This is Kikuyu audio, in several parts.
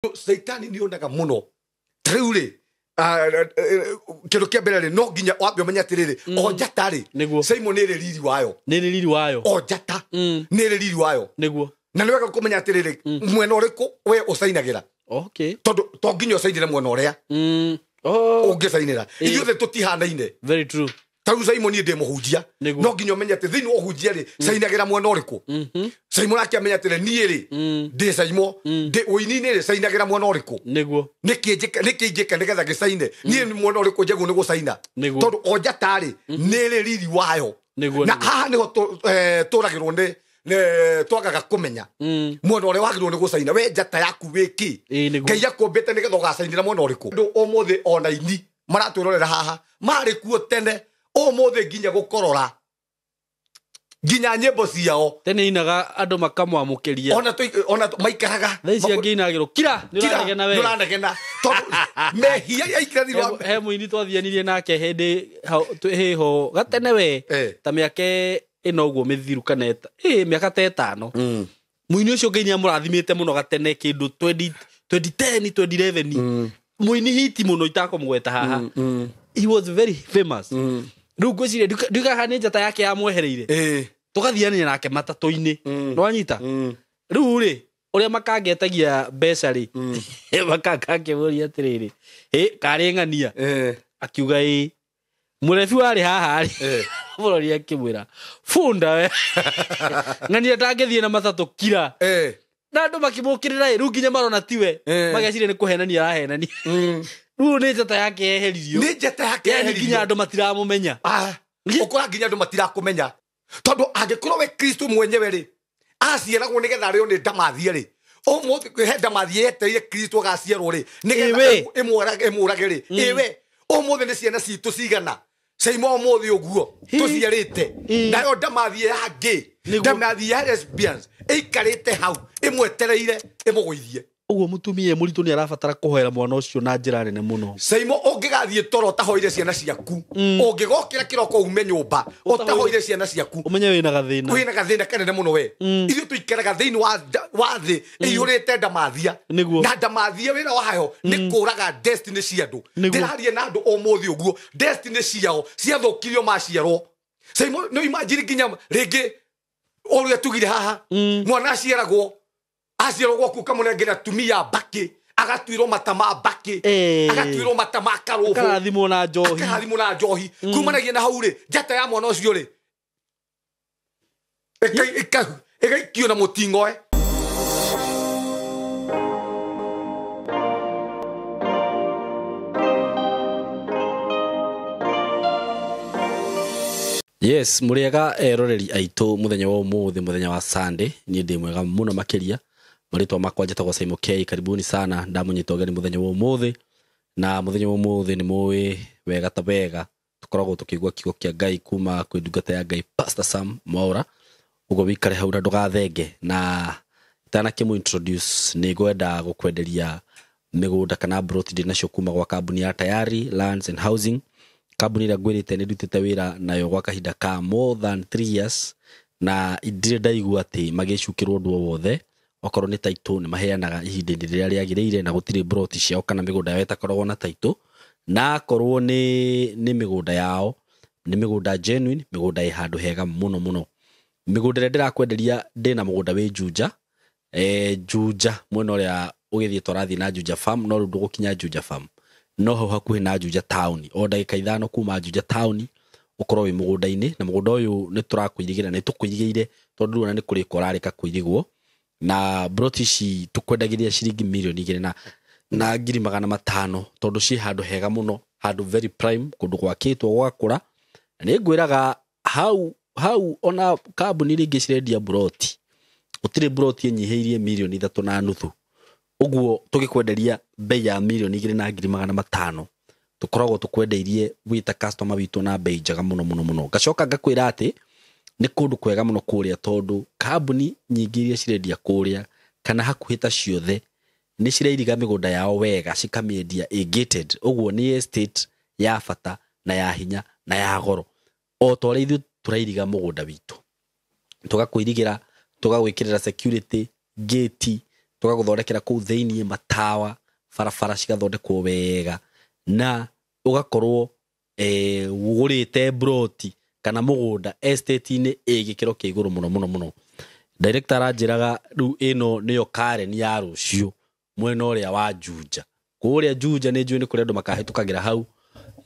Caitani nĩ onaga mũno ta rĩu rĩ kĩndũ kĩa mbere rĩ no nginya wambe ũmenye atĩrĩrĩ o njata rĩ Nĩguo. Simon nĩ ĩrĩ riri wayo. Nĩ rĩ riri wayo. O njata nĩ ĩrĩ riri wayo. Nĩguo. Na nĩ wega kũmenya atĩrĩrĩ mwena ũrĩkũ we ũcainagĩra. Okay. Tondũ to nginya ũcainĩre mwena ũrĩa Oh, ũngĩcainĩra. Ithuothe tũtihanaine. Very true. Ta rĩu Simon niĩ ndĩ mũhunjia. Nĩguo. No nginya ũmenye atĩ thĩinĩ wa ũhunjia rĩ cainagĩra mwena ũrĩkũ. Simon akĩamenya atĩrĩ niĩ rĩ ndĩ Simon ndĩ ũini-inĩ rĩ cainagĩra mwena ũrĩkũ. Nĩguo. Nĩkĩ njĩka nĩgetha ngĩcaine niĩ nĩ mwena ũrĩkũ njagwo nĩ gũcaina. Nĩguo. Tondũ o njata rĩ nĩ ĩrĩ riri wayo. Nĩguo, na nĩguo. Haha nĩho tũragĩrwo nĩ twagaga kũmenya mwena ũrĩa wagĩrĩirwo nĩ gũcaina we njata yaku wĩkĩ. Ĩĩ, nĩguo. Ngai akũmbĩte nĩgetha ũgacainĩra mwena ũrĩkũ. Andũ ũmũthĩ ona ini maratwĩrorera haha marĩ kuo tene ũmũthĩ nginya gũkorora nginya nyĩmbo ciao. Tene inaga andũ makamwamũkĩria. Ona maikaraga Thaa ici angĩ inagĩrwo kira nĩ Kira, ũranegena we. nĩ ũranegena tondũ mehia yaikira thĩinĩ wa He mũini twathianirie nake hĩndĩ hĩho gatene we. Ta mĩaka ĩno ũguo mĩthiru kana mĩaka ta ĩtano. Mũini ũcio Ngai nĩamũrathimĩte mũno gatene kĩndũ 2010, 2011. Mũini hiti mũno itakũmũgweta haha. He was very famous. Rĩu ngwĩciria ndiugaga nĩ njata yake yamwehereire. Tũgathiania nake matatũ-inĩ. Nĩwanyita? Rĩu rĩ ũrĩa makangetagia mbeca rĩ makanga akĩmũria atĩrĩrĩ ĩ karĩ ng'ania. Akiuga ĩ mũrebi warĩ haha rĩ bũrũri akĩmwĩra bunda we ng'ania ndangĩthiĩ na matatũ kira. Na andũ makĩmũkĩrĩra ĩ rĩu nginya marona tiwe. Mageciria nĩ kũhenania arahenania. Rĩu nĩ njata yake yeheririo. Nĩ njata yake Yani yeheririo. nginya andũ matiramũmenya. Ũkora nginya andũ matirakũmenya tondũ angĩkorwo we Kristo mwenyewe rĩ aciaragwo nĩgetha arĩo nĩ ndamathia rĩ ũmũthĩ he ndamathia yetereire Kristo agaciarwo rĩ nĩgetha Ĩwe. ĩmũrage rĩ ĩwe ũmũthĩ nĩ ciana citũ cigana caima ũmũthĩ ũguo tũciarĩte nayo ndamathia ya gay Nĩguo. ndamathia ya lesbians ĩikarĩte hau ĩmwetereire ĩmũgũithie. Ũguo mũtumia mũritũ nĩ arabatara kũhoera mwana ũcio na njĩra nene mũno. Caimo ũngĩgathiĩ toro ũtahoire ciana ciaku ũngĩgokĩra kĩroko ume nyũmba ũtahoire ciana ciaku ũmenye wĩna gathĩna. Wĩna gathĩna kanene mũno we. Ithuĩ tũikaraga thĩinĩ wa thĩ ĩiyũrĩte ndamathia. Nĩguo. Na ndamathia wĩra wayo nĩ kũraga destiny cia andũ. Nĩguo. Ndĩraria na andũ ũmũthĩ ũguo destiny ciao ciathũkirio maciarwo. Caimo nĩ imagine nginya rĩngĩ ũrĩa tugire haha mwana aciaragwo aciarwo gwaku ũkamũnengera tumia mbakĩ agatuirwo mata ma mbakĩ agatuirwo mata ma karũbũ akarathimwo na njohi. Akarathimwo na njohi. Kumanagia na hau rĩ njata ya mwana ũcio rĩ ĩgaikio na mũting'oe. Yes, mũrĩega eroreri aitũ mũthenya wa ũmũthĩ mũthenya wa Sunday niĩ ndĩ mwega mũno makĩria. Marĩtwa makwa njĩtagwo Simon K. Karibuni sana ndamũnyita ũgeni mũthenya wa ũmũthĩ. Na mũthenya wa ũmũthĩ nĩ mũĩ wega ta wega tũkoragwo tũkĩigua kiugo kĩa Ngai kuma kwĩ ndungata ya Ngai Pastor Sam Mwaura. Ũguo wĩikare hau na ndũgathenge. Na itanakĩmũ introduce nĩ ngwenda gũkwenderia mĩgũnda kana broti ndĩ nacio kuma gwa kambuni ya Tayari Lands and Housing. Kambuni ĩrĩa ngwĩrĩte nĩ ndutĩte wĩra nayo gwa kahinda ka more than 3 years na ndirĩ ndaigua atĩ magĩcukĩrwo ũndũ o wothe. Okorwo nĩ title nĩ maheanaga ihinda-inĩ rĩrĩa rĩagĩrĩire na gũtirĩ broti ciao kana mĩgũnda yao ĩtakoragwo na title. Na akorwo nĩ mĩgũnda yao nĩ mĩgũnda genuine, mĩgũnda ĩ handũ hega mũno mũno. Mĩgũnda ĩrĩa ndĩrakwenderia ndĩna mũgũnda wĩ Juja. Juja mwena ũrĩa ũgĩthiĩ tũrathiĩ na Juja Farm no rĩu ndũgũkinya Juja Farm no hau hakuhĩ na Juja Town o ndagĩka 5 kuma Juja Town ũkorwo wĩ mũgũnda-inĩ. Na mũgũnda ũyũ nĩ tũrakũirigĩra nĩ tũkũirigĩire tondũ rĩu ona nĩ kũrĩka ũrarĩka kũirigwo. Na broti ici tũkwendagĩria ciringi mirioni igĩrĩ na ngiri magana matano tondũ ciĩ handũ hega mũno, handũ very prime, kũndũ gwakĩtwo gwakũra. Na nĩ ngwĩraga hau ona kambuni rĩngĩ cirendia broti gũtirĩ broti ĩnyihĩirie mirioni 3.5. Ũguo tũgĩkwenderia bei ya mirioni igĩrĩ na ngiri magana matano tũkoragwo tũkwendeirie wĩ ta customer witũ na bei njega mũno mũno mũno. Ngacoka ngakwĩra atĩ nĩ kũndũ kwega mũno kũrĩa tondũ kambuni nyingĩ iria cirendia kũrĩa kana hakuhĩ ta ciothe nĩ cirairiga mĩgũnda yao wega cikamĩendia ĩ gated. Ũguo nĩ estate ya bata na ya hinya na ya goro o ta ũrĩa ithuĩ tũrairiga mũgũnda witũ tũgakũirigĩra tũgagwĩkĩrĩra security gate Tũgagũthondekera kũu thĩiniĩ matawa, barabara cigathondekwo wega, na ũgakorwo ũgũrĩte broti kana mũgũnda estate-inĩ ĩ gĩkĩro kĩa igũrũ mũno mũno mũno. Director aranjĩraga rĩu ĩno nĩyo Karen ya rũciũ mwena ũrĩa wa Juja. Kũrĩa Juja nĩ njũĩ nĩ kũrĩa andũ makahĩtũkagĩra hau,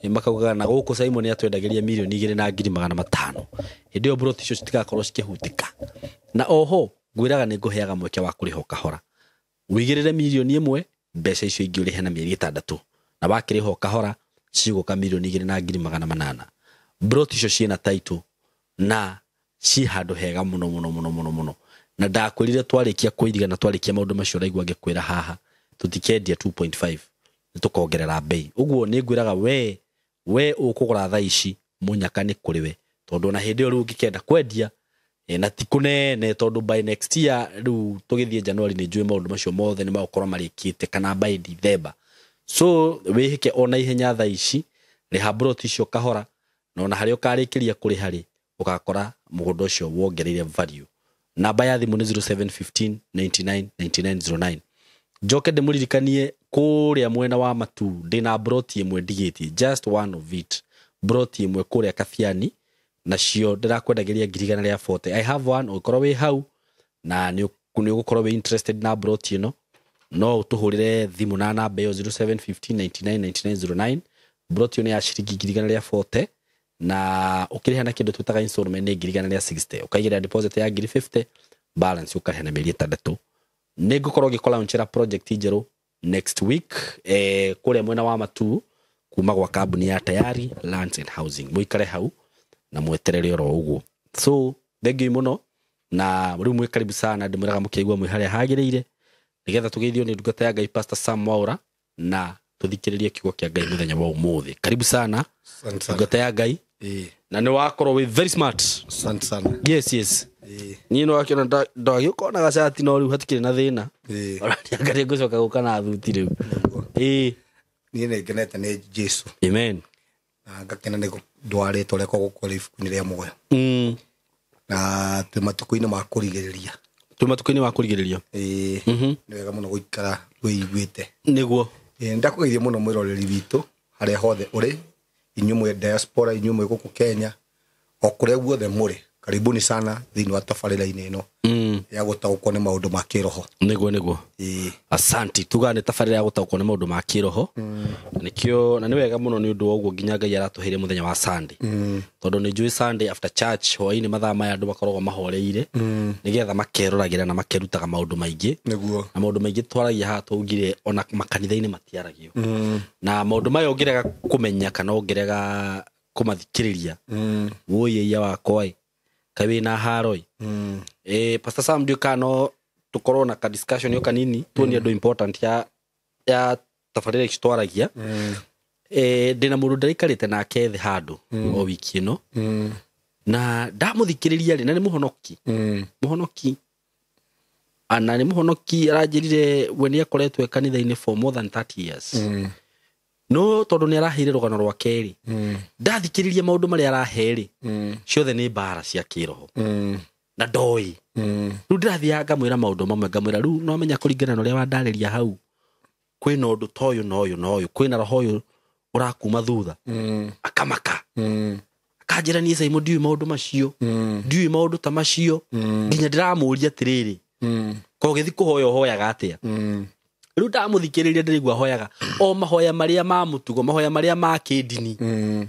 makaugaga na gũkũ Simon atwendagĩria 2,500,000. Hĩndĩ ĩyo broti icio citigakorwo cikĩhutĩka. Na oho ngwĩraga nĩ ngũheaga mweke wa kũrĩha o kahora. Wĩigĩrĩre 1 million, mbeca icio ingĩ ũrĩhe na mĩeri 6, na wakĩrĩha o kahora cigũka 2,800,000. Broti icio ciĩna title na ci handũ hega mũno mũno mũno mũno mũno. Na ndakwĩrire twarĩkia kũiriga na twarĩkia maũndũ macio ũraigua ngĩkwĩra haha, tũtikendia 2.5, nĩ tũkongerera bei. Ũguo nĩ ngwĩraga we ũkũgũra thaa ici mũnyaka nĩ kũrĩ we, tondũ ona hĩndĩ ĩyo rĩu ũngĩkenda kwendia, na ti kũnene, tondũ by next year rĩu tũgĩthiĩ January nĩ njũĩ maũndũ macio mothe nĩ magũkorwo marĩkĩte, kana by December. So wĩhĩke ona ihenya thaa ici, rĩha broti icio kahora, na ona harĩa ũkarĩkĩria kũrĩha rĩ, ũgakora mũgũnda ũcio wongereire value. Namba ya thimũ nĩ 0715 99 9909. Njoke ndĩmũririkanie kũrĩa mwena wa Matu ndĩna broti ĩmwe ndigĩtie, just one of it, broti ĩmwe kũrĩa Kabiani, nacio ndĩrakwendagĩria 140,000. I have one. Ũngĩkorwo wĩ hau na nĩ ũgũkorwo wĩ interested na broti ĩno, no ũtũhũrĩre thimũ na namba ĩyo 0715 99 9909. Broti ĩyo nĩ ya ciringi 140,000, na ũkĩrĩha na kĩndũ twĩtaga installment nĩ 160,000. Ũkaigĩrĩra deposit ya 50,000, balance ũkarĩha na mĩeri 6. Nĩ ngũkorwo ngĩkũlaunchĩra project njerũ next week, kũrĩa mwena wa Matu, kuma gwa kambuni ya Tayari Lands and Housing. Mũikare hau na mweterere oro ũguo. So thank you mũno, na rĩu mwĩ karibu sana. Ndĩmwĩraga mũkĩigua mwĩ harĩa hagĩrĩire, nĩgetha tũgeithio nĩ ndungata ya Ngai Pastor Sam Mwaura, na tũthikĩrĩrie kiugo kĩa Ngai mũthenya wa ũmũthĩ. Karibu sana. Asante sana. Ndungata ya Ngai. Na nĩ wakorwo wĩ very smart. Asante sana. Yes. Niĩ nĩ wakĩona ndagĩũka ona gacati, no rĩu hatikĩrĩ na thĩna. Ona nĩangaria ngũcoka gũka na thuti rĩu. Ĩĩ. Niĩ nĩ ngenete nĩ Jesu. Amen. Na ngakena nĩ ndwarĩtwo rĩakwa gũkũ ibuku-inĩ rĩa muoyo. Na twĩ matukũ-inĩ ma kũrigĩrĩria. Twĩ matukũ-inĩ ma kũrigĩrĩria. Ĩĩ. Nĩ wega mũno gũikara wĩiguĩte. Nĩguo. Ĩĩ, ndakũgeithia mũno mwĩroreri witũ harĩa hothe ũrĩ, inyuĩ mwĩ diaspora, inyuĩ mwĩ gũkũ Kenya, o kũrĩa guothe mũrĩ, karibuni sana thĩinĩ wa tabarĩra-inĩ ĩno ya gũtaũkwo nĩ maũndũ ma kĩroho. Nĩguo. Ĩĩ. Asanti. Tugaga nĩ tabarĩra ya gũtaũkwo nĩ maũndũ ma kĩroho. Nĩkĩo na nĩ wega mũno nĩ ũndũ wa ũguo nginya Ngai aratũheire mũthenya wa Sunday. Tondũ nĩ njũĩ Sunday after church hwaĩ-inĩ mathaa maya andũ makoragwo mahoreire, nĩgetha makeroragĩra na makerutaga maũndũ maingĩ. Nĩguo. Na maũndũ maingĩ twaragia haha twaugire ona makanitha-inĩ matiaragio. Na maũndũ maya ũngĩrega kũmenya kana ũngĩrega kũmathikĩrĩria, wũi wakwa ĩ, kaĩ wĩna haro ĩ. Pastor Sam, ndiũĩ kana no tũkorwo na ka discussion ĩyo kanini, tuonie ũndũ important ya tabarĩra ici twaragia. Ndĩna mũndũ ndĩraikarĩte nake thĩ handũ o wiki ĩno, na ndamũthikĩrĩria rĩ, na nĩ mũhonoki. Mũhonoki. Na nĩ mũhonoki, aranjĩrire we nĩ akoretwo e kanitha-inĩ for more than 30 years. No tondũ nĩ araheire rũgano rwake rĩ, ndathikĩrĩria maũndũ marĩa arahe rĩ, ciothe nĩ mbara cia kĩroho. Na ndoĩ. Rĩu ndĩrathiaga ngamwĩra maũndũ mamwe, ngamwĩra rĩu no menya kũringana na ũrĩa wandarĩria hau, kwĩna ũndũ ta ũyũ na ũyũ na ũyũ, kwĩna roho ũyũ ũrakuma thutha. Akamaka. Akanjĩra niĩ Simon ndiũĩ maũndũ macio, ndiũĩ maũndũ ta macio. Nginya ndĩramũria atĩrĩrĩ, ko ũgĩthiĩ kũhoya ũhoyaga atĩa? Rĩu ndamũthikĩrĩria ndĩraigua ahoyaga o mahoya marĩa ma mũtugo, mahoya marĩa ma kĩndini.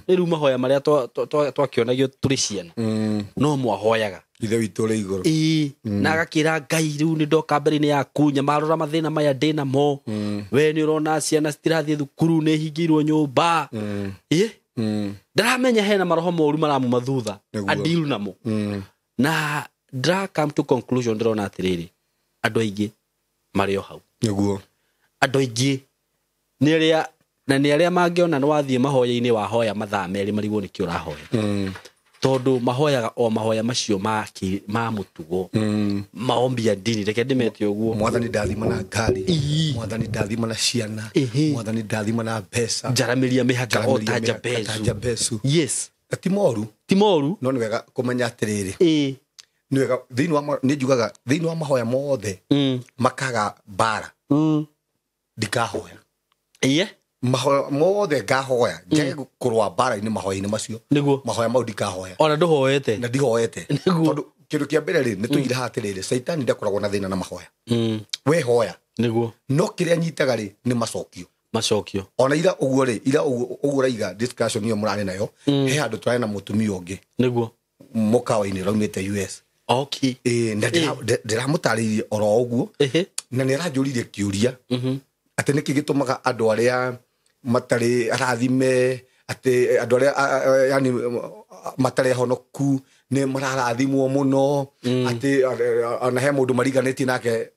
Rĩu mahoya marĩa twakĩonagio tũrĩ ciana, no mwahoyaga. Ithe witũ ũrĩ igũrũ. Ĩĩ, na agakĩra Ngai rĩu nĩ ndoka mbere-inĩ yaku, nyamarora mathĩna maya ndĩnamo. We nĩ ũrona ciana citirathiĩ thukuru, nĩ hingĩirwo nyũmba. Ĩĩ. Ndaramenya hena maroho moru maramuma thutha, adilu namo. Na ndĩra come to conclusion, ndĩrona atĩrĩrĩ, andũ aingĩ marĩ o hau. Nĩguo. Andũ aingĩ nĩ arĩa, na nĩ arĩa mangĩona nĩ wathiĩ mahoya-inĩ wahoya mathaa merĩ marigwo nĩkĩ ũrahoya. Tondũ mahoyaga o mahoya macio ma mũtugo. Maombi ya ndini, reke ndĩmete ũguo. Mwathani ndathima na ngari, mwathani ndathima na ciana, mwathani ndathima na mbeca. Njaramĩria mĩhaka o ta Njaramĩria mĩhaka ta Jabezu. Jabezu. Yes. Na ti moru. Ti moru. No nĩ wega kũmenya atĩrĩrĩ. Nĩ wega thĩinĩ wa nĩ njugaga thĩinĩ wa mahoya mothe makaga mbara ndikahoya. Iye. Mahoya mothe ngahoya njage kũrũa mbara-inĩ mahoya-inĩ macio. Nĩguo. Mahoya mau ndikahoya. Ona ndũhoete. Na ndihoete. Nĩguo. Tondũ kĩndũ kĩa mbere rĩ, nĩ tũigire haha atĩrĩrĩ, caitani ndakoragwo na thĩna na mahoya. We hoya. Nĩguo. No kĩrĩa nyitaga rĩ, nĩ macokio. Macokio. Ona ira ũguo rĩ, ira ũguo ũraiga discussion ĩyo mũrarĩ nayo, he handũ tũrarĩ na mũtumia ũngĩ. Nĩguo. Mũkawa-inĩ ũraumĩte US. Okay. Ĩĩ, na ndĩramũtarĩirie oro ũguo. Na nĩ aranjũririe kĩũria. Atĩ nĩkĩ gĩtũmaga andũ arĩa matarĩ arathime, atĩ andũ arĩa yani matarĩ ahonoku nĩ mararathimwo mũno, atĩ ona he mũndũ mariganĩtie nake,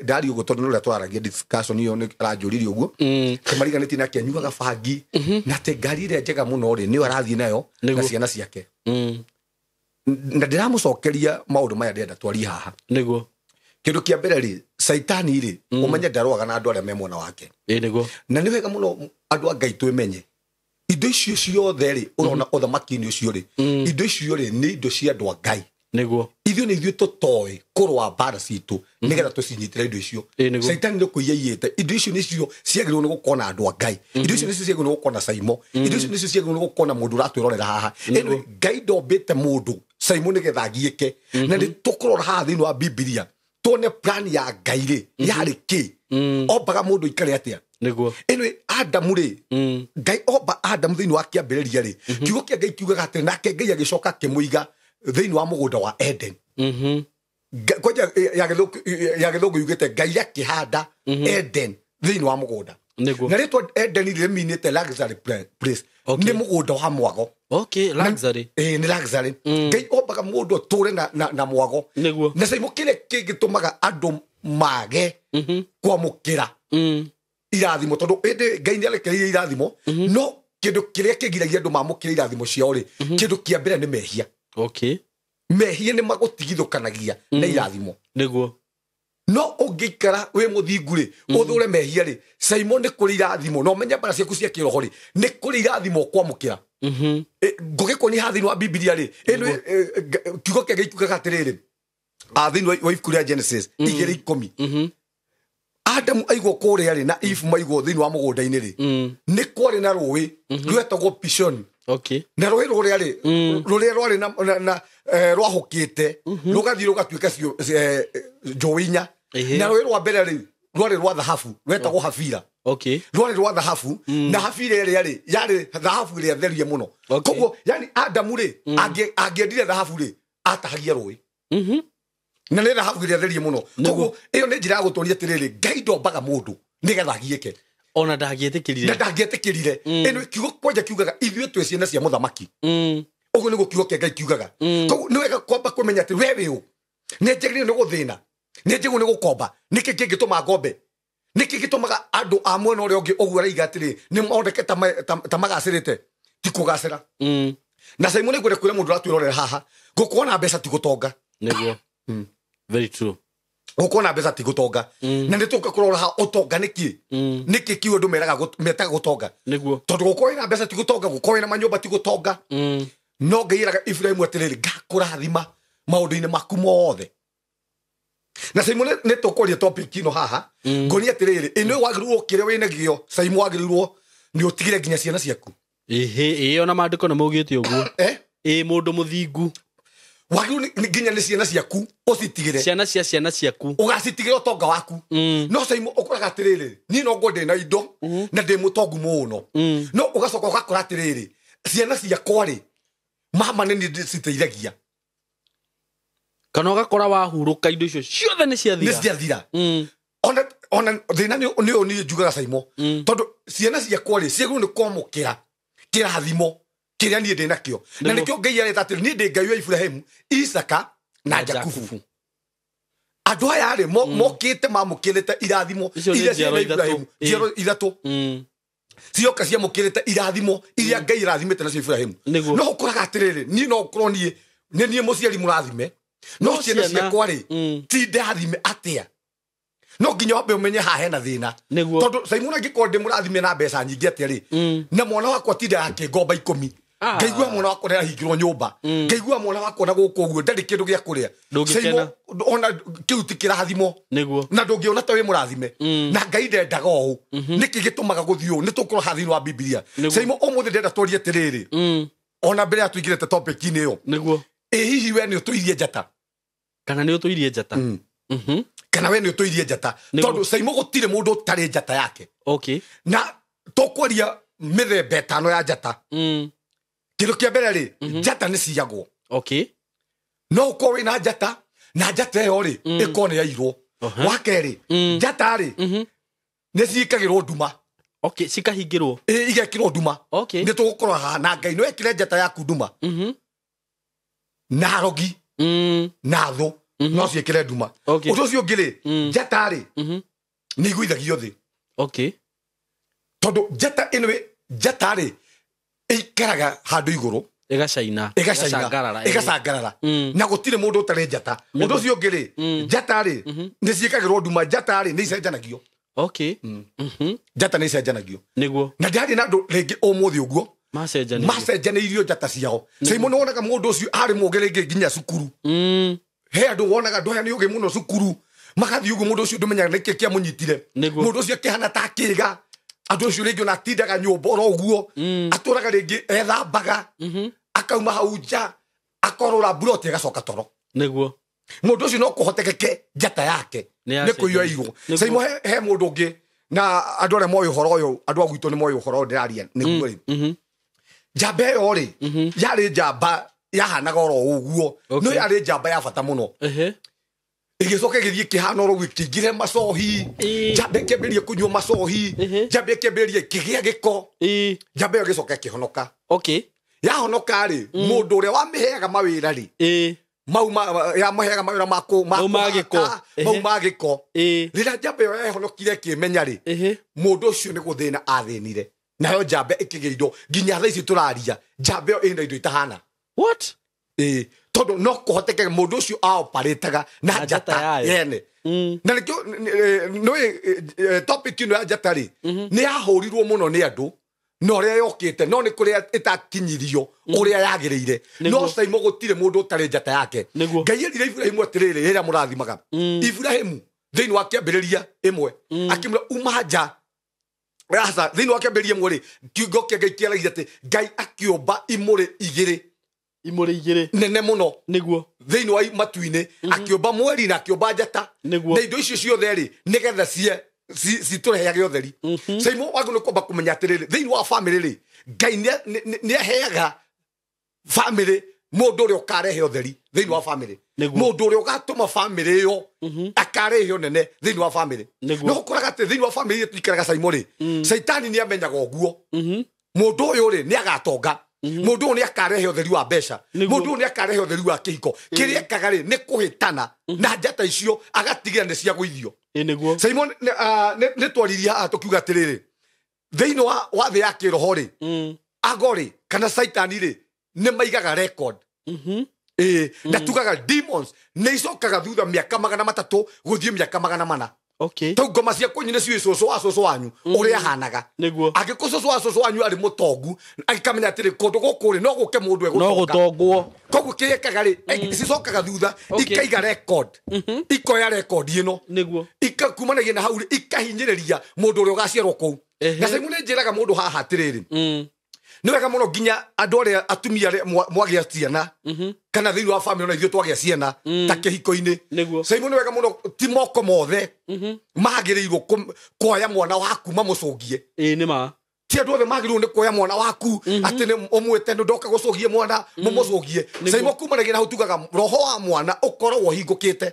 ndari ũguo tondũ nĩ ũrĩa twaragia discussion ĩyo nĩ aranjũririe ũguo. Atĩ mariganĩtie nake anyuaga bangi, na atĩ ngari ĩrĩa njega mũno rĩ, nĩyo arathiĩ nayo na ciana ciake. Na ndĩramũcokeria maũndũ maya ndĩrenda twarie haha. Nĩguo. Kĩndũ kĩa mbere rĩ, caitani rĩ, ũmenye ndarũaga na andũ arĩa me mwena wake. Ĩĩ nĩguo. Na nĩ wega mũno andũ a Ngai twĩmenye. Indo icio ciothe rĩ, ũrona ũthamaki-inĩ ũcio rĩ, indo icio rĩ, nĩ indo cia andũ a Ngai. Nĩguo. Ithuĩ nĩ ithuĩ tũtoĩ kũrũa mbara citũ, nĩgetha tũcinyitĩre indo icio. Caitani nĩ kũiya aiyĩte. Indo icio nĩcio ciagĩrĩirwo nĩ gũkorwo na andũ a Ngai. Indo icio nĩcio ciagĩrĩirwo nĩ gũkorwo na Saimo. Indo icio nĩcio ciagĩrĩirwo nĩ gũkorwo na mũndũ ũratwĩrorera haha. Anyway, Ngai ndombĩte mũndũ Saimo nĩgetha agiĩke. Na nĩ tũkũrora haha thĩinĩ wa Bibilia, tuone plan ya Ngai rĩ, yarĩ kĩ? Ombaga mũndũ aikare atĩa? Nĩguo. Anyway, Adamu rĩ, Ngai omba Adamu thĩinĩ wa kĩambĩrĩria rĩ, kiugo kĩa Ngai kiugaga atĩ nake Ngai agĩcoka akĩmũiga thĩinĩ wa mũgũnda wa Eden. Kwanja ya gĩthũngũ yugĩte Ngai akĩhanda Eden thĩinĩ wa mũgũnda. Nĩguo. Na rĩtwa Eden rĩminĩte luxury place. Nĩ mũgũnda wa mwago. Okay, luxury. Nĩ luxury. Ngai ombaga mũndũ atũre na mwago. Nĩguo. Na Saimo kĩrĩa kĩngĩtũmaga andũ mage kwamũkĩra irathimo, tondũ ĩndĩ Ngai nĩarekereirie irathimo, no kĩndũ kĩrĩa kĩgiragia andũ mamũkĩre irathimo ciao rĩ, kĩndũ kĩa mbere nĩ mehia. Okay. Mehia nĩ magũtigithũkanagia na irathimo. Nĩguo. No ũngĩikara wĩ mũthingu rĩ, ũthũre mehia rĩ, Saimo nĩ kũrĩ irathimo, na ũmenye mbara ciaku cia kĩroho rĩ, nĩ kũrĩ irathimo ũkwamũkĩra. Ngũgĩkuonia haha thĩinĩ wa Bibilia rĩ, kiugo kĩa Ngai kiugaga atĩrĩrĩ, thĩinĩ wa ibuku rĩa Genesis 2:10. Adamu aigwo kũrĩa rĩ, na Eve maigwo thĩinĩ wa mũgũnda-inĩ rĩ, nĩ kwarĩ na rũĩ rwetagwo Pishon. Okay. Na rũĩ rũrĩa rĩ, rũrĩa rwarĩ na rwahũkĩte, rũgathiĩ rũgatuĩka njũĩ inya. Na rũĩ rwa mbere rĩ, rwarĩ rwa thahabu, rwetagwo Hafira. Okay. Rwarĩ rwa thahabu, na Hafira ĩrĩa rĩ, yarĩ thahabu ĩrĩa therie mũno. Koguo, yani Adamu rĩ, angĩendire thahabu rĩ, atahagia rũĩ. Na nĩ thahabu ĩrĩa therie mũno. Koguo, ĩyo nĩ njĩra ya gũtũria atĩrĩrĩ, Ngai ndombaga mũndũ nĩgetha agiĩke. Ona ndangĩetĩkĩrire. Na ndangĩetĩkĩrire. Ĩno kiugo kwanja kiugaga ithuĩ twĩ ciana cia mũthamaki. Ũguo nĩguo kiugo kĩa Ngai kiugaga. Koguo nĩ wega kwamba kũmenya atĩ we wĩ ũ. Nĩ njagĩrĩirwo nĩ gũthĩna. Nĩ njagĩrĩirwo nĩ gũkomba. Nĩkĩ kĩngĩtũma ngombe? Nĩkĩ gĩtũmaga andũ a mwena ũrĩa ũngĩ ũguo araiga atĩrĩ, nĩ moneke ta magacĩrĩte, ti kũgacĩra. Na Saimo nĩ ngwenda kwĩra mũndũ ũratwĩrorera haha, gũkorwo na mbeca ti gũtonga. Nĩguo. Very true. Gũkorwo na mbeca ti gũtonga. Na nĩ tũka kũrora haha ũtonga nĩkĩ? Nĩkĩ kiugo andũ metaga gũtonga? Nĩguo. Tondũ gũkorwo wĩna mbeca ti gũtonga, gũkorwo wĩna manyũmba ti gũtonga. No Ngai eraga Ibrahimu atĩrĩrĩ, ngakũrathima maũndũ-inĩ maku mothe. Na Saimo nĩ tũkũria topic ĩno haha, ngũria atĩrĩrĩ, ĩno wagĩrĩirwo kĩrĩa wĩna gĩo, Saimo wagĩrĩirwo nĩ ũtigire nginya ciana ciaku. Ĩhĩ, ĩĩ ona maandĩko nĩ maugĩte ũguo. Ĩĩ mũndũ mũthingu. Wagĩrĩirwo nĩ nginya nĩ ciana ciaku ũcitigĩre. Ciana cia ciana ciaku. Ũgacitigĩra ũtonga waku. No Saimo ũkoraga atĩrĩrĩ, niĩ no ngwo ndĩ na indo na ndĩ mũtongu mũno. No ũgacoka ũgakora atĩrĩrĩ, ciana ciakwa rĩ, mama nĩ niĩ ndĩciteithagia. Kana ũgakora wahurũka indo icio ciothe nĩ ciathira. Nĩ ciathira. Ona thĩna nĩ ũyũ niĩ njugaga Saimo. Tondũ ciana ciakwa rĩ, ciagĩrĩirwo nĩ kwamũkĩra kĩrathimo kĩrĩa niĩ ndĩ nakĩo. Na nĩkĩo Ngai areta atĩrĩ, niĩ ndĩ Ngai wa Ibrahimu, Isaka na Jakubu. Andũ aya rĩ, mokĩte mamũkĩrĩte irathimo iria ciana Ibrahimu, njiaro ithatũ. Cioka ciamũkĩrĩte irathimo iria Ngai irathimĩte nacio Ibrahimu. No ũkoraga atĩrĩrĩ, niĩ no ũkorwo niĩ nĩ niĩ mũciari mũrathime, no ciana ciakwa rĩ, ti ndathime atĩa? No nginya wambe ũmenye haha hena thĩna. Tondũ Saimo angĩkorwo ndĩ mũrathime na mbeca nyingĩ atĩa rĩ, na mwana wakwa tinda akĩngomba 10, Ngaigua mwana wakwa nĩarahingĩrwo nyũmba, ngaigua mwana wakwa na gũkũ ũguo ndarĩ kĩndũ gĩa kũrĩa. Ndũngĩkena. Ona kĩu ti kĩrathimo. Nĩguo. Na ndũngĩona ta wĩ mũrathime, na Ngai ndendaga ũũ. Nĩkĩ gĩtũmaga gũthiĩ ũũ? Nĩ tũkũrora haha thĩinĩ wa Bibilia. Nĩguo. Caimo, ũmũthĩ ndĩrenda twarie atĩrĩrĩ, ona mbere ya tũingĩrĩte topic-inĩ ĩyo, Nĩguo. ĩ hihi we nĩ ũtũirie njata? Kana nĩ ũtũirie njata? Kana we nĩ ũtũirie njata? Nĩguo. Tondũ Caimo, gũtirĩ mũndũ ũtarĩ njata yake. Na tũkwaria mĩthemba 5 ya njata. Kĩndũ kĩa mbere rĩ, njata nĩ ciyagwo. No ũkorwo wĩna njata, na njata ĩyo rĩ, ĩkorwo nĩ yairwo. Wa kerĩ, njata rĩ, nĩ ciĩkagĩrwo nduma. Okay, cikahingĩrwo. Ĩ, igekĩrwo nduma. Nĩ tũgũkorwo haha na Ngai no ekĩre njata yaku nduma, na arogi na thũ no ciĩkĩre nduma. Ũndũ ũcio ũngĩ rĩ, njata rĩ, nĩ igũithagio thĩ. Tondũ njata ĩno, njata rĩ, ĩikaraga handũ igũrũ. Ĩgacaina. Ĩgacaina. Ĩgacangarara. Ĩgacangarara. Na gũtirĩ mũndũ ũtarĩ njata. Ũndũ ũcio ũngĩ rĩ, njata rĩ, nĩ ciĩkagĩrwo nduma. Njata rĩ, nĩ icenjanagio. Njata nĩ icenjanagio. Nĩguo. Na ndĩrathiĩ na andũ rĩngĩ ũmũthĩ ũguo macenjanĩirio. Macenjanĩirio njata ciao. Caimo, nĩ wonaga mũndũ ũcio arĩ mũũgĩ rĩngĩ nginya cukuru. He andũ wonaga andũ aya nĩ ũgĩ mũno cukuru, magathiĩ ũguo, mũndũ ũcio ndũmenyaga nĩkĩ kĩamũnyitire. Nĩguo. Mũndũ ũcio akĩhana ta akĩga andũ ũcio rĩngĩ ona atindaga nyũmba oro ũguo, atũraga rĩngĩ ethambaga, akauma hau nja akorũra mburoti, agacoka toro. Nĩguo. Mũndũ ũcio no kũhotekeke njata yake Nĩ nĩ kũiywo irwo. Nĩguo. Caimo, he mũndũ ũngĩ, na andũ arĩa moĩ ũhoro ũyũ, andũ a gwitũ nĩ moĩ ũhoro ũyũ ndĩraria nĩguo rĩ, njamba ĩyo rĩ, yarĩ njamba yahanaga oro ũguo, no yarĩ njamba ya bata mũno. Ĩgĩcoka ĩgĩthiĩ ĩkĩhana oro ũguo, ĩkĩingĩra macohi. Njamba ĩkĩambĩrĩria kũnyua macohi. Njamba ĩkĩambĩrĩria ĩkĩgĩa gĩko. Njamba ĩyo ĩgĩcoka ĩkĩhonoka. Yahonoka rĩ, mũndũ ũrĩa wamĩheaga mawĩra rĩ, mau yamũheaga mawĩra ma Mau ma gĩko. Mau ma gĩko, rĩrĩa njamba ĩyo yahonokire ĩkĩmenya rĩ, mũndũ ũcio nĩ gũthĩna athĩnire, nayo njamba ĩkĩgĩa indo. Nginya thaa ici tũraria, njamba ĩyo ĩna indo itahana. What? Ĩĩ, tondũ no kũhoteke mũndũ ũcio aoparĩtaga na Na njata njata yayo. yene. Na nĩkĩo nĩũĩ topic ĩno ya njata rĩ, nĩ yahũrirwo mũno nĩ andũ na ũrĩa yokĩte, no nĩ kũrĩa ĩtakinyirio ũrĩa yagĩrĩire. No Caimo, gũtirĩ mũndũ ũtarĩ njata yake. Ngai erire Iburahĩmu atĩrĩrĩ, rĩrĩa mũrathimaga Iburahĩmu thĩinĩ wa kĩambĩrĩria 1, akĩmwĩra uma nja. Aca, thĩinĩ wa kĩambĩrĩria 1 rĩ, kiugo kĩa Ngai kĩaragia atĩ Ngai akĩũmba imũrĩ igĩrĩ Imũrĩ igĩrĩ. nene mũno Nĩguo. thĩinĩ wa matu-inĩ, akĩũmba mweri na akĩũmba njata. Nĩguo. Na indo icio ciothe rĩ, nĩgetha citũreheage ũtheri. Caimo, wagĩrĩirwo nĩ kwamba kũmenya atĩrĩrĩ, thĩinĩ wa bamĩrĩ rĩ, Ngai nĩ aheaga bamĩrĩ mũndũ ũrĩa ũkarehe ũtheri thĩinĩ wa bamĩrĩ, mũndũ ũrĩa ũgatũma bamĩrĩ ĩyo akarehe ũnene thĩinĩ wa bamĩrĩ. No ũkoraga atĩ thĩinĩ wa bamĩrĩ ĩrĩa tũikaraga, Caimo rĩ, caitani nĩ amenyaga ũguo mũndũ ũyũ rĩ, nĩ agatonga, mũndũ ũyũ nĩ akarehe ũtheri wa mbeca, mũndũ ũyũ nĩ akarehe ũtheri wa kĩhiko. Kĩrĩa ekaga rĩ, nĩ kũhĩtana na njata icio, agatigĩra nĩ ciagũithio. Ĩ nĩguo. Simon, nĩ twaririe haha tũkiuga atĩrĩrĩ, thĩinĩ wa thĩ ya kĩroho rĩ, ago rĩ, kana caitani rĩ, nĩ maigaga record. Ĩĩ, na tugaga demons nĩ icokaga thutha mĩaka 300 gũthiĩ mĩaka 400. Tau ngoma cia kũnyu nĩ ciũĩ cũcũ wa cũcũ wanyu ũrĩa ahanaga. Angĩkorwo cũcũ wa cũcũ wanyu arĩ mũtongu, akamenya atĩrĩ, kũndũ gũkũ rĩ, no gũke mũndũ No egũtonga. gũtongwo. Koguo kĩrĩa ĩkaga rĩ, cicokaga thutha, ikaiga record, ikoya record ĩno. Kumanagia na hau rĩ, ikahinyĩrĩria mũndũ ũrĩa ũgaciarwo kũu. Na Simon, nĩ njĩraga mũndũ haha atĩrĩrĩ, nĩ wega mũno nginya andũ arĩa atumia arĩa mwagĩa ciana, kana thĩinĩ wa famĩlĩ, ona ithuĩ twagĩa ciana ta kĩhiko-inĩ, Simon, nĩ wega mũno, ti moko mothe magĩrĩirwo kuoya mwana waku mamũcũngie. Ĩ nĩ ma. Ti andũ othe magĩrĩirwo nĩ kuoya mwana waku atĩ nĩ ũmwĩte nĩ ndoka gũcũgie mwana, mũmũcũgie. Simon, kumanagia na hau tugaga roho wa mwana ũkoragwo ũhingũkĩte.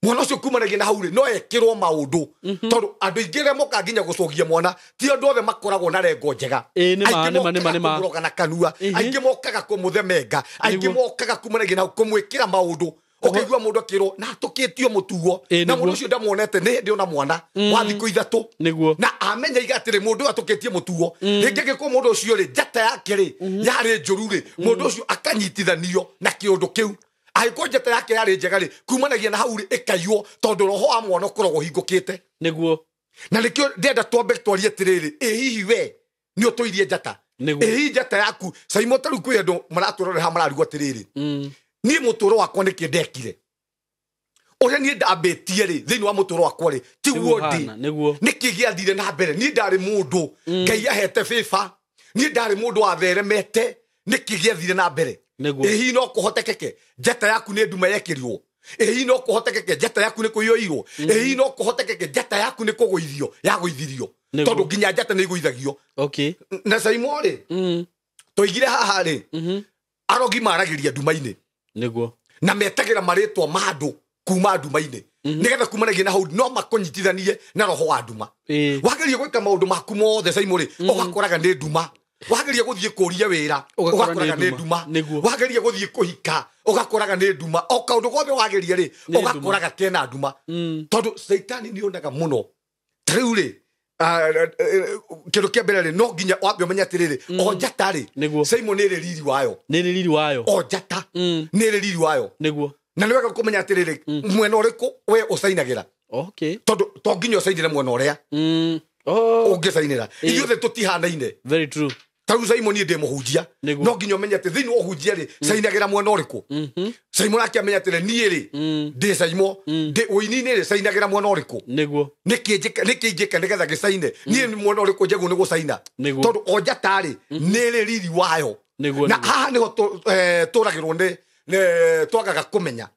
Mwana ũcio kumanagia na hau rĩ, no ekĩrwo maũndũ, tondũ andũ aingĩ arĩa mokaga nginya gũcũgia mwana, ti andũ othe makoragwo na rengo njega. Ĩ nĩ ma, Aingĩ nĩ ma, nĩ ma, mokaga nĩ ma. kũmũroga na kanua, aingĩ mokaga kũmũthemenga, aingĩ mokaga kumanagia na hau kũmwĩkĩra maũndũ. Ũkaigua mũndũ akĩrwo na atũkĩtio mũtugo, na mũndũ ũcio ndamuonete nĩ hĩndĩ ona mwana wa thikũ 3. Na amenya iga atĩrĩ, mũndũ ũyũ atũkĩtie mũtugo, rĩngĩ angĩkorwo mũndũ ũcio rĩ, njata yake rĩ, yarĩ njũru rĩ, mũndũ ũcio akanyitithanio na kĩũndũ kĩu. Angĩkorwo njata yake yarĩ njega rĩ, kumanagia na hau rĩ, ĩkaiywo, tondũ roho wa mwana ũkoragwo ũhingũkĩte. Na nĩkĩo ndĩrenda twambe twarie atĩrĩrĩ, ĩ hihi we nĩ ũtũirie njata? Nĩguo. Ĩhi njata yaku Saimo ta rĩu kwĩ andũ maratũrore haha mararigwo atĩrĩrĩ, niĩ mũtũro wakwa nĩkĩ ndekire ũrĩa niĩ ndambĩtie rĩ thĩinĩ wa mũtũro wakwa rĩ tiguo ndĩ. Nĩguo. Nĩkĩ gĩathire na mbere? Niĩ ndarĩ mũndũ Ngai ahete bĩba, niĩ ndarĩ mũndũ watheremete, nĩkĩ gĩathire na mbere? Nĩguo. Ĩhi no kũhotekeke njata yaku nĩ nduma yekĩrirwo. Ĩhi no kũhotekeke njata yaku nĩ kũiyũirwo. Ĩhi no kũhotekeke njata yaku nĩ kũgũithio yagũithirio. Nĩguo. Tondũ nginya njata nĩ igũithagio. Okay. Na Saimo rĩ, tũigire haha rĩ, arogi maragĩria nduma-inĩ. Nĩguo. Na metagĩra marĩtwa ma andũ kuma nduma-inĩ, nĩgetha kumanagia na hau no makũnyitithanie na roho wa nduma. Wageria gwĩka maũndũ maku mothe Saimo rĩ, ũgakoraga nĩ nduma. Wageria gũthiĩ kũria wĩra, Ũgakora ũgakoraga nĩ nĩ nduma. Nĩguo. Wageria gũthiĩ kũhika, ũgakoraga nĩ nduma. O kaũndũ gothe wageria rĩ, Nĩ nduma. ũgakoraga kena nduma. Tondũ caitani nĩ onaga mũno. Ta rĩu rĩ, kĩndũ kĩa mbere rĩ, no nginya wambe ũmenye atĩrĩrĩ, o njata rĩ, Nĩguo. Saimo nĩ ĩrĩ riri wayo. Nĩ rĩ riri wayo. O njata nĩ ĩrĩ riri wayo. Nĩguo. Na nĩ wega kũmenya atĩrĩrĩ, mwena ũrĩkũ we ũcainagĩra. Okay. Tondũ to nginya ũcainĩre mwena ũrĩa Oh. ũngĩcainĩra. Ithuothe tũtihanaine. Very true. Ta rĩu Saimo niĩ ndĩ mũhunjia. Nĩguo. No nginya ũmenye atĩ thĩinĩ wa ũhunjia rĩ, cainagĩra mwena ũrĩkũ. Saimo nake amenya atĩrĩ, niĩ rĩ, ndĩ Saimo, ndĩ ũini-inĩ rĩ, cainagĩra mwena ũrĩkũ. Nĩguo. Nĩkĩ njĩka nĩgetha ngĩcaine? Niĩ nĩ mwena ũrĩkũ njagwo nĩ gũcaina? Nĩguo. Tondũ o njata rĩ, nĩ ĩrĩ riri wayo. Nĩguo, Na nĩguo. haha nĩho tũragĩrwo nĩ twagaga kũmenya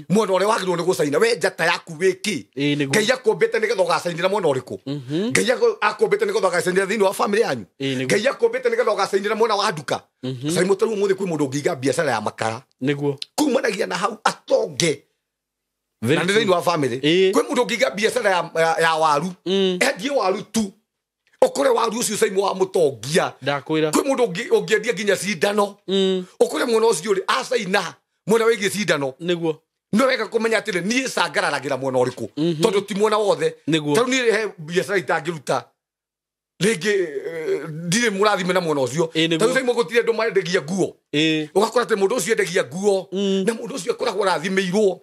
mwena ũrĩa wagĩrĩirwo nĩ gũcaina. We njata yaku wĩkĩ? Ĩĩ, nĩguo. Ngai akũmbĩte nĩgetha ũgacainĩra mwena ũrĩkũ? Ngai akũmbĩte nĩgetha ũgacainĩra thĩinĩ wa famĩlĩ yanyu? Ĩĩ, nĩguo. Ngai akũmbĩte nĩgetha ũgacainĩra mwena wa nduka? Saimo ta rĩu ũmũthĩ kwĩ mũndũ ũngĩiga biacara ya makara, Nĩguo. kumanagia na hau atonge. Very Na nĩ true. thĩinĩ wa famĩlĩ. Ĩĩ. Kwĩ mũndũ ũngĩiga biacara ya waru, endie waru tu, ũkore waru ũcio Saimo wa mũtongia. Ndakwĩra. Kwĩ mũndũ ũngĩendia nginya cindano, ũkore mwena ũcio rĩ, acaina mwena wĩgiĩ cindano. Nĩguo. No wega kũmenya atĩrĩ, niĩ cangararagĩra mwena ũrĩkũ, tondũ ti mwena wothe. Nĩguo. Ta rĩu niĩ he biacara itangĩruta rĩngĩ, ndirĩ mũrathime na mwena ũcio. Ĩĩ, nĩguo. Ta rĩu Saimo gũtirĩ andũ marendagia nguo. Ũgakora atĩ mũndũ ũcio endagia nguo, na mũndũ ũcio akoragwo arathimĩirwo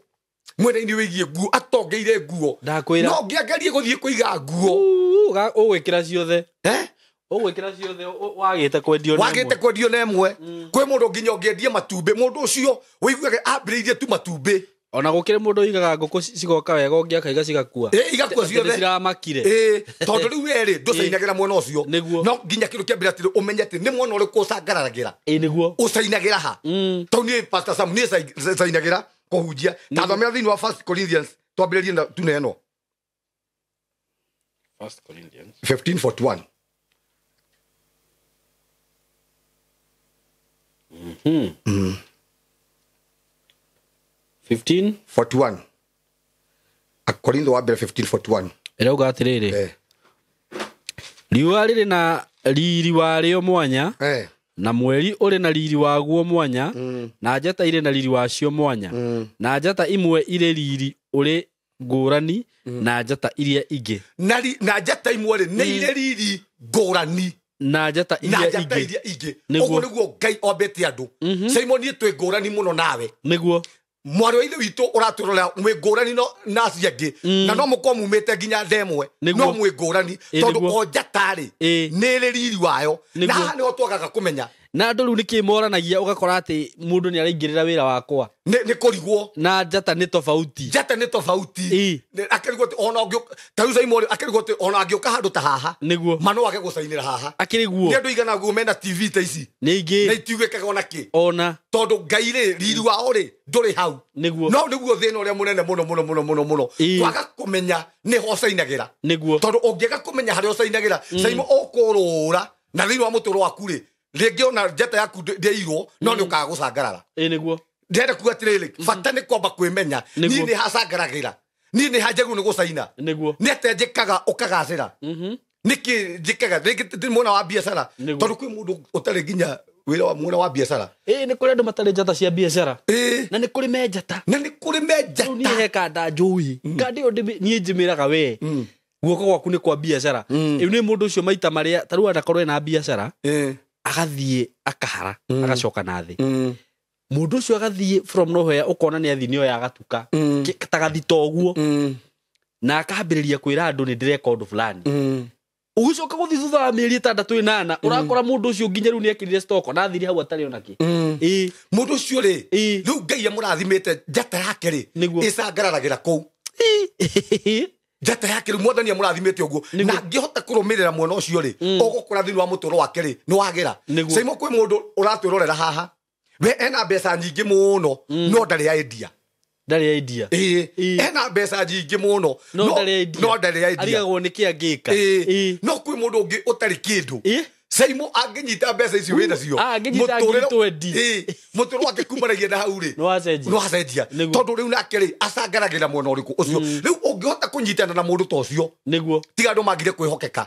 mwena-inĩ wĩgiĩ nguo, atongeire nguo. Ndakwĩra. No ngĩangarie gũthiĩ kũiga nguo. Ũgwĩkĩra ciothe. Eh? Ũgwĩkĩra ciothe wagĩte kwendio na Wagĩte ĩmwe. kwendio na ĩmwe. Kwĩ mũndũ nginya ũngĩendia matumbĩ, mũndũ ũcio wĩiguage ambĩrĩirie tu matumbĩ. Ona gũkĩrĩ mũndũ ũigaga ngũkũ cigoka wega, ũngĩ akaiga cigakua. Ĩ, igakua Atĩ ciothe. nĩ ciramakire. Ĩ, tondũ rĩu we rĩ, ndũcainagĩra mwena ũcio. Nĩguo. No nginya kĩndũ kĩa mbere atĩrĩ, ũmenye atĩ nĩ mwena ũrĩkũ ũcangararagĩra. Ĩ, nĩguo. Ũcainagĩra ha? Tondũ niĩ Pastor Sam, niĩ cainagĩra kũhunjia. Ta thomera thĩinĩ wa First Corinthians, twambĩrĩrie na tune ĩno. First Corinthians. 15:41. 15 41. Akorintho wa mbere 15:41. Ĩrauga atĩrĩrĩ, riũa rĩrĩ na riri warĩo mwanya, na mweri ũrĩ na riri waguo mwanya, na njata irĩ na riri wacio mwanya, na njata imwe irĩ riri ũrĩ ngũrani na njata iria ingĩ. Na njata imwe rĩ, nĩ irĩ riri ngũrani na njata na iria njata ingĩ. iria ingĩ. Nĩguo. Ũguo nĩguo Ngai ombĩte andũ. Saimo niĩ twĩ ngũrani mũno nawe. Nĩguo. Mwarĩ wa ithe witũ ũratũrora mwĩ ngũrani na acio angĩ, na no mũkorwo mumĩte nginya ndemwe, Nĩguo. no mwĩ ngũrani, Ĩ, tondũ nĩguo. o njata rĩ, Ĩ. nĩ ĩrĩ riri wayo. Na Nĩguo. haha nĩho twagaga kũmenya. Na andũ rĩu nĩkĩ moranagia, ũgakora atĩ mũndũ nĩ araingĩrĩra wĩra wakwa Nĩ kũrigwo. Na njata nĩ tofauti. Njata nĩ tofauti. Ĩ. Akĩrigwo atĩ ona ũngĩũka ta rĩu Saimo rĩ, akĩrigwo atĩ ona angĩũka handũ ta haha, Nĩguo. ma no age gũcainĩra haha. Akĩrĩ guo. Nĩ andũ igana guo mena TV ta ici, Nĩ na ingĩ. itiugĩkaga ona kĩ. Ona. Tondũ Ngai rĩ, riri wao rĩ, ndũrĩ hau. Nĩguo. No nĩguo thĩna ũrĩa mũnene mũno mũno mũno mũno mũno, Ĩ. kwaga kũmenya nĩho ũcainagĩra. Nĩguo. Tondũ ũngĩaga kũmenya harĩa ũcainagĩra, Saimo, ũkũrũra na thĩinĩ wa mũtũrũ waku rĩ, rĩngĩ ona njata yaku ndĩirwo, no nĩ ũkaga gũcangarara. Ĩ, nĩguo. Ndĩrenda kuga atĩrĩrĩ, bata nĩ kwamba kwĩmenya. Nĩguo. Niĩ nĩ hacangaragĩra, niĩ nĩ hanjagĩrwo nĩ gũcaina. Nĩguo. Nĩ atĩa njĩkaga ũkagacĩra? Nĩkĩ njĩkaga rĩngĩ ndĩ mwena wa biacara? Nĩguo. Tondũ kwĩ mũndũ ũtarĩ nginya wĩra wa mwena wa biacara. Ĩ, nĩ kũrĩ andũ matarĩ njata cia biacara. Ĩ. Na nĩ kũrĩ me njata. Na nĩ kũrĩ me Rĩu niĩ njata. he kanda njũĩ, kanda ĩyo niĩ njĩmĩraga we guoko gwaku nĩ kwa biacara. Ĩu nĩ mũndũ ũcio maita marĩa ta rĩu anakorwo ena biacara, agathiĩ akahara, agacoka na thĩ. Mũndũ ũcio agathiĩ from nowhere, ũkona nĩ athiĩ nĩoya agatuka ta gathito ũguo, na akambĩrĩria kwĩra andũ nĩ ndĩreka ũndũ fulani. Ũgĩcoka gũthiĩ thutha wa mĩeri 6 8 ũrakora mũndũ ũcio nginya rĩu nĩekĩrire stock na athire hau atarĩ onakĩ. Ĩĩ. Mũndũ ũcio rĩ, Ĩĩ. rĩu Ngai amũrathimĩte njata yake rĩ, Nĩguo. ĩcangararagĩra kũu. Njata yake rĩu mwathani amũrathimĩte ũguo, Nĩguo. na angĩhota kũrũmĩrĩra mwena ũcio rĩ, ũgũkũra thĩinĩ wa mũtũũro wake rĩ, nĩ wagĩra. Nĩguo. Caimo kwĩ mũndũ ũratwĩrorera haha, we ena mbeca nyingĩ mũno, no ndarĩ aendia. Ndarĩ idea. Ĩĩ. Ĩĩ. Ena mbeca nyingĩ mũno, No ndarĩ idea. no ndarĩ aendia. Arigagwo nĩkĩ angĩka. Ĩĩ. Ĩĩ. No kwĩ mũndũ ũngĩ ũtarĩ kĩndũ. Ĩĩ. Caimo angĩnyita mbeca icio wĩna cio, Angĩnyita ngiri 20. Ĩĩ. Mũtũrĩre wake kumanagia na hau rĩ, Nĩ wacenjia. nĩ wacenjia. Nĩguo. Tondũ rĩu nake rĩ, acangaragĩra mwena ũrĩkũ ũcio. Rĩu ũngĩhota kũnyitana na mũndũ ta ũcio, Nĩguo. tiga andũ mangire kwĩhokeka,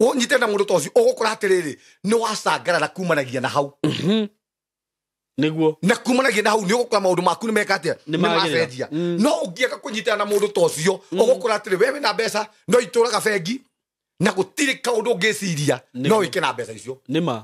ũnyitane na mũndũ ta ũcio, ũgũkora atĩrĩrĩ, nĩ wacangarara kumanagia na hau. Nĩguo. Na kumanagia na hau nĩ ũgũkora maũndũ maku nĩ meka atĩa, Nĩ nĩ magĩrĩra. macenjia. No ũngĩaga kũnyitana na mũndũ ta ũcio, ũgũkora atĩrĩ, we wĩna mbeca no itũraga bengi na gũtirĩ kaũndũ ũngĩciria Nĩguo. no wĩke na mbeca icio, Nĩma.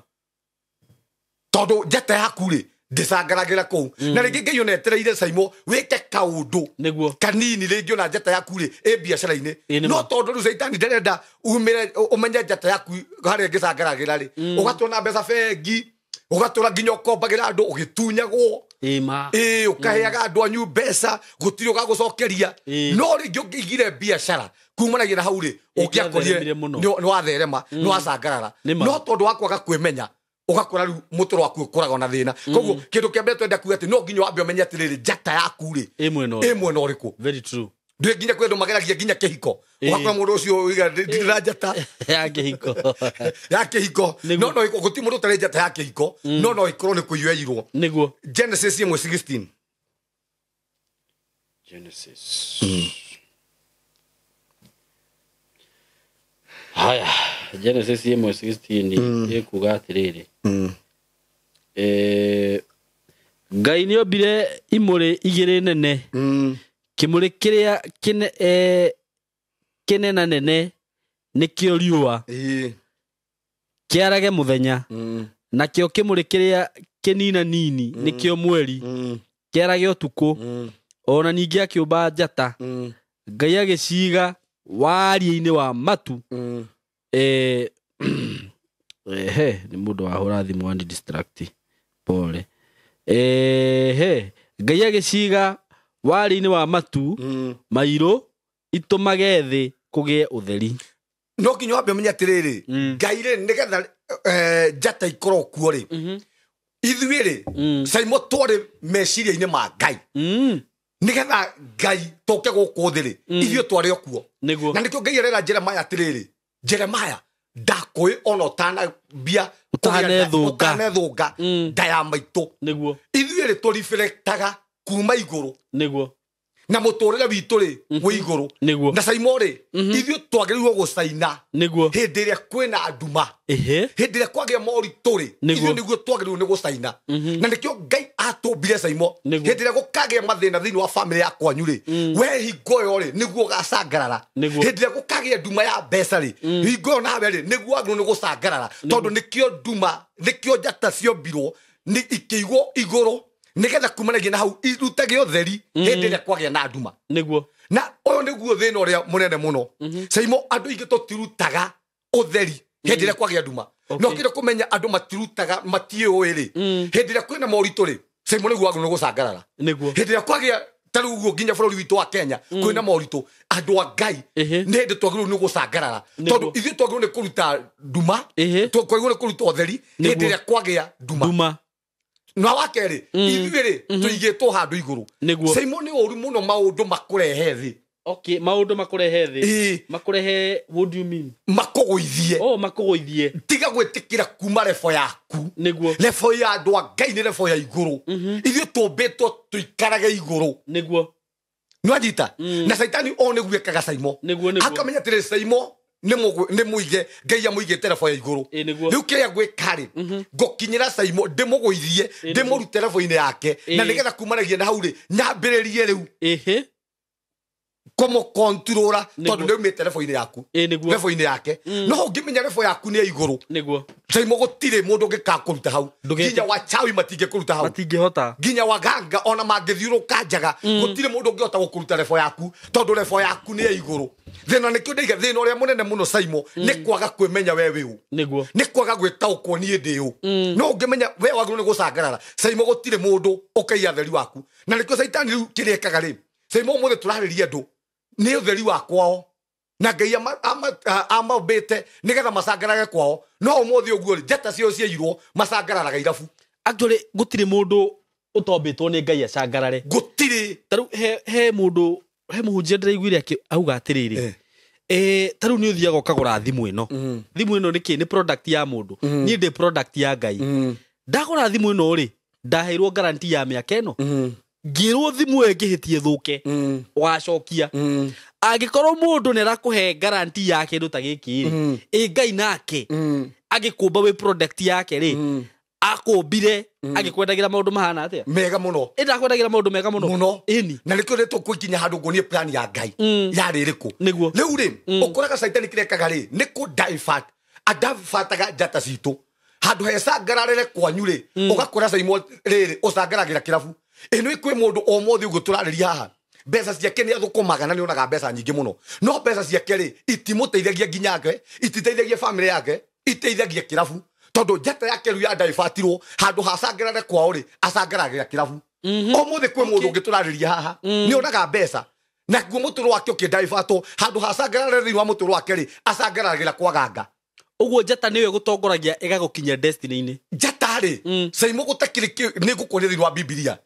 tondũ njata yaku rĩ ndĩcangaragĩra kũu. Na rĩngĩ Ngai ona etereire Caimo wĩke kaũndũ Nĩguo. kanini, rĩngĩ ona njata yaku rĩ ĩ biacara-inĩ, Ĩ, nĩ no ma. tondũ rĩu caitani ndarenda umĩre ũmenye njata yaku harĩa ĩngĩcangaragĩra rĩ, ũgatũra na mbeca bengi, ũgatũra nginya ũkombagĩra andũ ũgĩtunyagwo. Ĩĩ ma. Ĩĩ, ũkaheaga andũ anyu mbeca gũtirĩ ũgagũcokeria. Ĩĩ. No rĩngĩ ũngĩigire biacara kumanagia na hau rĩ, ũngĩakorire Ĩngĩatheremire mũno. nĩ watherema, nĩ wacangarara. Nĩ ma. No tondũ wa kwaga kwĩmenya, ũgakora rĩu mũtũrĩre waku ũkoragwo na thĩna. Koguo kĩndũ kĩa mbere twenda kuga atĩ no nginya wambe ũmenye atĩrĩrĩ, njata yaku rĩ Ĩ mwena ĩ ũrĩkũ. mwena ũrĩkũ. Very true. Ndwĩ nginya kwĩ andũ mageragia nginya kĩhiko, Ĩĩ. ũgakora mũndũ ũcio oiga, ndirĩ na njata Ya kĩhiko. ya kĩhiko. Nĩguo. No no gũtirĩ mũndũ ũtarĩ njata ya kĩhiko, no no ĩkorwo nĩ kũiywo. Nĩguo. Genesis 1:16. Genesis. Haya, Genesis 1:16 ĩkuga atĩrĩrĩ. Ngai nĩombire imũrĩ igĩrĩ nene, kĩmũrĩ kĩrĩa kĩnena nene nĩkĩo riũa, Ĩĩ. kĩarage mũthenya, nakĩo kĩmũrĩ kĩrĩa kĩnina nini nĩkĩo mweri, kĩarage ũtukũ. Ona ningĩ akĩũmba njata, Ngai agĩciiga warie-inĩ wa matu. Ehe, nĩ mũndũ wahũra thimũ ani distract, pole. Ehe, Ngai agĩciiga warie-inĩ wa matu mairũ, itũmage thĩ kũgĩe ũtheri. No nginya wambe ũmenye atĩrĩrĩ, Ngai rĩ, nĩgetha njata ikorwo kuo rĩ, ithuĩ rĩ, Caimo twarĩ meciria-inĩ ma Ngai, nĩgetha Ngai tũke gũkũ thĩ rĩ, ithuĩ twarĩ o kuo. Nĩguo. Na nĩkĩo Ngai arera Jeremaya atĩrĩrĩ, Jeremaya, ndakũĩ ona ũtanambia Ũtanethũnga. ũtanethũnga nda ya maitũ. Nĩguo. Ithuĩ rĩ, tũriflektaga kuma igũrũ. Nĩguo. Na mũtũrĩre witũ rĩ wĩ igũrũ. Nĩguo. Na Caimo rĩ, ithuĩ twagĩrĩirwo gũcaina Nĩguo. hĩndĩ ĩrĩa kwĩna nduma, Ehe. hĩndĩ ĩrĩa kwagĩa moritũ rĩ, Nĩguo. ithuĩ nĩguo twagĩrĩirwo nĩ gũcaina. Na nĩkĩo Ngai atũmbire Caimo, Nĩguo. hĩndĩ ĩrĩa gũkagĩa mathĩna thĩinĩ wa bamĩrĩ ya kwanyu rĩ, we hingo ĩyo rĩ nĩguo ũgacangarara. Nĩguo. Hĩndĩ ĩrĩa gũkagĩa nduma ya mbeca rĩ, hingo ĩyo nawe rĩ nĩguo wagĩrĩirwo nĩ gũcangarara, tondũ nĩkĩo nduma, nĩkĩo njata ciombirwo nĩ ikĩigwo igũrũ, nĩgetha kumanagia na hau irutage ũtheri hĩndĩ ĩrĩa kwagĩa na nduma. Nĩguo. Na ũyũ nĩguo thĩna ũrĩa mũnene mũno. Caimo, andũ aingĩ tũtirutaga ũtheri hĩndĩ ĩrĩa kwagĩa nduma. Okay. No kĩndũ kũmenya andũ matirutaga, matiũĩ rĩ, hĩndĩ ĩrĩa kwĩna moritũ rĩ, Caimo nĩguo wagĩrĩirwo nĩ gũcangarara. Nĩguo. Hĩndĩ ĩrĩa kwagĩa ta rĩu ũguo nginya bũrũri witũ wa Kenya kwĩna moritũ, andũ a Ngai Ĩhĩ. nĩ hĩndĩ twagĩrĩirwo nĩ gũcangarara, Nĩguo. tondũ ithuĩ twagĩrĩirwo nĩ kũruta nduma, Ĩhĩ. twagĩrĩirwo nĩ kũruta ũtheri Nĩguo. hĩndĩ ĩrĩa kwagĩa nduma. Nduma. Na wa kerĩ, ithuĩ rĩ tũigĩtwo handũ igũrũ. Nĩguo. Caimo, nĩ ũru mũno maũndũ makũrehe thĩ. Okay, maũndũ makũrehe thĩ. Ĩĩ. Makũrehe, what do you mean? Makũgũithie. Oh, makũgũithie. Tiga gwĩtĩkĩra kuma rebo yaku. Nĩguo. Rebo ya andũ a Ngai nĩ rebo ya igũrũ. Ithuĩ tũmbĩtwo tũikarage igũrũ. Nĩguo. Nĩwanyita? Na caitani o nĩguo ekaga Caimo. Nĩguo, nĩguo. Akamenya atĩrĩ, Caimo nĩ mũige, Ngai amũigĩte rebo ya igũrũ. Ĩĩ, nĩguo. Rĩu kĩrĩa ngwĩka rĩ, ngũkinyĩra Caimo ndĩmũgũithie, Ĩĩ, ndĩmũrute rebo-inĩ yake, na Ĩĩ. nĩgetha kumanagia na hau rĩ, nyambĩrĩrie rĩu Ĩhĩ. Kũmũkonturũra tondũ nĩ umĩte level-inĩ yaku. Ĩ nĩguo. Level-inĩ yake. No ũngĩmenya level yaku nĩ ya igũrũ, Nĩguo. Saimo, gũtirĩ mũndũ ũngĩkakũruta hau. Nginya wachawi matingĩkũruta hau. Matingĩhota. Nginya waganga ona mangĩthiũrũka njaga, gũtirĩ mũndũ ũngĩhota gũkũruta level yaku, tondũ level yaku nĩ ya igũrũ. Thĩna nĩkĩo ndaiga, thĩna ũrĩa mũnene mũno, Saimo, nĩ kwaga kwĩmenya we wĩ ũ. Nĩ kwaga gwĩtaũkwo niĩ ndĩ ũ. No ũngĩmenya we wagĩrĩirwo nĩ gũcangarara, Saimo, gũtirĩ mũndũ ũkaiya theri waku. Na nĩkĩo caitani rĩu kĩrĩa ekaga rĩ, Saimo, ũmũthĩ tũrarĩria andũ nĩ ũtheri wa kwao, na Ngai amaũmbĩte nĩgetha macangarage kwao. No ũmũthĩ ũguo rĩ, njata cio ciairwo, macangararaga irabu. Actually gũtirĩ mũndũ ũtombĩtwo nĩ Ngai acangarare. Gũtirĩ. Tarĩu he mũndũ, he mũhunjia ndĩraiguire auga atĩrĩrĩ, tarĩu nĩ ũthiaga ũkagũra thimũ ĩno. Thimũ ĩno nĩ kĩ? Nĩ product ya mũndũ. Niĩ ndĩ product ya Ngai. Ndagũra thimũ ĩno rĩ, ndaheirwo guarantee ya mĩaka ĩno, ngĩrwo thimũ ĩyo ĩngĩhĩtie thũke, ũgacokia. Angĩkorwo mũndũ nĩ arakũhe guarantee ya kĩndũ ta gĩkĩ rĩ, ĩ Ngai nake agĩkũmba wĩ product yake rĩ, akũmbire agĩkwendagĩra maũndũ mahana atĩa? Mega mũno. Ĩ ndakwendagĩra maũndũ mega mũno. Mũno. Ĩni. Na nĩkĩo rĩ tũkũikinya handũ nguonie plan ya Ngai yarĩ ĩrĩkũ. Rĩu rĩ, ũkoraga caitani kĩrĩa ekaga rĩ, nĩ kũ divert adavataga njata citũ handũ hecangararĩre kwanyu rĩ. Ũgakora, Saimo, rĩrĩ ũcangaragĩra kĩrabu ĩno. Kwĩ mũndũ ũmũthĩ ũguo tũrarĩria haha, mbeca ciake nĩ athũkũmaga na nĩ onaga mbeca nyingĩ mũno, no mbeca ciake rĩ, itimũteithagia nginya yake, ititeithagia family yake, iteithagia kĩrabu, tondũ njata yake rĩu yandaibatirwo handũ hacangarare kwao rĩ, acangaragĩra kĩrabu. Ũmũthĩ kwĩ mũndũ ũngĩ tũrarĩria haha nĩ onaga mbeca, naguo mũtũrũ wake ũkĩndaibatwo handũ hacangarare thĩinĩ wa mũtũrũ wake rĩ, acangaragĩra kwaganga. Ũguo njata nĩyo ĩgũtongoragia ĩgagũkinyia destiny-inĩ. Njata rĩ, Saimo, gũtakĩrĩ nĩ ngũkuonia thĩinĩ wa Bibilia.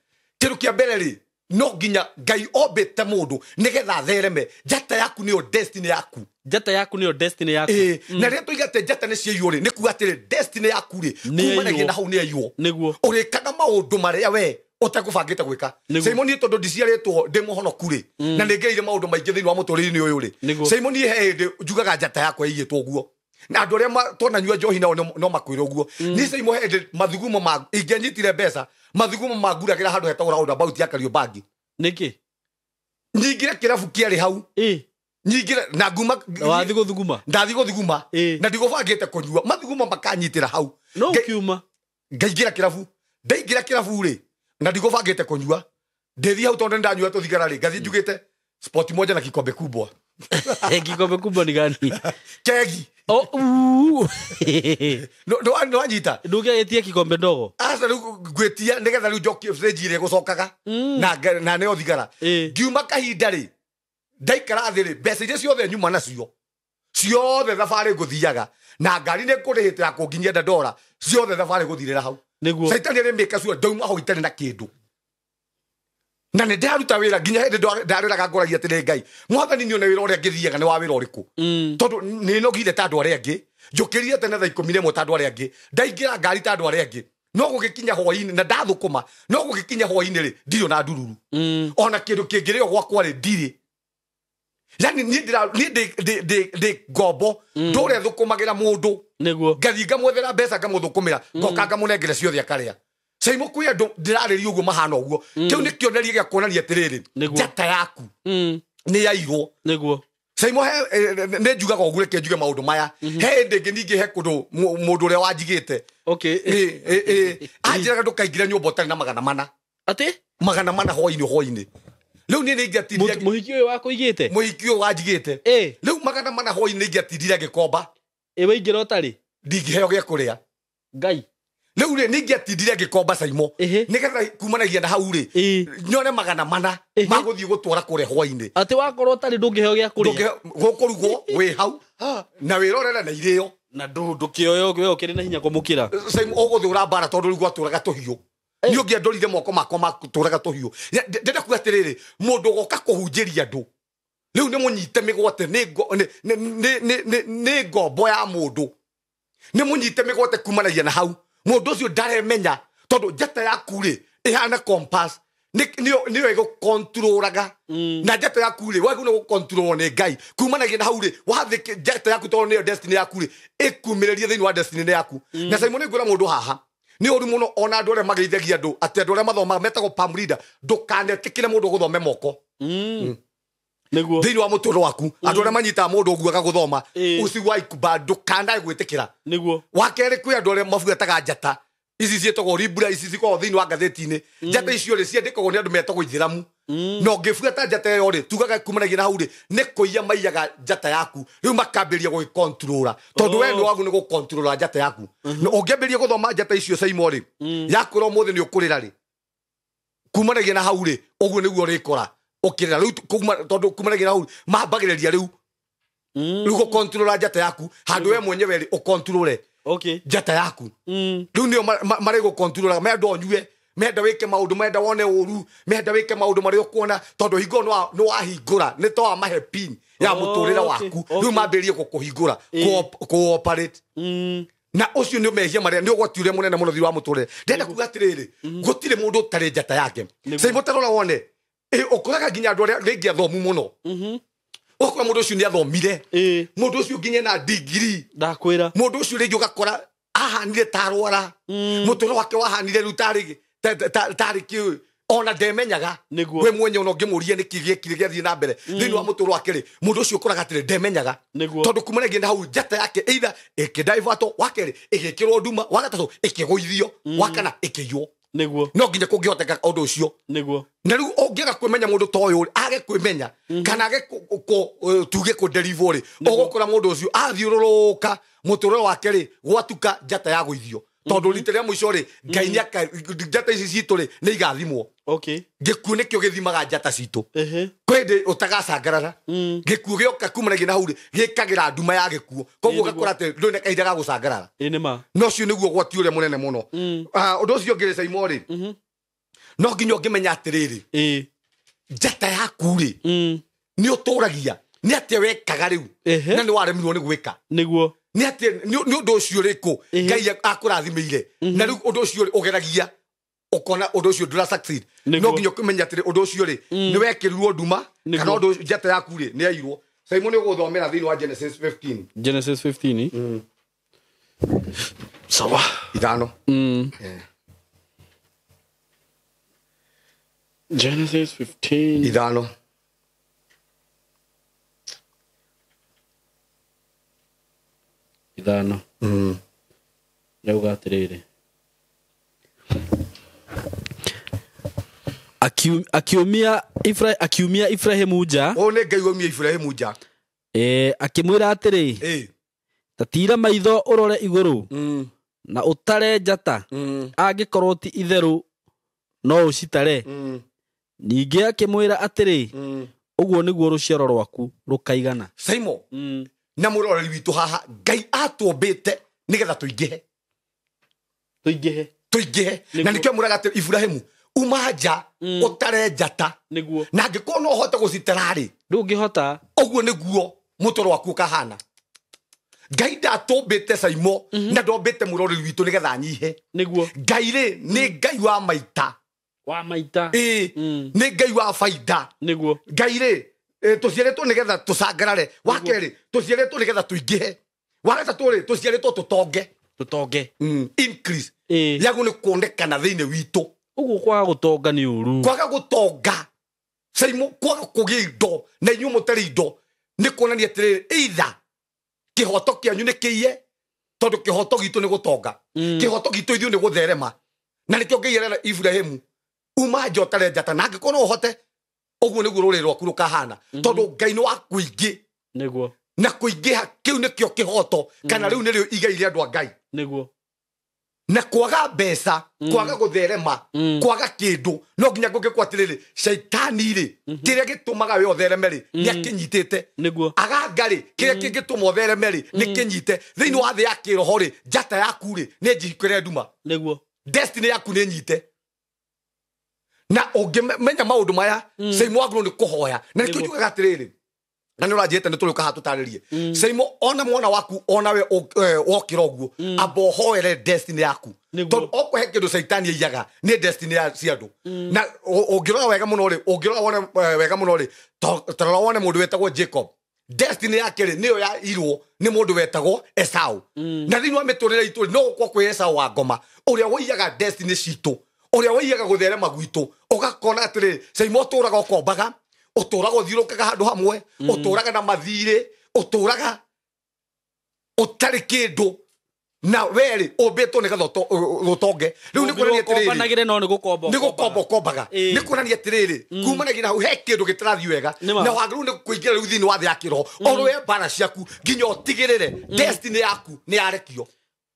Kĩndũ kĩa mbere rĩ, no nginya Ngai ombĩte mũndũ nĩgetha athereme. Njata yaku nĩyo destiny yaku. Njata yaku nĩyo destiny yaku. Ĩĩ, na rĩrĩa tũiga atĩ njata nĩ ciaiywo rĩ, nĩ kuga atĩrĩ, destiny yaku rĩ, Nĩ kumanagia yaiywo. na hau nĩ yaiywo. Ũrĩkaga maũndũ marĩa we ũtekũbangĩte gwĩka. Saimo, niĩ tondũ ndiciarĩtwo ndĩ mũhonoku rĩ, na nĩ ngereire maũndũ maingĩ thĩinĩ wa mũtũrĩre-inĩ ũyũ rĩ, Saimo, niĩ he hĩndĩ njugaga njata yakwa ĩiyĩtwo ũguo, na andũ arĩa twananyua njohi nao no makwĩre ũguo. Niĩ, Saimo, he hĩndĩ mathugumo ma ingĩanyitire mbeca, mathugumo manguragĩra handũ hetagwo roundabout ya Kariobangi. Nĩkĩ? Nyingĩre kĩrabu kĩarĩ hau. Nyingĩre na nguma. Wathiĩ gũthuguma. Ndathi gũthuguma. Na ndigũbangĩte kũnyua, mathugumo makanyitĩra hau. No ũkiuma. Ngaingĩra kĩrabu. Ndaingĩra kĩrabu rĩ, na ndigũbangĩte kũnyua, ndĩthiĩ hau tondũ nĩndanyua tũthigara rĩ, ngathiĩ njugĩte spot moja na kikombe kubwa. Kikombe kubwa ni gani? Kegi. Oh, uu. Nĩwanyita? Ndũngĩagĩtia kikombe ndogo. Aca, rĩu ngwĩtia nĩgetha rĩu njokie fridge ĩrĩa ĩgũcokaga na nĩyo thigara. Ngiuma kahinda rĩ, ndaikara thĩ rĩ, mbeca iria ciothe nyuma nacio ciothe, thabarĩ ngũthiaga na ngari nĩ ngũrĩhĩte ya kũnginyia Dandora, ciothe thabarĩ gũthirĩra hau. Caitani arĩ mĩka cio, ndauma hau itarĩ na kĩndũ, na nĩ ndĩraruta wĩra nginya hĩndĩ ndarĩraga ngoragia atĩrĩ, Ngai Mwathani, niĩ one wĩra ũrĩa ngĩthiaga nĩ wa wĩra ũrĩkũ? Tondũ nĩ nogire ta andũ arĩa angĩ, njũkĩrire tene thaa 11 ta andũ arĩa angĩ, ndaingĩra ngari ta andũ arĩa angĩ, no gũgĩkinya hwainĩ na ndathũkũma, no gũgĩkinya hwainĩ rĩ, ndirĩ ona ndururu, ona kĩndũ kĩngĩrĩo gwakwa rĩ, ndirĩ. Yani niĩ niĩ ndĩ ngombo, ndũrĩa thũkũmagĩra mũndũ. Ngathiĩ ngamwethera mbeca, ngamũthũkũmĩra, ngoka ngamũnengera ciothe akarĩa. Caimo, kwĩ andũ ndĩrarĩria ũguo mahana ũguo. Kĩu nĩ kĩonereria gĩa kuonania atĩrĩrĩ, njata yaku nĩ yairwo. Caimo, he nĩ njugaga ũguo, reke njuge maũndũ maya. He hĩndĩ ĩngĩ ningĩ he kũndũ mũndũ ũrĩa wanjigĩte, anjĩraga ndũkaingĩre nyũmba ũtarĩ na 400. Atĩ? 400 hwainĩ hwainĩ. Rĩu niĩ nĩ ingĩatindire. Mũhiki ũyũ wakũigĩte? Mũhiki ũyũ wanjigĩte. Rĩu 400 hwainĩ nĩ ingĩatindire ngĩkomba. Ĩ waingĩra ũtarĩ? Ndingĩheo gĩa kũrĩa. Ngai. Rĩu rĩ, nĩ ingĩatindire ngĩkomba, Caimo, nĩgetha kumanagia na hau rĩ, nyone 400 magũthiĩ gũtwara kũrĩa hwainĩ. Atĩ wakorwo ũtarĩ ndũngĩheo gĩa kũrĩa? Gũkũrugwo wĩ hau na wĩrorere na irĩo. Na ndũkĩoyo we ũkĩrĩ na hinya kũmũkĩra. Caimo, ũgũthũra mbara tondũ rĩu gwatũraga tũhiũ. Niĩ ũngĩandorire moko makwa matũraga tũhiũ. Ndĩrenda kuga atĩrĩrĩ, mũndũ ũgoka kũhunjĩria andũ rĩu nĩ mũnyite mĩgwate, nĩ ngombo ya mũndũ, nĩ mũnyite mĩgwate kumanagia na hau. Mũndũ ũcio ndaremenya, tondũ njata yaku rĩ, ĩhana compass, nĩyo ĩgũkontrolaga. Na njata yaku rĩ, wagĩrĩirwo nĩ gũkontrolwo nĩ Ngai. Kumanagia na hau rĩ, wathĩke njata yaku, tondũ nĩyo destiny yaku rĩ, ĩkumĩrĩrie thĩinĩ wa destiny yaku. Na Simon, nĩ ngwĩra mũndũ haha, nĩ ũru mũno ona andũ arĩa mageithagia andũ atĩ andũ arĩa mathomaga metagwo palm reader, ndũkanetĩkĩre mũndũ gũthome moko. Nĩguo. Thĩinĩ wa mũtũrĩre waku andũ arĩa manyitaga mũndũ ũguo agagũthoma Ĩĩ. usiwaikubali ndũkanae gwĩtĩkĩra. Nĩguo. Wa kerĩ kwĩ andũ arĩa mabuataga njata ici ciĩtagwo ribura ici cikoragwo thĩinĩ wa ngathĩti-inĩ. Njata icio rĩ ciandĩkagwo nĩ andũ metagwo ithĩramu na ũngĩbuata njata ĩyo rĩ tugaga kumanagia na hau rĩ nĩ kũiya maiyaga njata yaku rĩu makambĩrĩria gũgĩkontrora tondũ we nĩ wagu nĩ gũkontrora njata yaku. Na ũngĩambĩrĩria gũthoma njata icio Saimo rĩ yakwĩra ũmũthĩ nĩ ũkũrĩra rĩ kumanagia na hau rĩ ũguo nĩguo ũrĩkora ũkĩrĩra rĩu tondũ kumanagia na hau mambagĩrĩria rĩu rĩu gũkontrora njata yaku handũ we mwenyewe rĩ ũkontrore Okay. njata yaku. Rĩu nĩo marĩ gũkontrora menda ũnyue menda wĩke maũndũ menda wone ũru menda wĩke maũndũ marĩa ũkuona tondũ hingo nĩ wahingũra nĩ to wamahe pin ya mũtũrĩre waku rĩu mambĩrĩrie gũkũhingũra kũ-operate. Na ũcio nĩ mehia marĩa nĩ ũgwati ũrĩa mũnene mũno thĩinĩ wa mũtũrĩre. Ndĩrenda kuga atĩrĩrĩ gũtirĩ mũndũ ũtarĩ njata yake. Saimo tarora wone ũkoraga nginya andũ arĩa rĩngĩ athomu mũno ũgakora mũndũ ũcio nĩ athomire mũndũ ũcio nginya na degree Ndakwĩra. Mũndũ ũcio rĩngĩ ũgakora ahanire ta arwara mũtũrĩre wake wahanire rĩu tarĩ kĩ ona ndemenyaga Nĩguo. we mwenye ona ũngĩmũria nĩkĩ gĩekire gĩathiĩ na mbere thĩinĩ wa mũtũrĩre wake rĩ mũndũ ũcio ũkoraga atĩrĩ ndemenyaga Nĩguo. tondũ kumanagia na hau njata yake either ĩkĩdaivatwo wa kerĩ ĩgĩkĩrwo nduma wa gatatũ ĩkĩgũithio wa kana ĩkĩiywo. Nĩguo. No nginya kũngĩhoteka ũndũ ũcio. Nĩguo. Na rĩu ũngĩaga kwĩmenya mũndũ ta ũyũ rĩ age kwĩmenya kana age tuge kũdeliver rĩ ũgũkora mũndũ ũcio athiũrũrũka mũtũrĩre wake rĩ gwatuka njata ya gũithio tondũ rita rĩa mũico rĩ Ngai nĩaka njata ici citũ rĩ nĩ igathimwo. Okay. Gĩkuũ nĩkĩo gĩthimaga njata citũ. Ehe. Kwĩ hĩndĩ ũtagacangarara gĩkuũ gĩoka kumanagia na hau rĩ gĩkagĩra nduma ya gĩkuũ koguo Ĩĩ, nĩguo. ũgakora atĩ ndũrĩ na kahinda ga gũcangarara. Ĩĩ nĩ ma. No ũcio nĩguo ũgwati ũrĩa mũnene mũno. Ũndũ ũcio ũngĩ rĩ Saimo rĩ no nginya ũngĩmenya atĩrĩrĩ Ĩĩ. njata yaku rĩ nĩ ũtũragia nĩ atĩa wekaga rĩu Ehe. na nĩ waremirwo nĩ gwĩka. Nĩguo. Nĩ atĩa nĩ ũndũ ũcio ũrĩkũ Ngai akũrathimĩire na rĩu ũndũ ũcio ũgeragia ũkona ũndũ ũcio ndũra succeed. Nĩguo. No nginya ũkĩmenya atĩrĩ ũndũ ũcio rĩ nĩ wekĩrirwo nduma Nĩguo. kana ũndũ ũcio njata yaku rĩ nĩ yairwo. Saimo nĩ ũgũthomera thĩinĩ wa Genesis 15. Genesis 15. Sawa. Ithano. Genesis 15. Ithano. Ithano. Rauga atĩrĩrĩ akiumia Ibrahimu nja. Ũyũ nĩ Ngai waumia Ibrahimu nja. Akĩmwĩra atĩrĩ Ĩĩ. ta tira maitho ũrore igũrũ na ũtare njata angĩkorwo ti itherũ no ũcitare. Ningĩ akĩmwĩra atĩrĩ ũguo nĩguo rũciaro rwaku rũkaigana. Saimo na mũroreri witũ haha Ngai atũmbĩte nĩgetha tũingĩhe. Tũingĩhe. Tũingĩhe. Na Nĩguo. nĩkĩo mwĩraga atĩ Ibrahimu uma nja ũtare njata Nĩguo. na angĩkorwo no ũhote gũcitara rĩ Ndũngĩhota. ũguo nĩguo mũtũrĩre waku ũkahana. Ngai ndatũmbĩte Saimo na ndombĩte mũroreri witũ nĩgetha anyihe. Nĩguo. Ngai rĩ nĩ Ngai wa maita. Wa maita. Ĩĩ nĩ Ngai wa baida. Nĩguo. Ngai rĩ tũciarĩtwo nĩgetha tũcangarare. Wa kerĩ tũciarĩtwo nĩgetha tũingĩhe. Wa gatatũ rĩ tũciarĩtwo tũtonge. Tũtonge. Increase. Ĩĩ. Yagu nĩ kuonekana thĩinĩ witũ. Ũguo kwaga gũtonga nĩ ũru. Kwaga gũtonga Saimo kwaga kũgĩa indo na inyuĩ mũtarĩ indo nĩ kuonania atĩrĩrĩ either kĩhoto kĩanyu nĩ kĩiye tondũ kĩhoto gitũ nĩ gũtonga. Kĩhoto gitũ ithuĩ nĩ gũtherema. Na nĩkĩo Ngai arera Ibrahimu uma nja ũtare njata na angĩkorwo no ũhote ũguo nĩguo rũrĩrĩ rwaku rũkahana tondũ Ngai nĩ wa kũingĩ. Nĩguo. Na kũingĩha kĩu nĩkĩo kĩhoto kana rĩu nĩrĩo igai rĩa andũ a Ngai. Nĩguo. Na kwaga mbeca kwaga gũtherema kwaga kĩndũ no nginya ngũngĩkwo atĩrĩrĩ caitani rĩ kĩrĩa gĩtũmaga we ũthereme rĩ nĩ akĩnyitĩte. Nĩguo. Aganga rĩ kĩrĩa kĩngĩtũma ũthereme rĩ nĩ kĩnyite. Thĩinĩ wa thĩ ya kĩroho rĩ njata yaku rĩ nĩ njihingũre nduma. Nĩguo. Destiny yaku nĩ nyite. Na ũngĩmenya maũndũ maya Saimo wagĩrĩirwo nĩ kũhoya. Na nĩkĩo Nĩguo. njugaga atĩrĩrĩ na nĩ ũranjĩte nĩ tũrĩũka haha tũtarĩrie. Saimo ona mwana waku ona we wokĩra ũguo amba ũhoere destiny yaku. Nĩguo. Tondũ okorwo he kĩndũ caitani aiyaga nĩ destiny ya cia andũ. Na ũngĩrora wega mũno rĩ ũngĩrora wone wega mũno rĩ tarora wone mũndũ wetagwo Jacob. Destiny yake rĩ nĩyo yairwo nĩ mũndũ wetagwo Esau. Na thĩinĩ wa mĩtũrĩre itũ rĩ no gũkorwo kwĩ Esau wa ngoma ũrĩa waiyaga destiny citũ ũrĩa waiyaga gũtherema gwitũ ũgakona atĩrĩrĩ Saimo ũtũraga ũkombaga Ũtũraga ũthiũrũkaga handũ hamwe, ũtũraga na mathirĩ, ũtũraga ũtarĩ kĩndũ na werĩ ũmbĩtwo nĩgetha ũtonge. Rĩu nĩ kuonania atĩrĩrĩ, Ũkombanagĩre no nĩ gũkomba nĩ gũkomba ũkombaga. Ĩĩ. Nĩ kuonania atĩrĩrĩ, kumanagia na hau he kĩndũ gĩtarathiĩ wega, Nĩ ma. na wagĩrĩirwo nĩ kũingĩra rĩu thĩinĩ wa thĩ ya kĩroho, ũrũe mbara ciaku nginya ũtigĩrĩre destiny yaku nĩ yarekio.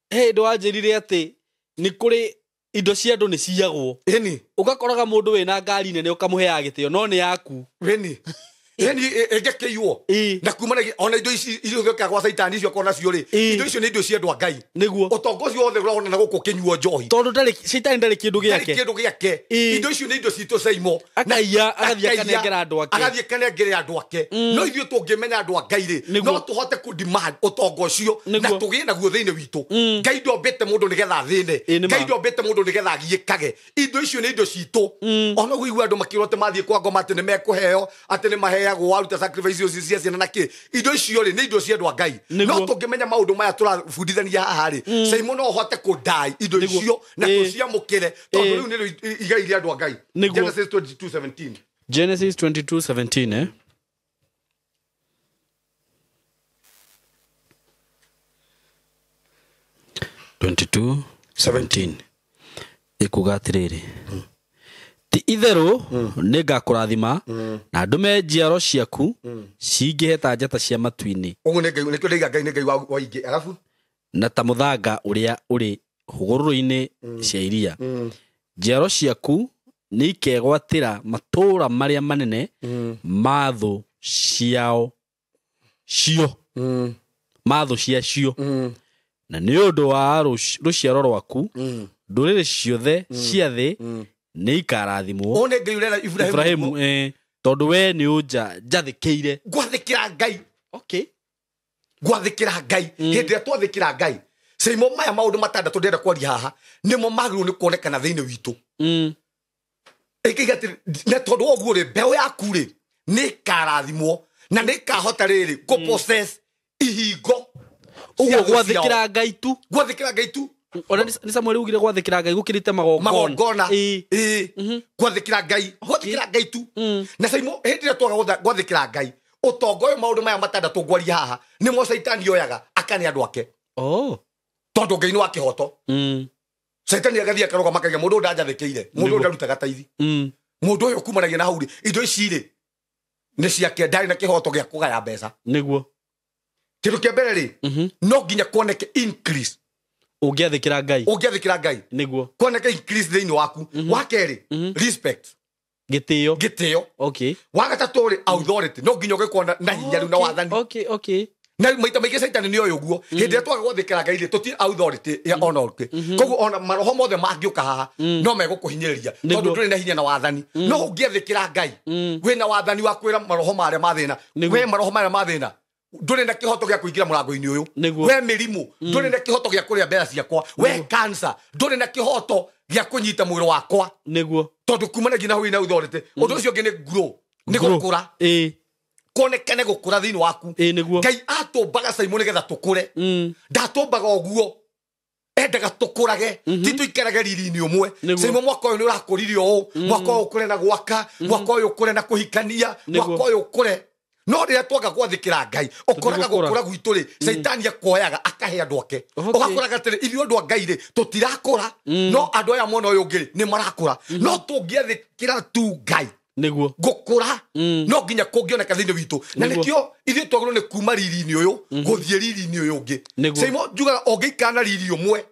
He hĩndĩ wanjĩrire atĩ nĩ kũrĩ indo cia andũ nĩ ciyagwo. Ĩni. Ũgakoraga mũndũ wĩna ngari nene ũkamũheaga gĩtĩo no nĩ yaku. Ĩni, ĩni, ĩngĩkĩiywo. Ĩĩ. Na kumanagia ona indo ici ihũthĩkaga gwa caitani icio akorwo nacio rĩ, Ĩĩ. indo icio nĩ indo cia andũ a Ngai. Nĩguo. Ũtonga ũcio wothe ũrona na gũkũ ũkĩnyuo njohi, Tondũ ndarĩ caitani ndarĩ kĩndũ ndarĩ gĩake. kĩndũ gĩake. Ĩĩ. Indo icio nĩ indo citũ caimo. Akaiya, agathiĩ Akaiya, akanengera andũ ake. Agathiĩ akanengera andũ ake. No ithuĩ tũngĩmenya andũ a Ngai rĩ, Nĩguo. no tũhote kũ demand ũtonga ũcio na Nĩguo. tũgĩe naguo thĩinĩ witũ. Ngai ndombĩte mũndũ nĩgetha athĩne. Ĩĩ, nĩ ma. Ngai ndombĩte mũndũ nĩgetha agiĩkage. Indo icio nĩ indo citũ. Ona ũguo andũ makĩrwo atĩ mathiĩ kwa ngoma atĩ nĩ mekũheo, atĩ nĩ maheagwo waruta sacrifice icio cia ciana na kĩ, indo icio rĩ nĩ indo cia andũ a Ngai. Nĩguo. No tũngĩmenya maũndũ maya tũrabundithania haha rĩ, Caimo no ũhote kũndai indo Nĩguo. icio na Ĩĩ. tũciamũkĩre, tondũ Ĩĩ. rĩu nĩrĩo igai rĩa andũ a Ngai. Nĩguo. Genesis 22:17. Genesis 22:17, eh? Ĩkuga atĩrĩrĩ, ti itherũ nĩ ngakũrathima na ndũme njiaro ciaku cingĩhe ta njata cia matu-inĩ, Ũguo nĩ Ngai, nĩkĩo ndaiga Ngai nĩ Ngai wa ingĩ. Arabu na ta mũthanga ũrĩa ũrĩ hũgũrũrũ-inĩ cia iria. Njiaro ciaku nĩ ikegwatĩra matũũra marĩa manene ma thũ ciao cio, ma thũ ciacio, na nĩ ũndũ wa rũciaro rwaku ndũrĩrĩ ciothe cia thĩ nĩ ikarathimwo. Ũũ nĩ Ngai ũrera Ibrahimu. Ibrahimu, tondũ we nĩ ũnjathĩkĩire. Gwathĩkĩra Ngai. Okay. Gwathĩkĩra Ngai. Hĩndĩ ĩrĩa twathĩkĩra Ngai, Caimo, maya maũndũ matandatũ ndĩrenda kwaria haha nĩmo magĩrĩirwo nĩ kuonekana thĩinĩ witũ. Ĩkĩiga atĩ na tondũ wa ũguo rĩ, mbeũ yaku rĩ nĩ ĩkarathimwo na nĩ ĩkahota rĩrĩ kũ possess ihingo Ũguo cia thũ ciao. gwathĩkĩra Ngai tu. Gwathĩkĩra Ngai tu. Ona nĩ Samuel ugire gwathĩkĩra Ngai gũkĩrĩte magongona. Magongona. Ĩĩ. Ĩĩ, gwathĩkĩra Ngai, gwathĩkĩra Ngai tu. Na Caimo, hĩndĩ ĩrĩa twaga gwathĩkĩra Ngai, ũtonga ũyũ, maũndũ maya matandatũ ngwaria haha nĩmo caitani oyaga akane andũ ake. Oh. Tondũ Ngai nĩ wa kĩhoto. Caitani agathiĩ akarũgama akaiga, mũndũ ũyũ ndanjathĩkĩire, mũndũ ũyũ ndarutaga taithi, mũndũ ũyũ kumanagia na hau rĩ, indo ici rĩ nĩ ciake, ndarĩ na kĩhoto gĩa kũgaya mbeca. Nĩguo. Kĩndũ kĩa mbere rĩ, no nginya kuoneke increase. Ũngĩathĩkĩra Ngai. Ũngĩathĩkĩra Ngai, Nĩguo. kuoneke increase thĩinĩ waku. Wa kerĩ, respect. Gĩtĩo. Gĩtĩo. Okay. Wa gatatũ rĩ, authority. No nginya ũgĩkorwo na hinya rĩu na wathani. Okay, okay. Na maita maingĩ caitani nĩ oĩ ũguo, hĩndĩ ĩrĩa twaga gwathĩkĩra Ngai rĩ, tũtirĩ authority ya ona ũrĩkũ, koguo ona maroho mothe mangĩũka haha no megũkũhinyĩrĩria, tondũ Nĩguo. ndũrĩ na hinya na wathani. No ũngĩathĩkĩra Ngai, wĩna wathani wa kwĩra maroho marĩa ma thĩna, Nĩguo. we maroho marĩa ma thĩna, ndũrĩ na kĩhoto gĩa kũingĩra mũrango-inĩ ũyũ. Nĩguo. We mĩrimũ, ndũrĩ na kĩhoto gĩa kũrĩa mbeca ciakwa. We cancer, ndũrĩ na kĩhoto gĩa kũnyita mwĩrĩ wakwa, Nĩguo. tondũ kumanagia na hau wĩna authority. Ũndũ ũcio ũngĩ nĩ grow, nĩ Grow. gũkũra. Ĩĩ. Kuonekane gũkũra thĩinĩ waku. Ĩĩ, nĩguo. Ngai atũmbaga, Caimo, nĩgetha tũkũre. Ndatũmbaga ũguo, endaga tũkũrage, ti tũikarage riri-inĩ ũmwe. Nĩguo. Caimo, mwaka ũyũ nĩ ũrakũrire ũũ, mwaka ũyũ ũkũre na gwaka, mwaka ũyũ ũkũre na kũhikania, Nĩguo. mwaka ũyũ ũkũre. No rĩrĩa twaga gwathĩkĩra Ngai, ũkoraga Tũtigũkũra. gũkũra gwitũ rĩ, caitani akoyaga akahe andũ ake. Okay. Ũgakoraga atĩrĩ, ithuĩ andũ a Ngai rĩ tũtirakũra, no andũ aya mwena ũyũ ũngĩ rĩ nĩ marakũra. No tũngĩathĩkĩra tu Ngai, Nĩguo. gũkũra no nginya kũngĩoneka thĩinĩ witũ. Na Nĩguo. nĩkĩo ithuĩ twagĩrĩirwo nĩ kuma riri-inĩ ũyũ gũthiĩ riri-inĩ ũyũ ũngĩ. Nĩguo. Caimo, njugaga ũngĩikara na riri ũmwe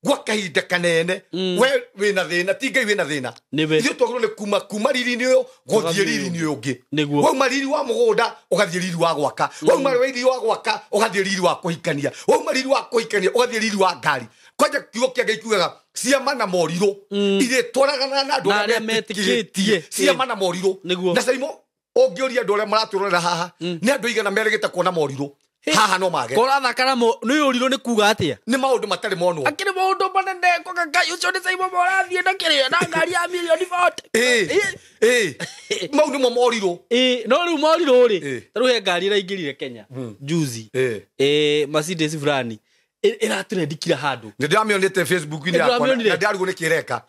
gwa kahinda kanene, we wĩna thĩna, ti Ngai wĩna thĩna. Nĩwe. Ithuĩ twagĩrĩirwo nĩ kuma riri-inĩ ũyũ gũthiĩ Ũgathiĩ riri-inĩ ũyũ ũngĩ. Nĩguo. Wauma riri wa mũgũnda, ũgathiĩ riri wa gwaka. Wauma riri wa gwaka, ũgathiĩ riri wa kũhikania. Wauma riri wa kũhikania, ũgathiĩ riri wa ngari. Kwanja kiugo kĩa Ngai kiugaga ciama na morirũ irĩtwaragana na andũ Na arĩa arĩa metĩkĩtie. metĩkĩtie. Ciama na morirũ. Nĩguo. Na Caimo, ũngĩũria andũ arĩa maratũrorera haha nĩ andũ igana merĩgĩte kuona morirũ haha, no mage. Korathaka namo nĩ ũrirũ nĩ kuga atĩa? Nĩ maũndũ matarĩ monwo. Akĩrĩ maũndũ manene kwaga Ngai ũcio nĩ Caimo morathiĩ na kĩrĩa na ngari ya mirioni 40. Ĩĩ, ĩĩ, mau nĩmo morirũ. Ĩĩ, no rĩu morirũ rĩ, Ĩĩ. ta rĩu he ngari ĩraingĩrire Kenya juzi. Ĩĩ. Ĩĩ, Mercedes fulani. Ĩratrendi kila handũ. Nä ndäramĩonete Facebook-inĩ yakwa Nĩndĩramĩonire. na ndĩrarigwo nĩ kĩreka.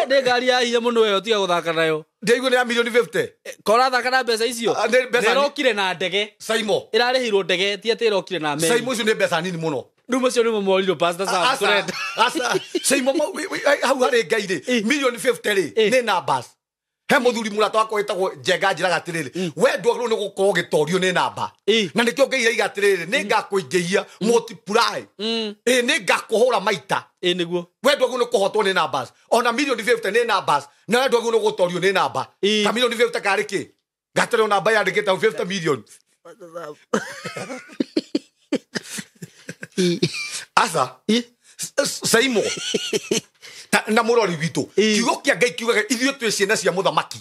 Nĩ ngari ya hinya mũno ĩyo, tiga gũthaka nayo. Ndĩraigua nĩ ya milioni 50. Korathaka na mbeca icio. Ah, nĩ mbeca Na ĩrokire na ndege. Saimo. Ĩrarĩhirwo ndege, ti atĩ ĩrokire na meri. Saimo ũcio nĩ mbeca nini mũno. Rĩu macio nĩmo morirwo, Pastor Sam. Aca, Tũrenda. aca. Saimo hau harĩ Ngai rĩ, milioni 50 rĩ nĩ numbers. He mũthuri mũrata wakwa wĩtagwo Njenga njĩraga atĩrĩrĩ, we ndwagĩrĩirwo nĩ gũkorwo ũgĩtorio nĩ namba. Na nĩkĩo Ngai araiga atĩrĩrĩ, nĩ ngakũingĩhia, multiply. Ĩ, nĩ ngakũhũra maita. Ĩ nĩguo. We ndwagĩrĩirwo nĩ kũhotwo nĩ numbers. Ona milioni 50 nĩ numbers, na we ndwagĩrĩirwo nĩ gũtorio nĩ namba. Ta milioni 50 karĩ kĩ? Gatarĩ namba yandĩkĩte hau 50 million. Aca. Saimo. Na mũrori witũ, kiugo kĩa Ngai kiugaga ithuĩ twĩ ciana cia mũthamaki.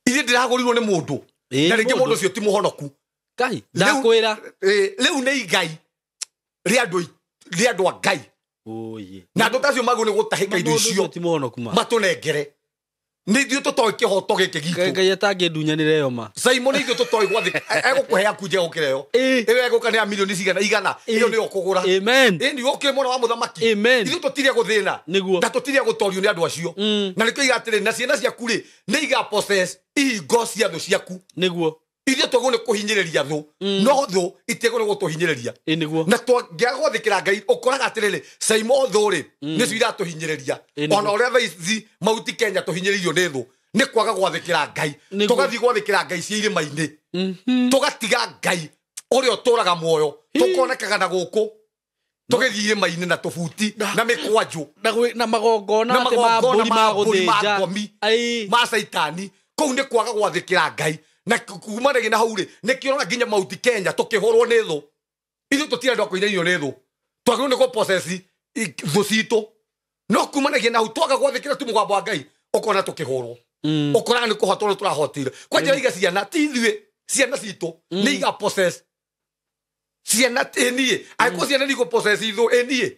Ithuĩ ndĩragũrirwo nĩ mũndũ. Na rĩngĩ mũndũ. Mũndũ ũcio ti mũhonoku. Ngai ndakwĩra. Rĩu nĩ igai rĩa andũ rĩa andũ a Ngai. Oye. Na andũ ta acio magwo nĩ gũtahĩka indo Mũndũ ũcio icio ti mũhonoku ma. matũnengere. Nĩ ithuĩ tũtoĩ kĩhoto gĩkĩ gitũ. Ngai atangĩndunyanĩra ĩyo ma. Saimo nĩ ithuĩ tũtoĩ gwathĩka. Egũkũhe yaku njega gũkĩra ĩyo. Ĩyo egũka nĩ ya milioni cigana igana. Ĩyo nĩyo ũkũgũra. Amen. Ĩni ũkĩrĩ mwana wa mũthamaki. Amen. Ithuĩ tũtirĩ gũthĩna. Nĩguo. Na tũtirĩ gũtorio nĩ andũ acio. Na nĩkĩo iga atĩrĩ, na ciana ciaku rĩ, nĩ iga possess ihingo cia thũ ciaku. Nĩguo. Ithuĩ twagĩrĩirwo nĩ kũhinyĩrĩria thũ. No thũ itiagĩrĩirwo nĩ gũtũhinyĩrĩria. Ĩ nĩguo. Na twangĩaga gwathĩkĩra Ngai, ũkoraga atĩrĩrĩ, Saimo thũ rĩ, nĩcio iratũhinyĩrĩria. Ĩ nĩguo. Ona ũrĩa thaa ici Mauti Kenya tũhinyĩrĩirio nĩ thũ, nĩ kwaga gwathĩkĩra Ngai. Nĩguo. Tũgathiĩ gwathĩkĩra Ngai cia irĩma-inĩ. Tũgatiga Ngai ũrĩa ũtũraga muoyo, tũkonekaga na gũkũ. Tũgĩthiĩ irĩma-inĩ na tũbuti na mĩkwanjũ. Na magongona Na atĩ ma magongona mbũri ma ma mbũri ma gũthĩnja. ngomi. Ai. Ma caitani. Kũu nĩ kwaga gwathĩkĩra Ngai. Na kumanagia na hau rĩ, nĩkĩo ũrona nginya Mauti Kenya tũkĩhũrwo nĩ thũ. Ithuĩ tũtirĩ andũ a kũinainio nĩ thũ. Twagĩrĩirwo nĩ gũ-possess thũ citũ. No kumanagia na hau twaga gwathĩkĩra tu mũgambo wa Ngai, ũkona tũkĩhũrwo. Ũkoraga nĩ kũhotwo tũrahotire. Kwa njĩra iga ciana, ti ithuĩ, ciana citũ nĩ iga possess. Ciana ĩ niĩ, angĩkorwo ciana nĩ igũ-possess thũ, ĩ niĩ,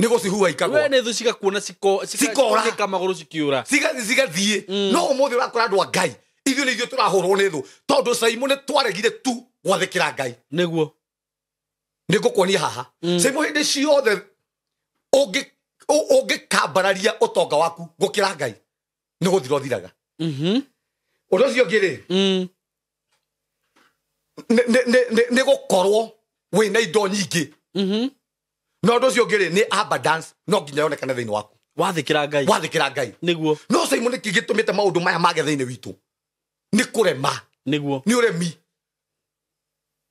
nĩ gũcihua ikagwa. We nĩ thũ cigakuona Cikora. cikoneka magũrũ cikiũra. Cigathiĩ. No ũmũthĩ ũrakora andũ a Ngai, ithuĩ nĩ ithuĩ tũrahũrwo nĩ thũ, tondũ Saimo nĩ twaregire tu gwathĩkĩra Ngai. Nĩguo. Nĩ ngũkuonia haha. Saimo hĩndĩ ciothe ũngĩkambararia ũtonga waku gũkĩra Ngai, nĩ gũthira ũthiraga. Ũndũ ũcio ũngĩ rĩ, nĩ gũkorwo wĩna indo nyingĩ. Na ũndũ ũcio ũngĩ rĩ, nĩ abundance, no nginya yonekane thĩinĩ waku. Wathĩkĩra Ngai. Wathĩkĩra Ngai. Nĩguo. No Saimo nĩkĩ gĩtũmĩte maũndũ maya mage thĩinĩ witũ? Nĩ kũrema. Nĩguo. Nĩ ũremi.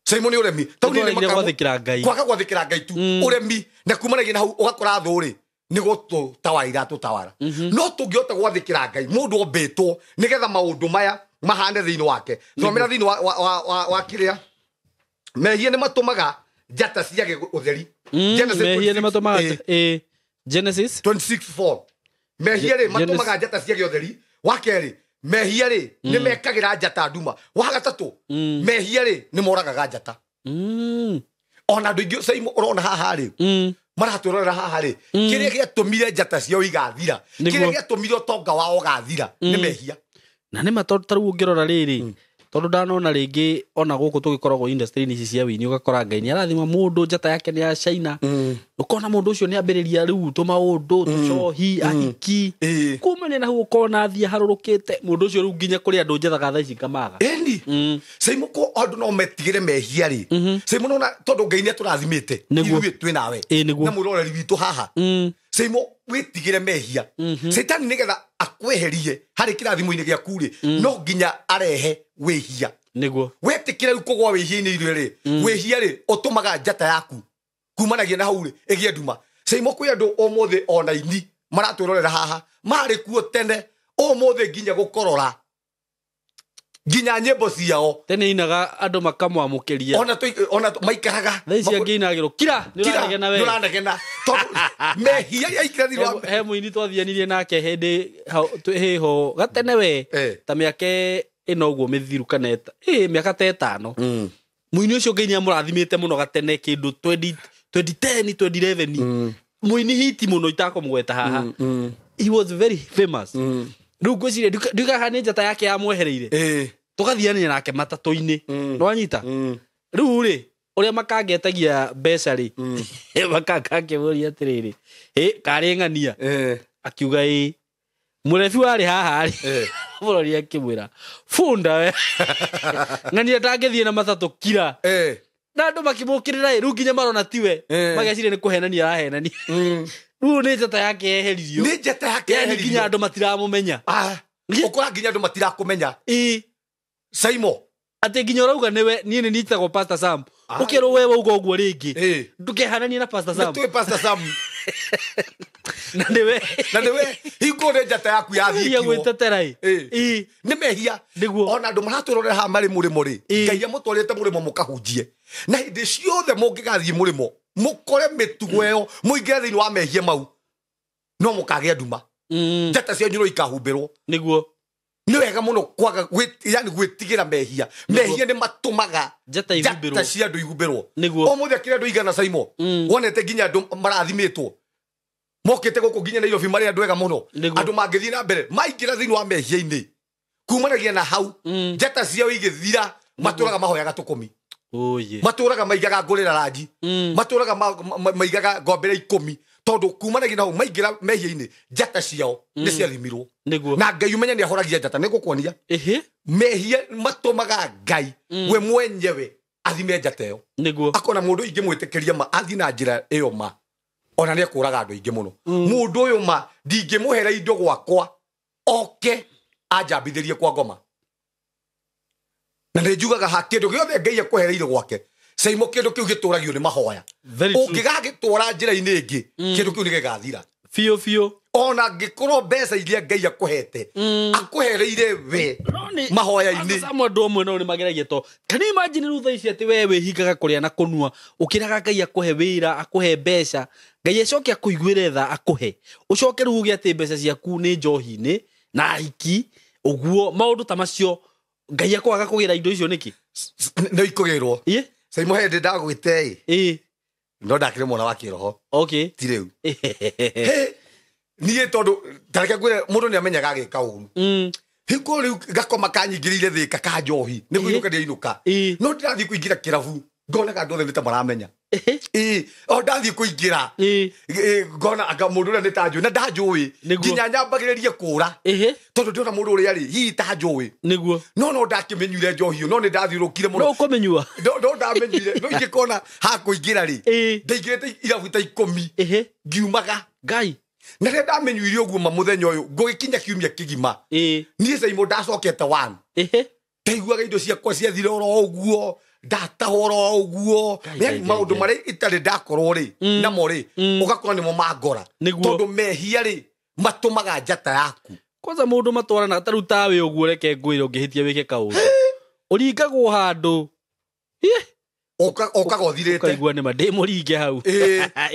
Saimo nĩ ũremi. Tondũ niĩ nĩ Nĩtwaregire gwathĩkĩra Ngai. Kwaga gwathĩkĩra Ngai tu. Ũremi. Na kumanagia na hau ũgakora thũ rĩ, nĩ gũtũtawara iratũtawara. No tũngĩhota gwathĩkĩra Ngai, mũndũ ombĩtwo nĩgetha maũndũ maya mahane thĩinĩ wake. Thomera thĩinĩ wa kĩrĩa. Mehia nĩ matũmaga njata ciage ũtheri. Genesis Mehia nĩ 26, matũmaga Genesis 26:4. Mehia rĩ, Genesis. matũmaga njata ciage ũtheri. Wa kerĩ, mehia rĩ, nĩ mekagĩra njata nduma. Wa gatatũ, mehia rĩ, nĩ moragaga njata. Ona andũ aingĩ Saimo ũrona haha rĩ, maratwĩrorera haha rĩ, kĩrĩa gĩatũmire njata ciao igathira, Nĩguo. kĩrĩa gĩatũmire ũtonga wao ũgathira, nĩ mehia. Na nĩ ma tondũ ta rĩu ũngĩrora rĩrĩ, tondũ ndanona rĩngĩ ona gũkũ tũgĩkoragwo industry-inĩ ici cia wĩini, ũgakora Ngai nĩ arathima mũndũ, njata yake nĩ ya China. Ũkona mũndũ ũcio nĩ ambĩrĩria rĩu tũmaũndũ, tũcohi, ahiki. Kumania na hau ũkona athiĩ aharũrũkĩte mũndũ ũcio rĩu nginya kũrĩ andũ njethaga thaa ici ngamaga. Ĩni. Saimo ko andũ no metigĩre mehia rĩ. Saimo nona tondũ Ngai nĩ atũrathimĩte. Nĩguo. Ithuĩ twĩ nawe. Ĩ, nĩguo. Na mwĩroreri witũ haha. Saimo wĩtigĩre mehia. Caitani nĩgetha akweherie harĩ kĩrathimo-inĩ gĩaku rĩ, no nginya arehe wĩhia. Nĩguo. Wetĩkĩra rĩu kũgũa wĩhia-inĩ irio rĩ, wĩhia rĩ, ũtũmaga njata yaku kumanagia na hau rĩ, ĩgĩe nduma. Saimo kwĩ andũ ũmũthĩ ona ini maratwĩrorera haha, marĩ kuo tene, ũmũthĩ nginya gũkorora nginya nyĩmbo ciao. Tene inaga andũ makamwamũkĩria. Ona maikaraga. Thaa ici angĩ inagĩrwo, kira, nĩ Kira, ũranegena we. nĩ ũranegena. Tondũ mehia yaikira thĩinĩ wa He mũini twathianirie nake hĩndĩ hĩho gatene we. Ta mĩaka ĩno ũguo mĩthiru kana mĩaka ta ĩtano. Mũini ũcio Ngai nĩamũrathimĩte mũno gatene kĩndũ 2010, 2011. Mũini hiti mũno itakũmũgweta haha. He was very famous. Rĩu ngwĩciria ndiugaga nĩ njata yake yamwehereire. Tũgathiania nake matatũ-inĩ. Nĩwanyita? Rĩu rĩ, Ũrĩa makangetagia mbeca rĩ, makanga akĩmũria atĩrĩrĩ, ĩ karĩ ng'ania? Akiuga ĩ. Mũrebi warĩ haha rĩ, mũrori akĩmwĩra bunda we, ng'ania ndangĩthiĩ na matatũ kira. Na andũ makĩmũkĩrĩra ĩ, rĩu nginya marona tiwe, mageciria nĩ kũhenania arahenania. Rĩu nĩ njata yake yeheririo. Nĩ njata yake Yani nginya yeheririo. andũ matiramũmenya. Ũkora nginya andũ matirakũmenya. Ĩ. Saimo. Atĩ nginya ũrauga nĩwe, niĩ nĩ nitagwo Pastor Sam. Ũkerwo we wauga ũguo rĩngĩ, ndũkehananie na Pastor Sam. Nĩ Pastor Sam. Na nĩwe. Na nĩwe hingo nĩ njata yaku yathiĩ Ia kiugo. gwĩtetera ĩ. Ĩ. Nĩ mehia. Nĩguo. Ona andũ maratũrorera haha marĩ mũrĩmo rĩ, Ngai amũtwarĩte mũrĩmo mũkahunjie. Na hĩndĩ ciothe mũngĩgathiĩ mũrĩmo, mũkore mĩtugo ĩyo, mũingĩre thĩinĩ wa mehia mau, no mũkagĩa nduma. Njata cianyu no ikahumbĩrwo. Nĩguo. Nĩ wega mũno kwaga yani gwĩtigĩra mehia. Mehia nĩ matũmaga njata ihumbĩrwo. Njata cia andũ ihumbĩrwo. Nĩguo. Ũmũthĩ akĩrĩ andũ igana Saimo. Wonete nginya andũ marathimĩtwo. Mokĩte gũkũ nginya Nairobi marĩ andũ ega mũno. Andũ mangĩthiĩ na mbere, maingĩra thĩinĩ wa mehia-inĩ. Kumanagia na hau, njata ciao igĩthira, matũraga mahoyaga tũkũmi. Matũraga maigaga ngũrĩra ranji. Matũraga maigaga ngombere 10. Tondũ kumanagia na hau maingĩra mehia-inĩ, njata ciao nĩ ciathimirwo. Nĩguo. Na Ngai ũmenye nĩ ahoragia njata, nĩ ngũkuonia. Mehia matũmaga Ngai we mwenyewe athime njata ĩyo. Nĩguo. Akona mũndũ ingĩmwĩtĩkĩria ma athiĩ na njĩra ĩyo ma, ona nĩ ekũraga andũ aingĩ mũno. Mũndũ ũyũ ma ndingĩmũhera indo gwakwa oke anjambithĩrie kwa ngoma. Na nĩ njugaga ha kĩndũ gĩothe Ngai ekũhereire gwake, Saimo kĩndũ kĩu gĩtũragio nĩ mahoya. Ũngĩgagĩtwara njĩra-inĩ ĩngĩ, kĩndũ kĩu nĩ gĩgathira. Biũ biũ. Ona angĩkorwo mbeca iria Ngai akũhete, akũhereire we mahoya-inĩ. Samu andũ amwe no nĩ mageragia to. Can you imagine rĩu thaa ici atĩ we wĩhingaga kũrĩa na kũnua, ũkĩraga Ngai akũhe wĩra, akũhe mbeca, Ngai acoke akũiguĩre tha akũhe. Ũcoke rĩu uge atĩ mbeca ciaku nĩ njohi-inĩ na ahiki, ũguo maũndũ ta macio, Ngai akwaga kũgĩra indo icio nĩkĩ? Nĩ ikũgĩrwo. Saimo he ndĩndagwĩte ĩ. No ndakĩrĩ mwana wa kĩroho. Ti rĩu. Niĩ tondũ tareke ngwĩre mũndũ nĩ amenyaga agĩka ũru. Hingo rĩu gakoma kanyingĩrĩire thĩka ka njohi, nĩ kũinũka ndĩrainũka. No ndĩrathiĩ kũingĩra kĩrabu, ngonaga andũ othe nĩ ta maramenya. O ndathiĩ kũingĩra, ngona anga mũndũ ũrĩa nĩ ta njũĩ, na ndanjũĩ. Nginya nyambagĩrĩrie kũra. Tondũ ndĩrona mũndũ ũrĩa rĩ, hihi ta njũĩ. Nĩguo. No no ndakĩmĩnyuire njohi ĩyo, no nĩ ndathiũrũkire mũno. No ũkũmĩnyua? No ndamĩnyuire. No ingĩkona ha kũingĩra rĩ, ndaingĩrĩte irabu ta 10. Ngiumaga. Ngai. Na rĩrĩa ndamenyuire ũguo ma mũthenya ũyũ, ngũgĩkinya kiumia kĩgima. Niĩ Saimo ndacokete 1. Ndaiguaga indo ciakwa ciathira oro ũguo, ndatahwo oro ũguo. Yani maũndũ marĩa itarĩ ndakorwo rĩ, namo rĩ, ũgakora nĩmo mangora. Tondũ mehia rĩ, matũmaga njata yaku. Kwanza mũndũ matwarana ta rĩu tawe ũguo, reke ngwĩre ũngĩhĩtia wĩke kaũndũ. Ũringagwo handũ. Ũkaga ũthirĩte. Ũkaigua nĩ ma, ndĩmũringe hau.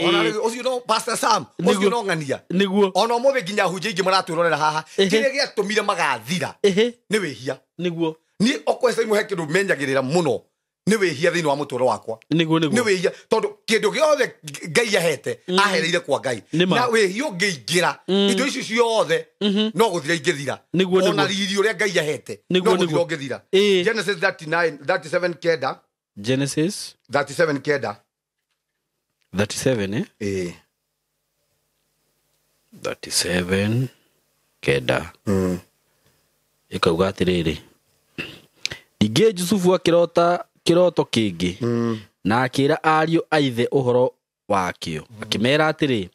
Ona rĩu ũcio no Pastor Sam, ũcio no ng'ania. Nĩguo. Ona ũmũthĩ nginya hunjia ingĩ maratwĩrorera haha. Kĩrĩa gĩatũmire magathira nĩ wĩhia. Nĩguo. Niĩ okorwo Saimo he kĩndũ menyagĩrĩra mũno, nĩ wĩhia thĩinĩ wa mũtũũrĩre wakwa. Nĩguo, nĩguo. Nĩ wĩhia, tondũ kĩndũ gĩothe Ngai ahete, ahereire kwa Ngai. Na wĩhia ũngĩingĩra, indo ici ciothe no gũthira ingĩthira. Ona riri ũrĩa Ngai ahete, no gũthira ũngĩthira. Genesis 39, 37 kenda. Genesis 37 kenda. 37, eh? 37 kenda. Ĩkauga atĩrĩrĩ, ningĩ Jusufu akĩrota kĩroto kĩngĩ, na akĩra ariũ a ithe ũhoro wakĩo, akĩmera atĩrĩ,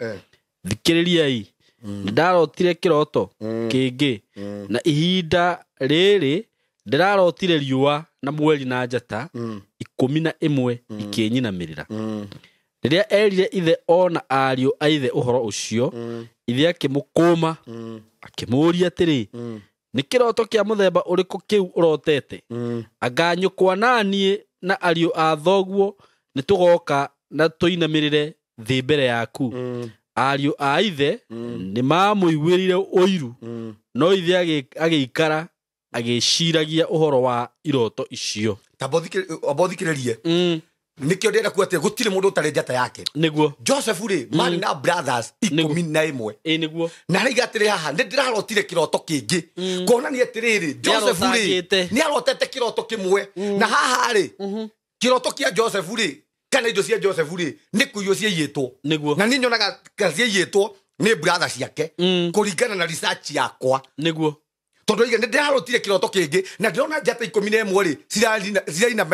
thikĩrĩriai, nĩndarotire kĩroto kĩngĩ, na ihinda rĩrĩ ndĩrarotire riũa na mweri na njata 11 ikĩnyinamĩrĩra. Rĩrĩa erire ithe ona ariũ a ithe ũhoro ũcio, ithe akĩmũkũma, akĩmũũria atĩrĩ, nĩ kĩroto kĩa mũthemba ũrĩkũ kĩu ũrotete? Anga nyũkwa na niĩ na ariũ a thoguo nĩ tũgoka na tũinamĩrĩre thĩ mbere yaku. Ariũ a ithe nĩ mamũiguĩrĩire ũiru, no ithe agĩikara agĩciragia ũhoro wa iroto icio. Ta bothikĩrĩrie. Nĩkĩo ndĩrenda kuga atĩ gũtirĩ mũndũ ũtarĩ njata yake. Nĩguo. Joseph rĩ, marĩ na brothers 11. Nĩguo. Na araiga atĩrĩ haha, nĩ ndĩrarotire kĩroto kĩngĩ. Kuonania atĩrĩrĩ, Joseph rĩ, nĩ arotete kĩroto kĩmwe. Na haha rĩ, Kiroto kia Joseph rĩ, kana indo cia Joseph rĩ, nĩ kũiywo ciaiyĩtwo. Nĩguo. Na niĩ nyonaga ka ciaiyĩtwo nĩ brother ciake, kũringana na research yakwa. Nĩguo. Tondũ iga nĩ ndĩrarotire kĩroto kĩngĩ na ndĩrona njata 11 rĩ ciraina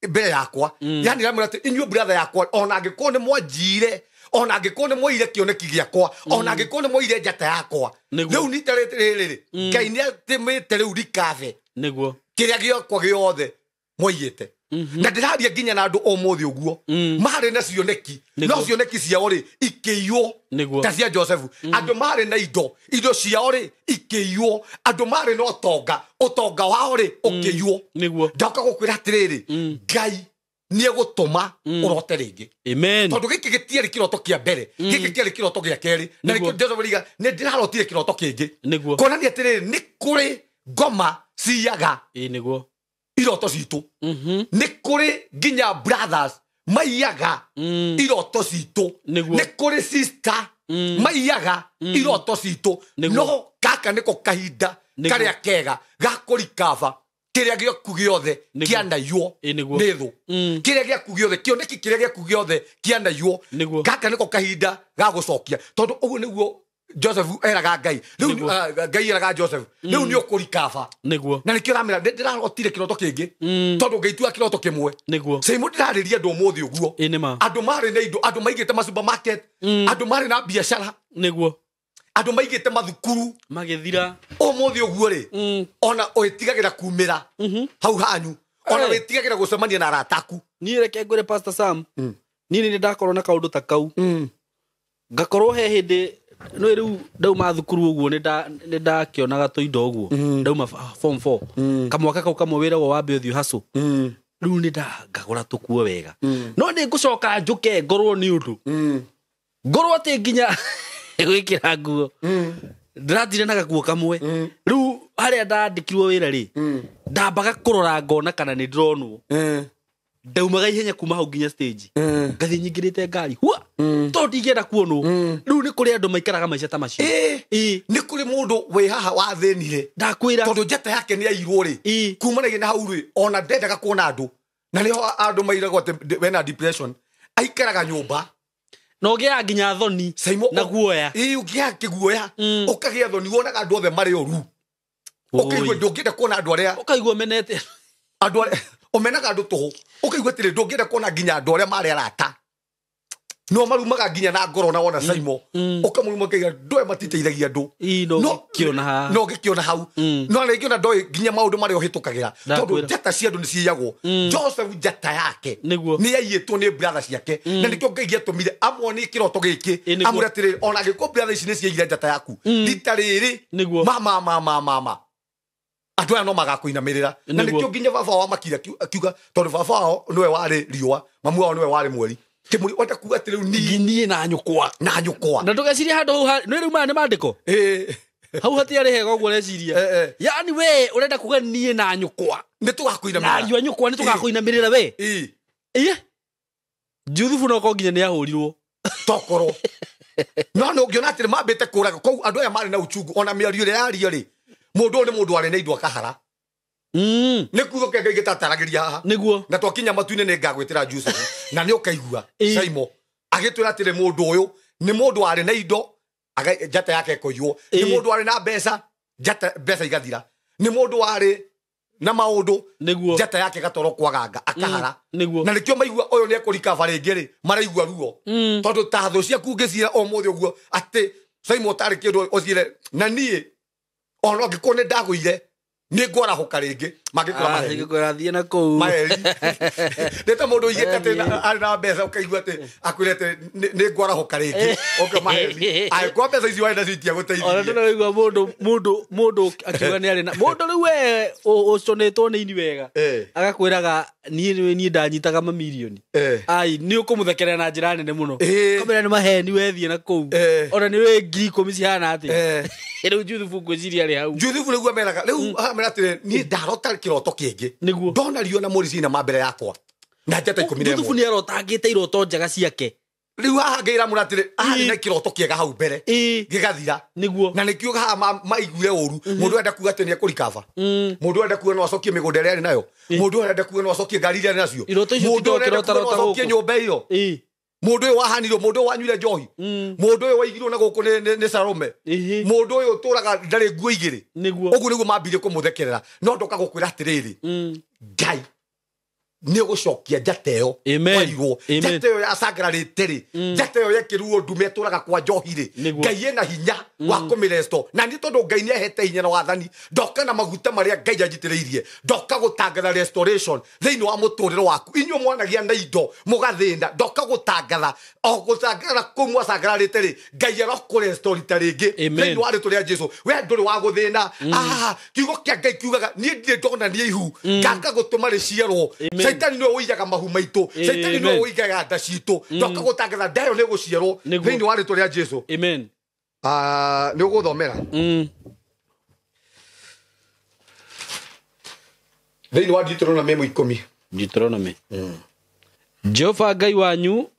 mbere yakwa. Yani ndĩramwĩra atĩ inyuĩ brother yakwa, ona angĩkorwo nĩ mwanjiire, ona angĩkorwo nĩ mwoire kĩoneki gĩakwa, ona angĩkorwo nĩ mwoire njata yakwa, Nĩguo. rĩu nita rĩrĩ rĩ, Ngai nĩ atĩmĩte rĩu rikabe Nĩguo. kĩrĩa gĩakwa gĩothe mwaiyĩte. Na ndĩraria nginya na andũ ũmũthĩ ũguo marĩ na cioneki, Nĩguo. no cioneki ciao rĩ ikĩiywo Nĩguo. ta cia Joseph. Andũ marĩ na indo ciao rĩ ikĩiywo. Andũ marĩ na ũtonga, ũtonga wao rĩ ũkĩiywo. Nĩguo. Ndoka gũkwĩra atĩrĩrĩ, Ngai nĩ egũtũma ũrote rĩngĩ. Amen. Tondũ gĩkĩ gĩtiarĩ kĩroto kĩa mbere, gĩkĩ kĩarĩ kĩroto gĩa kerĩ. Na Nĩguo. nĩkĩo Joseph ariga nĩ ndĩrarotire kĩroto kĩngĩ. Nĩguo. Kuonania atĩrĩrĩ, nĩ kũrĩ ngoma ciyaga Ĩĩ nĩguo. iroto citũ. Nĩ kũrĩ nginya brothers maiyaga iroto citũ. Nĩguo. Nĩ kũrĩ sister maiyaga iroto citũ. Nĩguo. No gaka nĩko kahinda Nĩguo. karĩa kega ga kũrikaba kĩrĩa gĩaku gĩothe Nĩguo. kĩanaiywo Ĩĩ nĩguo. nĩ thũ. Kĩrĩa gĩaku gĩothe, kĩoneki kĩrĩa gĩaku gĩothe kĩanaiywo. Nĩguo. Gaka nĩko kahinda ga gũcokia, tondũ ũguo nĩguo Joseph eraga Ngai rĩu. Nĩguo. Ngai eraga Joseph rĩu nĩ ũkũrikaba. Nĩguo. Na nĩkĩo ũramera ndĩrarotire kĩroto kĩngĩ, tondũ Ngai tua kĩroto kĩmwe. Nĩguo. Same ndĩrarĩria andũ ũmũthĩ ũguo. Ĩĩ nĩma. Andũ marĩ na indo, andũ maigĩte ma supermarket, andũ marĩ na biacara, Nĩguo. andũ maigĩte mathukuru Magĩthira. Ũmũthĩ ũguo rĩ, ona wĩtigagĩra kumĩra hau hanyu, ona Eh. wĩtigagĩra gũcemania na arata aku. Niĩ reke ngwĩre Pastor Sam, niĩ nĩ ndakorwo na kaũndũ ta kau. Ngakorwo he hĩndĩ nĩ rĩu ndauma thukuru ũguo nĩ ndakĩonaga tũindo ũguo. Ndauma form 4. Kamwaka kau kamwe wĩra wo wambe ũthiĩ hustle. Rĩu nĩ ngagũra tũkuo wega. No nĩ ngũcoka njũke ngorwo nĩ ũndũ. Ngorwo atĩ nginya gwĩkĩra nguo. Ndĩratire na gakuo kamwe. Rĩu harĩa ndandĩkirwo wĩra rĩ, ndambaga kũrora ngona kana nĩ ndĩronwo. Ndaumaga ihenya kuma hau nginya stage. Ngathiĩ nyingĩrĩte ngari. Hua! Tondũ ndingĩenda kuonwo. Rĩu nĩ kũrĩ andũ maikaraga maica ta macio. Ĩĩ. Ĩĩ. Nĩ kũrĩ mũndũ wĩ haha wathĩnire Ndakwĩra. tondũ njata yake nĩ yairwo rĩ. Ĩĩ. Kumanagia na hau rĩ, ona ndendaga kuona andũ, na nĩho andũ mairagwo atĩ wena depression, aikaraga nyũmba. Na ũgĩaga nginya thoni Saimo, na guoya. Ĩĩ, ũgĩaga kĩguoya, ũkagĩa thoni, wonaga andũ othe marĩ ũru, ũkaigua ndũngĩenda kuona andũ arĩa Ũkaigua menete. Andũ arĩa ũmenaga andũ tũhũ, ũkaigua atĩrĩ ndũngĩenda kuona nginya andũ arĩa marĩ arata no marumaga nginya na ngoro. Na wona Saimo ũkamũruma ũkaiga ndũe matiteithagia andũ. Ĩĩ, no ũgĩkĩona haha. No ũgĩkĩona hau, no rĩngĩ ona ndoĩ nginya maũndũ marĩa ũhĩtũkagĩra, tondũ Ndakwĩra. njata cia andũ nĩ ciiyagwo. Joseph njata yake Nĩguo. nĩ yaiyĩtwo nĩ brother ciake, na nĩkĩo Ngai gĩatũmire amuonie kĩroto gĩkĩ, Ĩ, nĩguo. amwĩre atĩrĩrĩ, ona angĩkorwo brother ici nĩ ciaiyire njata yaku rita rĩrĩ, Nĩguo. ma ma ma ma ma ma andũ aya no magakũinamĩrĩra. Na Nĩguo. nĩkĩo nginya baba wao makire akiuga, tondũ baba wao nĩwe warĩ riũa, mamu wao nĩwe warĩ mweri, kĩmũri wenda kuga atĩ rĩu niĩ Niĩ na nyũkwa. Na nyũkwa. Na ndũgecirie handũ hau nĩ rĩu maya nĩ mandĩko. Ĩĩ. Hau hatiarĩ hega ũguo ũreciria. Eh, eh. Yani we ũrenda kuga niĩ na nyũkwa. Nĩ tũgakũinamĩrĩra. Na ariũ a nyũkwa nĩ tũgakũinamĩrĩra we. Ĩĩ. Ĩĩ. Juthubu no korwo nginya nĩ ahũrirwo. Tokorwo no nä å ngä ona atä mambä te kå raga koguo andå aya marä na uchungu, ona mä ario ä rä a yaria rä, må ndå å yå nä må ndå warä na indo akahara. Nä kuga kä ngai gä tataragä ria haha. Nĩguo. Na twakinya matu-inĩ nĩ ngagwĩtĩra Joseph na nĩ ũkaigua. Ĩĩ. Saimo agĩtwĩra atĩrĩ, mũndũ ũyũ nĩ mũndũ warĩ na indo, njata yake ĩkoiywo. Nĩ Ĩĩ. mũndũ warĩ na mbeca, njata mbeca igathira. Nĩ mũndũ warĩ na maũndũ, Nĩguo. njata yake ĩgatwarwo kwaganga akahara. Nĩguo. Na nĩkĩo maigua ũyũ nĩ ekũrikaba rĩngĩ rĩ, maraigua ruo, tondũ ta thũ ciaku ũngĩcira ũmũthĩ ũguo atĩ Saimo ũtarĩ kĩndũ ũcire na niĩ ona angĩkorwo nĩ ndagũire nĩ ngwarahũka rĩngĩ, mangĩkũra maheni. Ngĩkwĩra thiĩ na kũu. Maheri nĩ ta mũndũ ũigĩte atĩ arĩ na mbeca, ũkaigua atĩ akwĩre atĩ nĩ ngwarahũka rĩngĩ, ũka maheni angĩkorwo mbeca icio warĩ nacio Ona itiagũteithirie. ndĩraigua mũndũ akiuga nĩ arĩ na mũndũ rĩu we ũconetwo nĩ ini wega. Eh. Agakwĩraga niĩ niĩ ndanyitaga mamirioni. Eh. Ai nĩ ũkũmũthekerera na njĩra nene mũno. Eh. Kamwĩra nĩ maheni wethiĩ na kũu. Eh. Ona nĩ wĩ 10,000 cihana atĩa. Eh. Rĩu Juthubu ngwĩciria arĩ hau. Juthubu nĩguo meraga rĩu, amera atĩrĩ niĩ ndarota kĩroto kĩngĩ. Nĩguo. Ndona riũa na mweri ciina ma mbere yakwa na njata 11. Juthubu nĩ arotangĩte iroto njega ciake. Rĩu haha Ngai aramwĩra atĩrĩ, arĩ na kĩroto kĩega hau mbere gĩgathira. Nĩguo. Na nĩkĩo haha maiguire ũru. Mũndũ arenda kuga atĩ nĩekũrikaba. Mũndũ arenda kuga no acokie mĩgũnda ĩrĩa arĩ nayo. Mũndũ arenda kuga no acokie ngari iria arĩ nacio. Mũndũ arenda kuga no acokie nyũmba ĩyo. Mũndũ ũyũ wahanirwo, mũndũ ũyũ wanyuire njohi, mũndũ ũyũ waigirwo na gũkũ nĩ Salome, mũndũ ũyũ ũtũraga ndarĩ nguo igĩrĩ. Ũguo nĩguo mambirie kũmũthekerera. No ndoka gũkwĩra atĩrĩrĩ, Ngai nĩ ũgũcokia njata ĩyo. Kwaigwo njata ĩyo yacangararĩte rĩ, njata ĩyo yekĩrirwo ndume ĩtũraga kwa njohi rĩ, Ngai ena hinya wa kũmĩresto. Na nĩ tondũ Ngai nĩ ahete hinya na wathani, ndoka na maguta marĩa Ngai anjitĩrĩirie, ndoka gũtangatha restoration thĩinĩ wa mũtũrĩre waku. Inyuĩ mwanagia na indo mũgathĩna, ndoka gũtangatha o gũtangatha kũu mwacangararĩte rĩ, Ngai arokũrestorita rĩngĩ thĩinĩ wa rĩtwa rĩa Jesu. We ndũrĩ wa gũthĩna. Kiugo kĩa Ngai kiugaga niĩ ndirĩ ndonania ihu ngaka gũtũma rĩciarwo. Caitani nĩwe ũigaga mahu maitũ, Caitani nĩwe ũigaga nda citũ. Ndoka gũtangatha nda ĩyo nĩ ĩgũciarwo thĩinĩ wa rĩtwa rĩa Jesu. Amen. Nĩ ũgũthomera thĩinĩ wa Deuteronomy 10. Deuteronomy. Jehova Ngai wanyu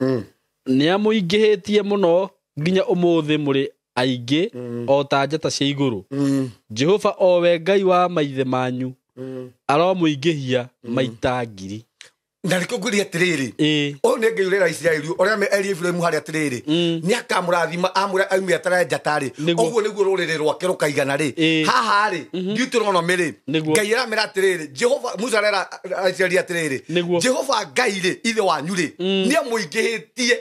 nĩamũingĩhĩtie mũno nginya ũmũthĩ mũrĩ aingĩ o ta njata cia igũrũ. Jehova o we Ngai wa maithe manyu aromũingĩhia maita ngiri. Na nĩkĩo ngwĩrire atĩrĩrĩ, ũyũ nĩ Ngai ũrera Isiraeli, ũrĩa erire Iburahĩmu harĩa atĩrĩrĩ, nĩakamũrathima amũre aume atara njata rĩ, ũguo nĩguo rũrĩrĩ rwake rũkaigana rĩ. Haha rĩ, Deuteronomy rĩ, Ngai aramera atĩrĩrĩ, Jehova Musa arera Isiraeli atĩrĩrĩ, Jehova Ngai rĩ, ithe wanyu rĩ, nĩamũingĩhĩtie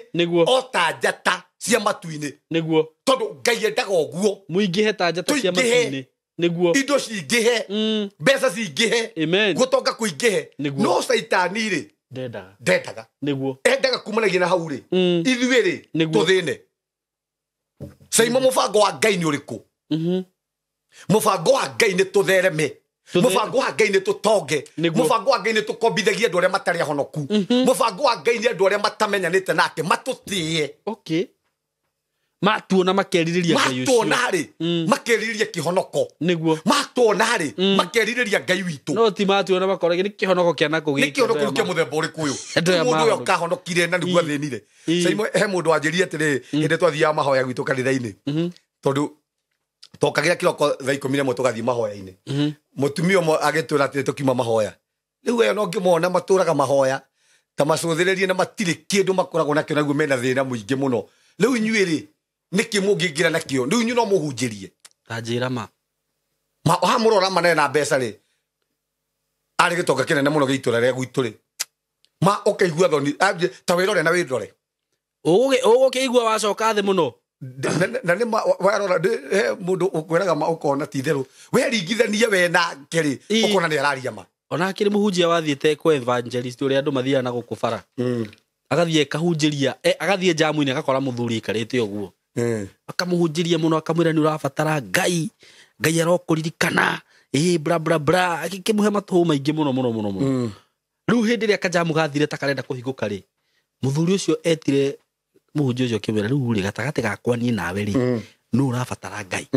o ta njata cia matu-inĩ. Nĩguo. Tondũ Ngai endaga ũguo. Mũingĩhe ta njata cia matu-inĩ. Nĩguo. Indo cingĩhe, mbeca cingĩhe, gũtonga kũingĩhe. No Caitani rĩ, ndendaga. Nĩguo. Endaga kumanagia na hau rĩ, ithuĩ rĩ, tũthĩne. Caimo mũbango wa Ngai nĩ ũrĩkũ? Mũbango wa Ngai nĩ tũthereme. Mũbango wa Ngai nĩ tũtonge. Mũbango wa Ngai nĩ tũkombithagie andũ arĩa matarĩ ahonoku. Mũbango wa Ngai nĩ andũ arĩa matamenyanĩte nake matũtĩe. Okay. Matuona makerirĩria Ngai ũcio. Matuona rĩ, makerirĩria kĩhonoko. Nĩguo. Matuona rĩ, makerirĩria Ngai witũ. No ti matuona makorage nĩ kĩhonoko kĩa nakũ gĩkĩ. Nĩ kĩhonoko kĩa mũthemba ũrĩkũ ũyũ? Mũndũ ũyũ kahonokire na nĩguo athĩnire. Caimo he mũndũ wanjĩrire atĩrĩ hĩndĩ twathiaga mahoya gwitũ kanitha-inĩ. Tondũ tokagĩra kĩroko thaa 11 tũgathiĩ mahoya-inĩ. Mũtumia ũmwe agĩtwĩra atĩrĩ tũkiuma mahoya. Rĩu ĩyo no ngĩmona matũraga mahoya ta macũthĩrĩrie na matirĩ kĩndũ makoragwo nakĩo naguo mena thĩna mũingĩ mũno. Rĩu inyuĩ rĩ, nĩkĩ mũngĩingĩra nakĩo? Rĩu inyuĩ no mũhunjĩrie. Ta njĩra ma. Ha mũrora manene na mbeca rĩ, arĩ gĩtonga kĩnene mũno gĩa itũra rĩa gwitũ rĩ, ma ũkaigua thoni, ta wĩrore na wĩndore. Ũgũkĩigua wacoka thĩ mũno. Na nĩ warora he mũndũ ũkwĩraga ma ũkona ti itherũ. We ringithanie we nake rĩ, ũkona nĩ araria ma. Ona akĩrĩ mũhunjia wathiĩte kwa evangelist ũrĩa andũ mathiaga na gũkũ bara. Agathiĩ kahunjĩria, agathiĩ jamu-inĩ agakora mũthuri aikarĩte ũguo. Akamũhunjĩria mũno akamwĩra nĩ ũrabatara Ngai, Ngai arokũririkana, bra bra bra, akĩmũhe matũhũ maingĩ mũno mũno mũno mũno. Rĩu hĩndĩ ĩrĩa kajamu gathire ta karenda kũhingũka rĩ, mũthuri ũcio etire mũhunjia ũcio akĩmwĩra rĩu rĩ gatagatĩ gakwa niĩ nawe rĩ, nũ ũrabatara Ngai?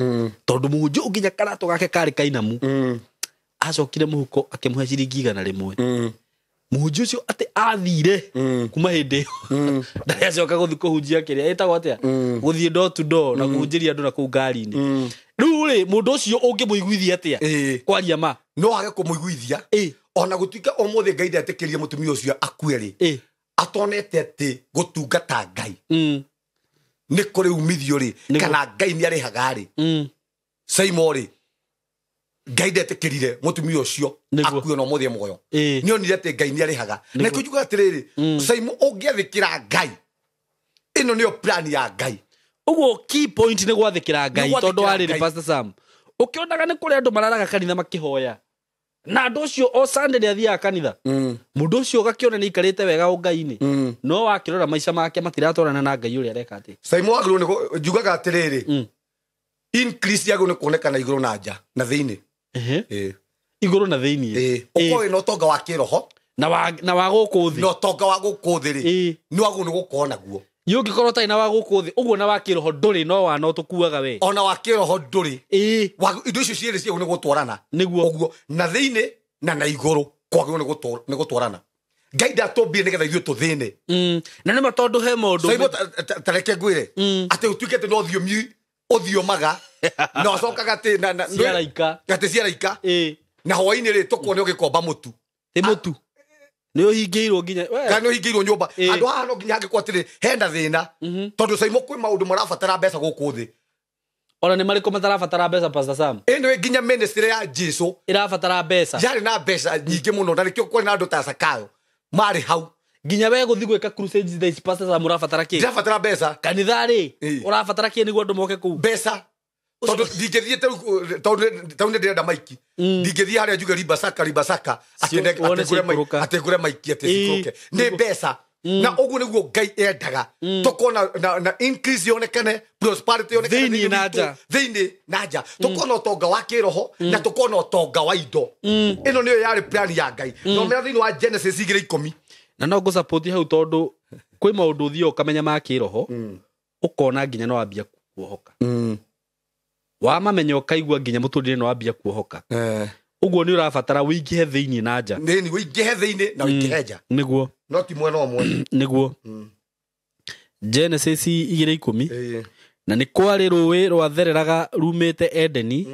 Tondũ mũhunjia ũyũ nginya karatũ gake karĩ kainamu. Acokire mũhuko akĩmũhe ciringi 100. Mũhunjia ũcio atĩ athire kuma hĩndĩ ĩyo ndarĩ acoka gũthiĩ kũhunjia kĩrĩa ĩtagwo atĩa, gũthiĩ door to door na kũhunjĩria andũ na kũu ngari-inĩ. Rĩu rĩ mũndũ ũcio ũngĩmũiguithia atĩa kwaria ma? No age kũmũiguithia. Ona gũtuĩka ũmũthĩ Ngai ndetĩkĩrie mũtumia ũcio akue rĩ, atonete atĩ gũtungata Ngai nĩ kũrĩ umithio rĩ, kana Ngai nĩ arĩhaga rĩ. Saimo rĩ, Ngai ndetĩkĩrire mũtumia ũcio akue na ũmũthĩ muoyo. Nĩ onire atĩ Ngai nĩ arĩhaga. Na kĩu njugaga atĩrĩrĩ, Saimo ũngĩathĩkĩra Ngai, ĩno nĩyo plan ya Ngai. Ũguo key point nĩ gwathĩkĩra Ngai, tondũ warĩrĩ Pastor Sam ũkĩonaga nĩ kũrĩ andũ mararaga kanitha makĩhoya, na andũ ũcio o Sunday nĩ athiaga kanitha. Mũndũ ũcio ũgakĩona nĩ aikarĩte wega ũngai-inĩ, no wakĩrora maica make matiratwarana na Ngai ũrĩa areka atĩ. Saimo wagĩrĩirwo nĩ njugaga atĩrĩrĩ, increase yagĩrĩirwo nĩ kuonekana igũrũ na nja na thĩinĩ. Igũrũ na thĩinĩ. Ũkorwo wĩna ũtonga wa kĩroho na wa gũkũ thĩ. Na ũtonga wa gũkũ thĩ rĩ, nĩ wagĩrĩirwo nĩ gũkorwo naguo. Niĩ ũngĩkorwo ũtarĩ na wa gũkũ thĩ, ũguo na wa kĩroho ndũrĩ, no wa no tũkuaga we. Ona wa kĩroho ndũrĩ. Indo icio cierĩ ciagĩrĩirwo nĩ gũtwarana. Nĩguo. Ũguo na thĩinĩ na na igũrũ kwagĩrĩirwo nĩ gũtwarana. Ngai ndatũmbire nĩgetha ithuĩ tũthĩne. Na nĩ ma tondũ he maũndũ Saimo tareke ngwĩre atĩ ũtuĩke atĩ no thiomi ũthiomaga na ũcokaga atĩ ciaraika atĩ ciaraika ĩ na hwainĩ rĩ tũkuone ũgĩkomba mũtu ti mũtu nĩ ũhingĩirwo nginya we. Kana nĩ ũhingĩirwo nyũmba. Ĩ. Handũ haha no nginya hangĩkorwo atĩrĩ hena thĩna tondũ Saimo kwĩ maũndũ marabatara mbeca gũkũ thĩ. Ona nĩ marĩkũ matarabatara mbeca, Pastor Sam? Ĩno nginya ministry ya Jesu ĩrabatara mbeca. Yarĩ na mbeca nyingĩ mũno na nĩkĩo kwarĩ na andũ ta Zakayo marĩ hau. Nginya we gũthiĩ gwĩka crusades thaa ici, Pastor Sam, ũrabatara kĩ? Ndĩrabatara mbeca. Kanitha rĩ, Ĩ. ũrabatara kĩ nĩguo andũ moke kũu? Mbeca tondũ ndingĩthiĩ tau nĩ ndĩrenda maiki, ndingĩthiĩ harĩa njuge ribasaka ribasaka Wone ciikũrũka. atĩ ngũre maiki atĩ Ĩ, cikũrũke nĩ mbeca. Na ũguo nĩguo Ngai endaga tũkona na increase yonekane, prosperity yonekane Thĩinĩ na witũ, nja. thĩinĩ na nja, tũkona ũtonga wa kĩroho na tũkona ũtonga wa indo. Ĩno nĩyo yarĩ plan ya Ngai. Thomera thĩinĩ wa Genesis 2:10. Na no ngũsupport hau tondũ kwĩ maũndũ ũthiaga ũkamenya ma kĩroho, ũkona nginya no wambia kuohoka. Wamamenya ũkaigua nginya mũtũrĩre no wambia kuohoka. Ũguo nĩ ũrabatara wĩingĩhe thĩinĩ na nja. Nĩni wĩingĩhe thĩinĩ na wĩingĩhe nja. Nĩguo. No ti mwena ũmwe. Nĩguo. Genesis 2:10. Na nĩ kwarĩ rũĩ rwathereraga rumĩte Edeni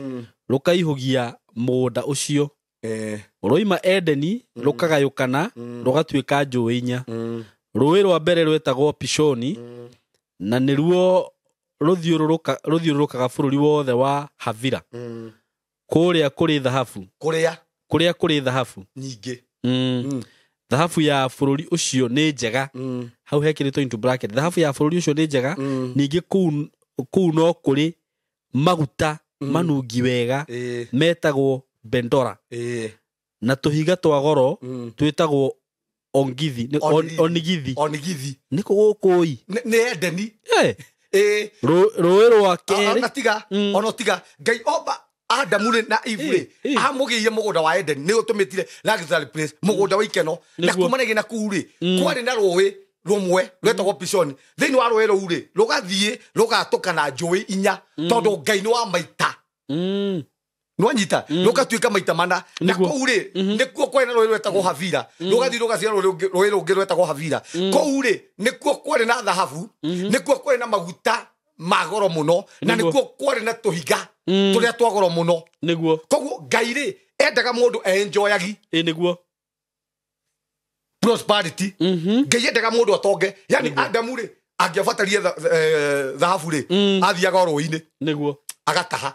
rũkaihũgia mũgũnda ũcio. Rwoima Edeni rũkagayũkana rũgatuĩka njũĩ inya. Rũĩ rwa mbere rwetagwo Pishoni, na nĩruo rũthiũrũrũkaga bũrũri wothe wa Havila, kũrĩa kũrĩ thahabu. Kũrĩa Kũrĩa kũrĩ thahabu nyingĩ. Thahabu ya bũrũri ũcio nĩ njega. Hau hekĩrĩtwo into bracket, thahabu ya bũrũri ũcio nĩ njega. Ningĩ kũu no kũrĩ maguta manungi wega metagwo bendora, na tũhiga twa goro twĩtagwo ongithi. Onigithi. Onigithi. Onigithi. Nĩkũ gũkũ ĩ? Nĩ Edeni. Eh, rũĩ rwa kerĩ. Ona tiga ona tiga Ngai omba Adamu rĩ na Eve rĩ, amũgĩire mũgũnda wa Eden, nĩ ũtũmĩtire luxury place, mũgũnda wa ikeno. Na Nĩguo. kumanagia na kũu rĩ, kwarĩ na rũĩ rũmwe rwetagwo Pishoni. Thĩinĩ wa rũĩ rũu rĩ, rũgathiĩ rũgatũka na njũĩ inya tondũ Ngai nĩ wa maita. Nwanyita rũgatuĩka maita mana. Na Nĩguo. kũu rĩ, nĩkuo kwarĩ na rũĩ rwetagwo Havila, rũgathiĩ rũgaciara rũĩ rũngĩ rwetagwo Havila. Kũu rĩ, nĩkuo kwarĩ na thahabu, nĩkuo kwarĩ na maguta ma goro mũno, na Nĩguo. nĩkuo kwarĩ na tũhiga tũrĩa twa goro mũno. Nĩguo. Koguo Ngai rĩ, endaga mũndũ enjoyagi Ĩ nĩguo. prosperity. Ngai endaga mũndũ atonge. Yani Adamu rĩ, angĩabatarie thahabu rĩ, athiaga o rũĩ-inĩ Nĩguo. agataha.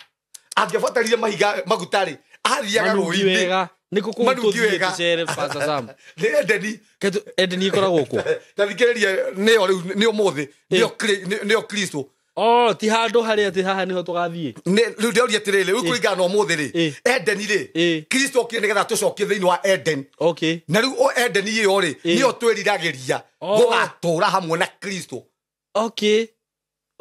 Angĩabatarire mahiga maguta rĩ, athiaga Manungi rũĩ-inĩ. wega. Nĩkũ kũu Manungi tũthiĩ wega. tũcere, Pastor Sam? Nĩ Edeni. Ketu Edeni ĩkoragwo kũ? Ta thikĩrĩria, nĩyo rĩu nĩ ũmũthĩ, nĩyo Kristo. Oh, ti handũ harĩa atĩ haha nĩho tũgathiĩ. Rĩu ndĩroria atĩrĩrĩ, rĩu kũringana na ũmũthĩ rĩ, Ĩ. Edeni rĩ, Ĩ. Kristo okire nĩgetha tũcokie thĩinĩ wa Eden. Okay. Na rĩu o Edeni ĩyo rĩ, Ĩ. nĩyo twĩriragĩria Oh. gũgatũra hamwe na Kristo. Okay.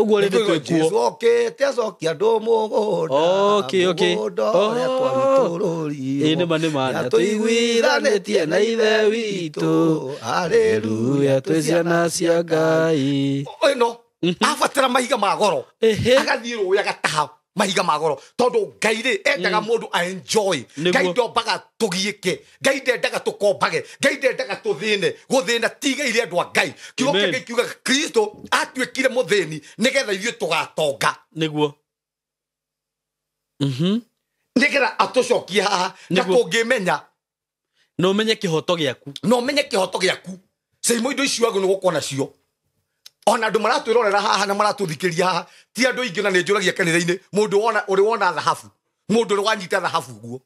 Ũguo rĩ nĩ Jesu twĩkuo. okĩte acokia andũ mũgũnda, Okay, okay. mũgũnda ũrĩa Oh. twarutũrũrirwo. Ĩ nĩ ma nĩ ma. Na tũiguithanĩtie na Ithe witũ. Haleluya, Haleluya, twĩ ciana cia Ngai. Ĩno abatara mahiga ma goro, Ehe. agathiĩ rũĩ agataha mahiga ma goro tondũ Ngai rĩ, endaga mũndũ aenjoy. Nĩguo. Ngai ndombaga tũgiĩke, Ngai ndendaga tũkombage, Ngai ndendaga tũthĩne. Gũthĩna ti igai rĩa andũ a Ngai. Kiugo kĩa Amen. Ngai kiugaga Kristo atuĩkire mũthĩni nĩgetha ithuĩ tũgatonga. Nĩguo. Nĩgetha atũcokie haha na Nĩguo. tũngĩmenya Na ũmenye kĩhoto gĩaku. Na ũmenye kĩhoto gĩaku, Caimo, indo icio wagĩrĩirwo nĩ gũkorwo nacio. Ona andũ maratwĩrorera haha na maratũthikĩria haha ti andũ aingĩ, na nĩ njũragia kanitha-inĩ, mũndũ wona ũrĩ wona thahabu, mũndũ ũrĩ wanyita thahabu guo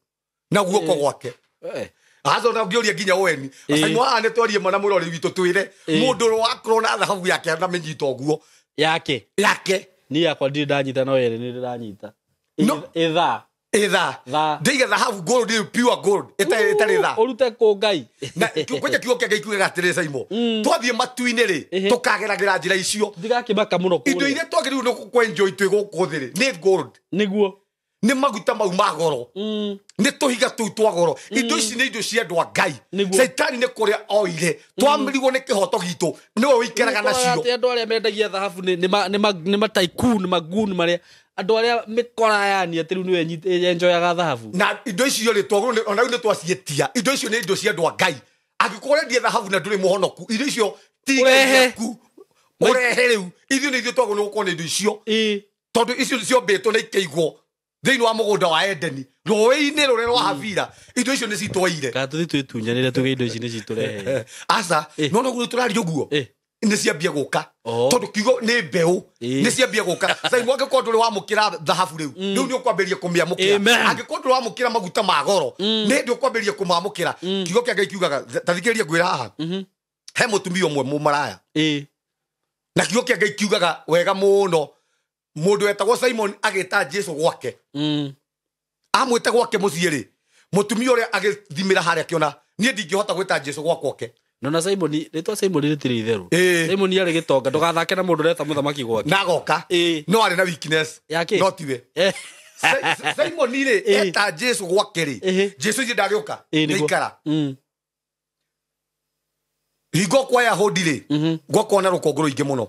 na guoko gwake? Aca na ngĩũria nginya weni. Caimo, haha nĩ twarie mana mũrori witũ twĩre mũndũ ũrĩ wakorwo na thahabu yake na mĩnyita ũguo. Yake. Yake. Niĩ yakwa ndirĩ ndanyita, no yerĩ nĩ ndĩranyita. No. Ĩthaa. Ĩthaa. Thaa. Ndĩiga thahabu, gold, pure gold, ĩtarĩ thaa. Ũrute kũ Ngai? Na kwanja kiugo kĩa Ngai kiugaga atĩrĩ, Caimo, twathiĩ matu-inĩ rĩ, tũkageragĩra njĩra icio. Ndigakĩmaka mũno Indo kũrĩa. iria twagĩrĩirwo nĩ kwenjoy twĩ gũkũ thĩ rĩ, nĩ gold, Nĩguo. nĩ maguta mau ma goro, nĩ tũhiga tũu twa goro. Indo ici nĩ indo cia andũ a Ngai. Nĩguo. Caitani nĩ kũrĩa oire twamĩrigwo nĩ kĩhoto gitũ, nĩwe wĩikaraga nacio. Atĩ andũ arĩa mendagia thahabu nĩ mataikun magun, marĩa andũ arĩa mĩkora yani atĩ rĩu nĩwe enjoyaga thahabu. Na indo icio rĩ, twagĩrĩirwo ona rĩu nĩ twaciĩtia. Indo icio nĩ indo cia andũ a Ngai. Angĩkorwo ũrendia thahabu na ndũrĩ mũhonoku, indo icio ti Ũrehe. ciaku. Ũrehe rĩu. Ithuĩ nĩ ithuĩ twagwo nĩ gũkorwo na indo icio. Tondũ icio ciombĩtwo na ikaigwo thĩinĩ wa mũgũnda wa Edeni, rũĩ-inĩ rũrĩa rwa Havira, indo icio nĩ citwaire. Kana tũthiĩ twĩtunyanĩre tuge indo ici nĩ citũrehe. Aca, no noguo tũraria ũguo. Nĩ ciambia gũka. Oh. Tondũ kiugo nĩ mbeũ. Nĩ ciambia gũka. Simon, angĩkorwo ndũrĩ wamũkĩra thahabu rĩu, rĩu nĩ ũkwambĩrĩria kũmĩamũkĩra. Amen. Angĩkorwo ndũrĩ wamũkĩra maguta ma goro, nĩ hĩndĩ ũkwambĩrĩria kũmamũkĩra. Kiugo kĩa Ngai kiugaga, ta thikĩrĩria ngwĩra haha. He mũtumia ũmwe mũmaraya. Na kiugo kĩa Ngai kiugaga wega mũno. Mũndũ wetagwo Simon agĩta Jesu gwake. Amwĩta gwake mũciĩ rĩ, mũtumia ũrĩa agĩthimĩra harĩa akĩona, niĩ ndingĩhota gwĩta Jesu gwakwa oke. Nona Simon, rĩtwa Simon rĩtirĩ itherũ. Simon arĩ gĩtonga, ndũgathake na mũndũ ũreta mũthamaki gwake. Na agoka. No arĩ na weakness. Yake? No tiwe. Simon rĩ, eta Jesu gwake rĩ, Jesu ithe ndagĩũka, nĩaikara. Hingo kwa Yahudi rĩ, gwakorwo na rũkũngũ rũingĩ mũno.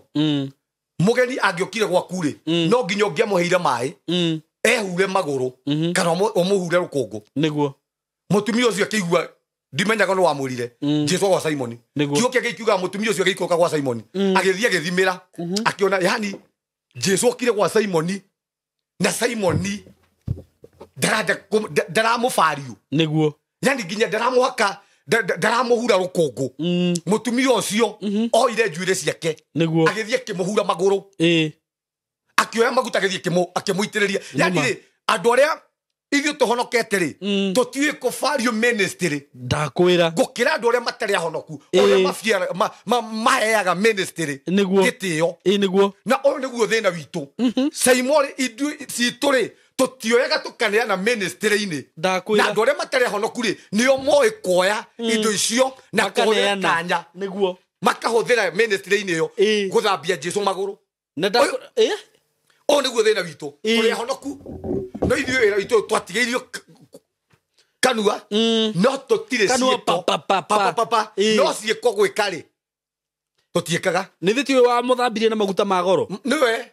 Mũgeni angĩokire gwaku rĩ, no nginya ũngĩamũheire maĩ, ehure magũrũ, kana ũmũhure rũkũngũ. Nĩguo. Mũtumia ũcio akĩigua, ndimenyaga nĩ wamwĩrire. Jesu gwa Simon. Nĩguo. Kiugo kĩa Ngai kiugaga mũtumia ũcio agĩikũrũka gwa Simon. Agĩthiĩ agĩthimĩra, akĩona, yani Jesu okire gwa Simon, na Simon ndaramũbariũ. Nĩguo. Yani nginya ndaramũhaka, ndaramũhura rũkũngũ. Mũtumia ũcio oire njuĩrĩ ciake. Nĩguo. Agĩthiĩ akĩmũhura magũrũ. Akĩoya maguta agĩthiĩ akĩmũitĩrĩria. Yani Nĩma. rĩ, andũ arĩa ithuĩ tũhonokete rĩ, tũtiũĩ kũbario ministry. Ndakwĩra. Gũkĩra andũ arĩa matarĩ ahonoku, ũrĩa maheaga ministry Nĩguo. gĩtĩo. Nĩguo. Na ũyũ nĩguo thĩna witũ. Simon, ithuĩ citũ rĩ, tũtioyaga tũkaneana ministry-inĩ. Ndakwĩra. Na andũ arĩa matarĩ ahonoku rĩ, nĩo moĩ kuoya indo icio na kũhũthĩra Makaneana. kanya. Nĩguo. Makahũthĩra ministry-inĩ ĩyo gũthambia Jesu magũrũ. Na Ũyũ nĩguo thĩna witũ. Tũrĩ ahonoku. No ithuĩ wĩra witũ twatigĩirio kanua, no tũtirĩ Kanua ciĩko. pa, pa, pa, pa. Pa, pa, pa, pa. No ciĩko gwĩka rĩ, tũtiĩkaga. Nĩ thĩ tiwe wamũthambirie na maguta ma goro. Nĩwe.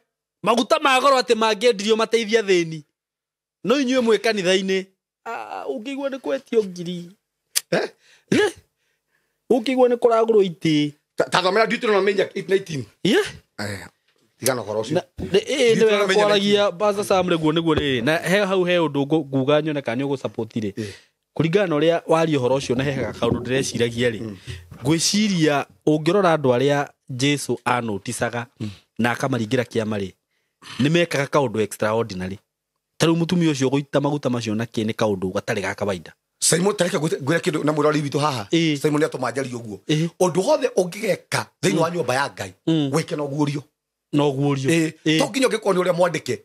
Maguta ma goro atĩ mangĩendirio mateithie athĩni. No inyuĩ mwĩ kanitha-inĩ. Ũngĩigua nĩ kwetio ngiri. Ũngĩigua nĩ kũragũrwo itĩ. Ta thomera Deuteronomy 19. Tigana ũhoro ũcio. Na, nĩ Deuteronomy wega kwaragia Pastor Sam rĩguo nĩguo rĩrĩ. Na he hau he ũndũ nguga nyone kana nĩ ũgũsupport rĩ. Kũringana na ũrĩa waria ũhoro ũcio na he kaũndũ ndĩreciragia rĩ. Ngwĩciria ũngĩrora andũ arĩa Jesu anoticaga na akamaringĩra kĩama rĩ, nĩ mekaga kaũndũ extraordinary. Ta rĩu mũtumia ũcio gũita maguta macio na kĩ nĩ kaũndũ gatarĩ ga kawaida. Simon, tareke ngwĩre kĩndũ na mũrori witũ haha. Simon nĩatũma njarie ũguo. Ũndũ wothe ũngĩgeka thĩinĩ wa nyũmba ya Ngai, wĩke na ũguũrio. Na ũguũrio. To nginya ũngĩkorwo nĩ ũrĩa mwandĩke.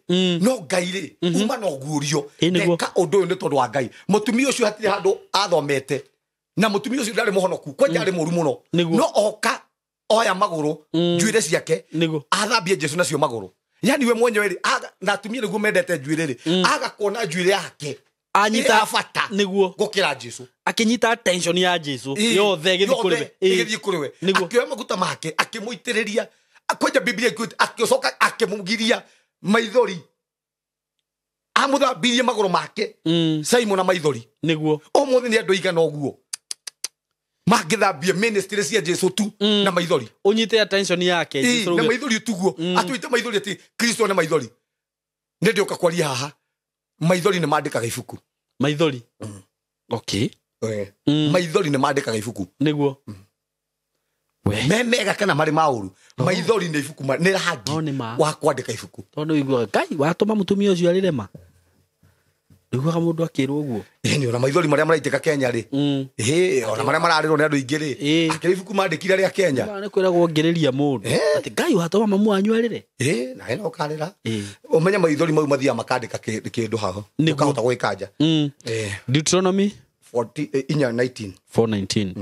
No Ngai rĩ, uma na ũguũrio. Nĩguo. Eka ũndũ ũyũ nĩ tondũ wa Ngai. Mũtumia ũcio hatirĩ handũ athomete. Na mũtumia ũcio ndarĩ mũhonoku, kwanja arĩ mũũru mũno. Nĩguo. No oka oya magũrũ, njuĩrĩ ciake, Nĩguo. athambie Jesu nacio magũrũ. Yani we mwenyewe rĩ, na atumia nĩguo mendete njuĩrĩ rĩ, aga kuona njuĩrĩ yake Anyita ĩrĩ ya bata Nĩguo. gũkĩra Jesu. Akĩnyita attention ya Jesu yothe ĩgĩthiĩ kũrĩ we. Ĩgĩthiĩ kũrĩ we. Nĩguo. Akĩoya maguta make, akĩmũitĩrĩria. Kwanja Biblia ĩkuĩte, akĩcoka akĩmũgiria maithori. Amũthambirie magũrũ make. Simon na maithori. Nĩguo. Ũmũthĩ nĩ andũ aigana ũguo mangĩthambia ministry cia Jesu tu na maithori. Ũnyite attention yake, Jesu Na rauga. maithori tuguo. Atũite maithori atĩ Kristo nĩ maithori. Nĩ ndĩũka kwaria haha. Maithori nĩ mandĩkaga ibuku. Maithori. Okay. Maithori nĩ mandĩkaga ibuku. Nĩguo. We. Me mega kana marĩ ma ũru. Maithori nĩ ibuku nĩ rangi No, nĩ ma. wa kwandĩka ibuku. Tondũ ũiguaga, Ngai, watũma mũtumia ũcio arĩre ma. Ũiguaga mũndũ akĩrwo ũguo. Ĩni, ona maithori marĩa maraitĩka Kenya rĩ. Ona marĩa mararĩrwo nĩ andũ aingĩ rĩ. Akĩrĩ ibuku mandĩkire rĩa Kenya. Nĩ kwĩragwo ngĩrĩria mũndũ. Atĩ Ngai watũma mamu wanyu arĩre. Na ĩno ũkarĩra. Ũmenye maithori mau mathiaga makandĩka kĩndũ haho. Nĩguo. Ũkahota gwĩkanja. Deuteronomy Forty, inya 19. 4:19.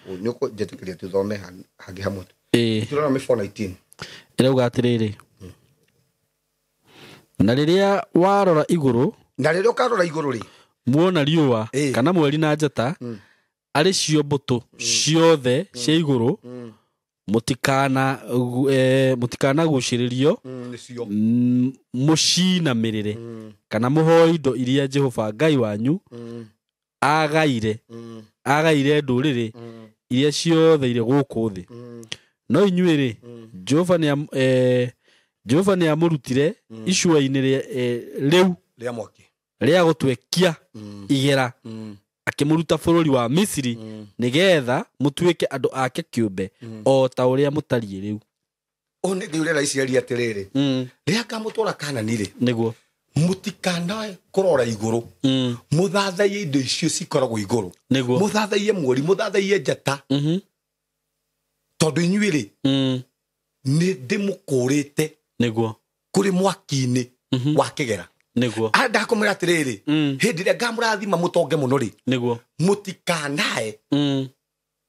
Nĩ ũkũnjĩtĩkĩria tũthome hangĩ hamwe. Deuteronomy 4:19. Ĩrauga atĩrĩrĩ. Na rĩrĩa warora igũrũ, Na rĩrĩa ũkarora igũrũ rĩ, muona riũa kana mweri na njata, arĩ cio mbũtũ ciothe cia igũrũ, mũtikanagucĩrĩrio, nĩcio. Mũcinamĩrĩre, kana mũhoe indo iria Jehova Ngai wanyu agaire ndũrĩrĩ iria ciothe irĩ gũkũ thĩ. No inyuĩ rĩ, Jehova nĩ amũrutire icua-inĩ rĩu rĩa mwaki rĩa gũtwekia igera, akĩmũruta bũrũri wa Misiri, nĩgetha mũtuĩke andũ ake kĩũmbe, o ta ũrĩa mũtariĩ rĩu. Ũũ nĩ Ngai ũrera Isiraeli atĩrĩrĩ, rĩrĩa ngamũtwara Kanani rĩ, nĩguo mũtikanae kũrora igũrũ, mũthathaiye indo icio cikoragwo igũrũ, nĩguo mũthathaiye mweri, mũthathaiye njata, tondũ inyuĩ rĩ, nĩ ndĩmũkũrĩte nĩguo kũrĩ mwaki-inĩ wa kĩgera. Nĩguo Ndakomera atĩrĩrĩ, hĩndĩ ĩrĩa ngamũrathima mũtonge mũno rĩ, nĩguo mũtikanae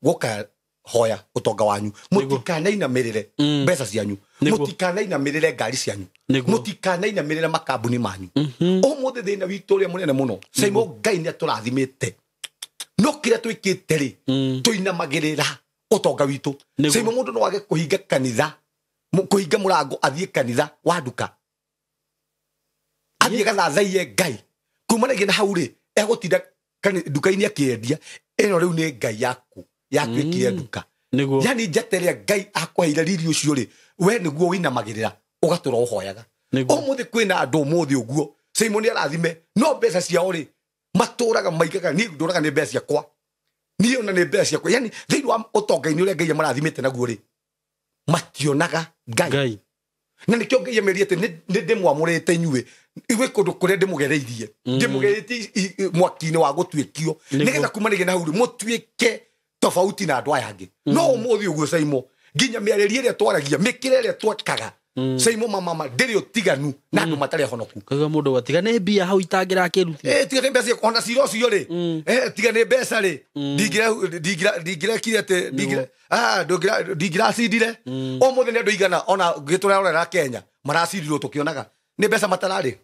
gũka hoya ũtonga wanyu, mũtikanainamĩrĩre mbeca cianyu, mũtikanainamĩrĩre ngari cianyu, mũtikanainamĩrĩre makambuni manyu. Ũmũthĩ thĩna witũ ũrĩa mũnene mũno, Saimo, Ngai nĩ atũrathimĩte, no kĩrĩa twĩkĩte rĩ, tũinamagĩrĩra ũtonga witũ. Saimo, mũndũ no age kũhinga kanitha, kũhinga mũrango athiĩ kanitha wa nduka, athiĩ gathathaiye Ngai, kumanagia na hau rĩ, egũtinda nduka-inĩ akĩendia. Ĩno rĩu nĩ Ngai yaku yatuĩkire nduka. Nĩguo yani njata ĩrĩa Ngai akũheire riri ũcio rĩ, we nĩguo ũinamagĩrĩra ũgatũra ũhoyaga. Ũmũthĩ kwĩna andũ ũmũthĩ ũguo, Saimo nĩ arathime, no mbeca ciao rĩ, matũraga maigaga, niĩ ndũraga nĩ mbeca ciakwa, niĩ ona nĩ mbeca ciakwa. Yani thĩinĩ wa ũtonga-inĩ ũrĩa Ngai amarathimĩte naguo rĩ, mationaga Ngai. Na nĩkĩo Ngai amerie atĩ nĩ ndĩmwamũrĩte inyuĩ, igwe kũndũ kũrĩa ndĩmũgereirie, ndĩmũgereirie mwaki-inĩ wa gũtuĩkio, nĩgetha kumanagia na hau rĩ, mũtuĩke tofauti na andũ aya angĩ. No ũmũthĩ ũguo Saimo, nginya mĩarĩrie ĩrĩa twaragia, mĩkĩre ĩrĩa twekaga, Saimo mama ndĩrĩ ũtiganu na andũ matarĩ ahonoku. Kaga mũndũ gatiga nĩ mbia hau itangĩrakĩrutire. Tiga nĩ mbeca, ona cira ũcio rĩ, tiga nĩ mbeca rĩ, ndingĩrekire atĩ, ndingĩracindire. Ũmũthĩ nĩ andũ igana ona gĩtũrarorera Kenya maracindirwo tũkĩonaga nĩ mbeca matararĩ.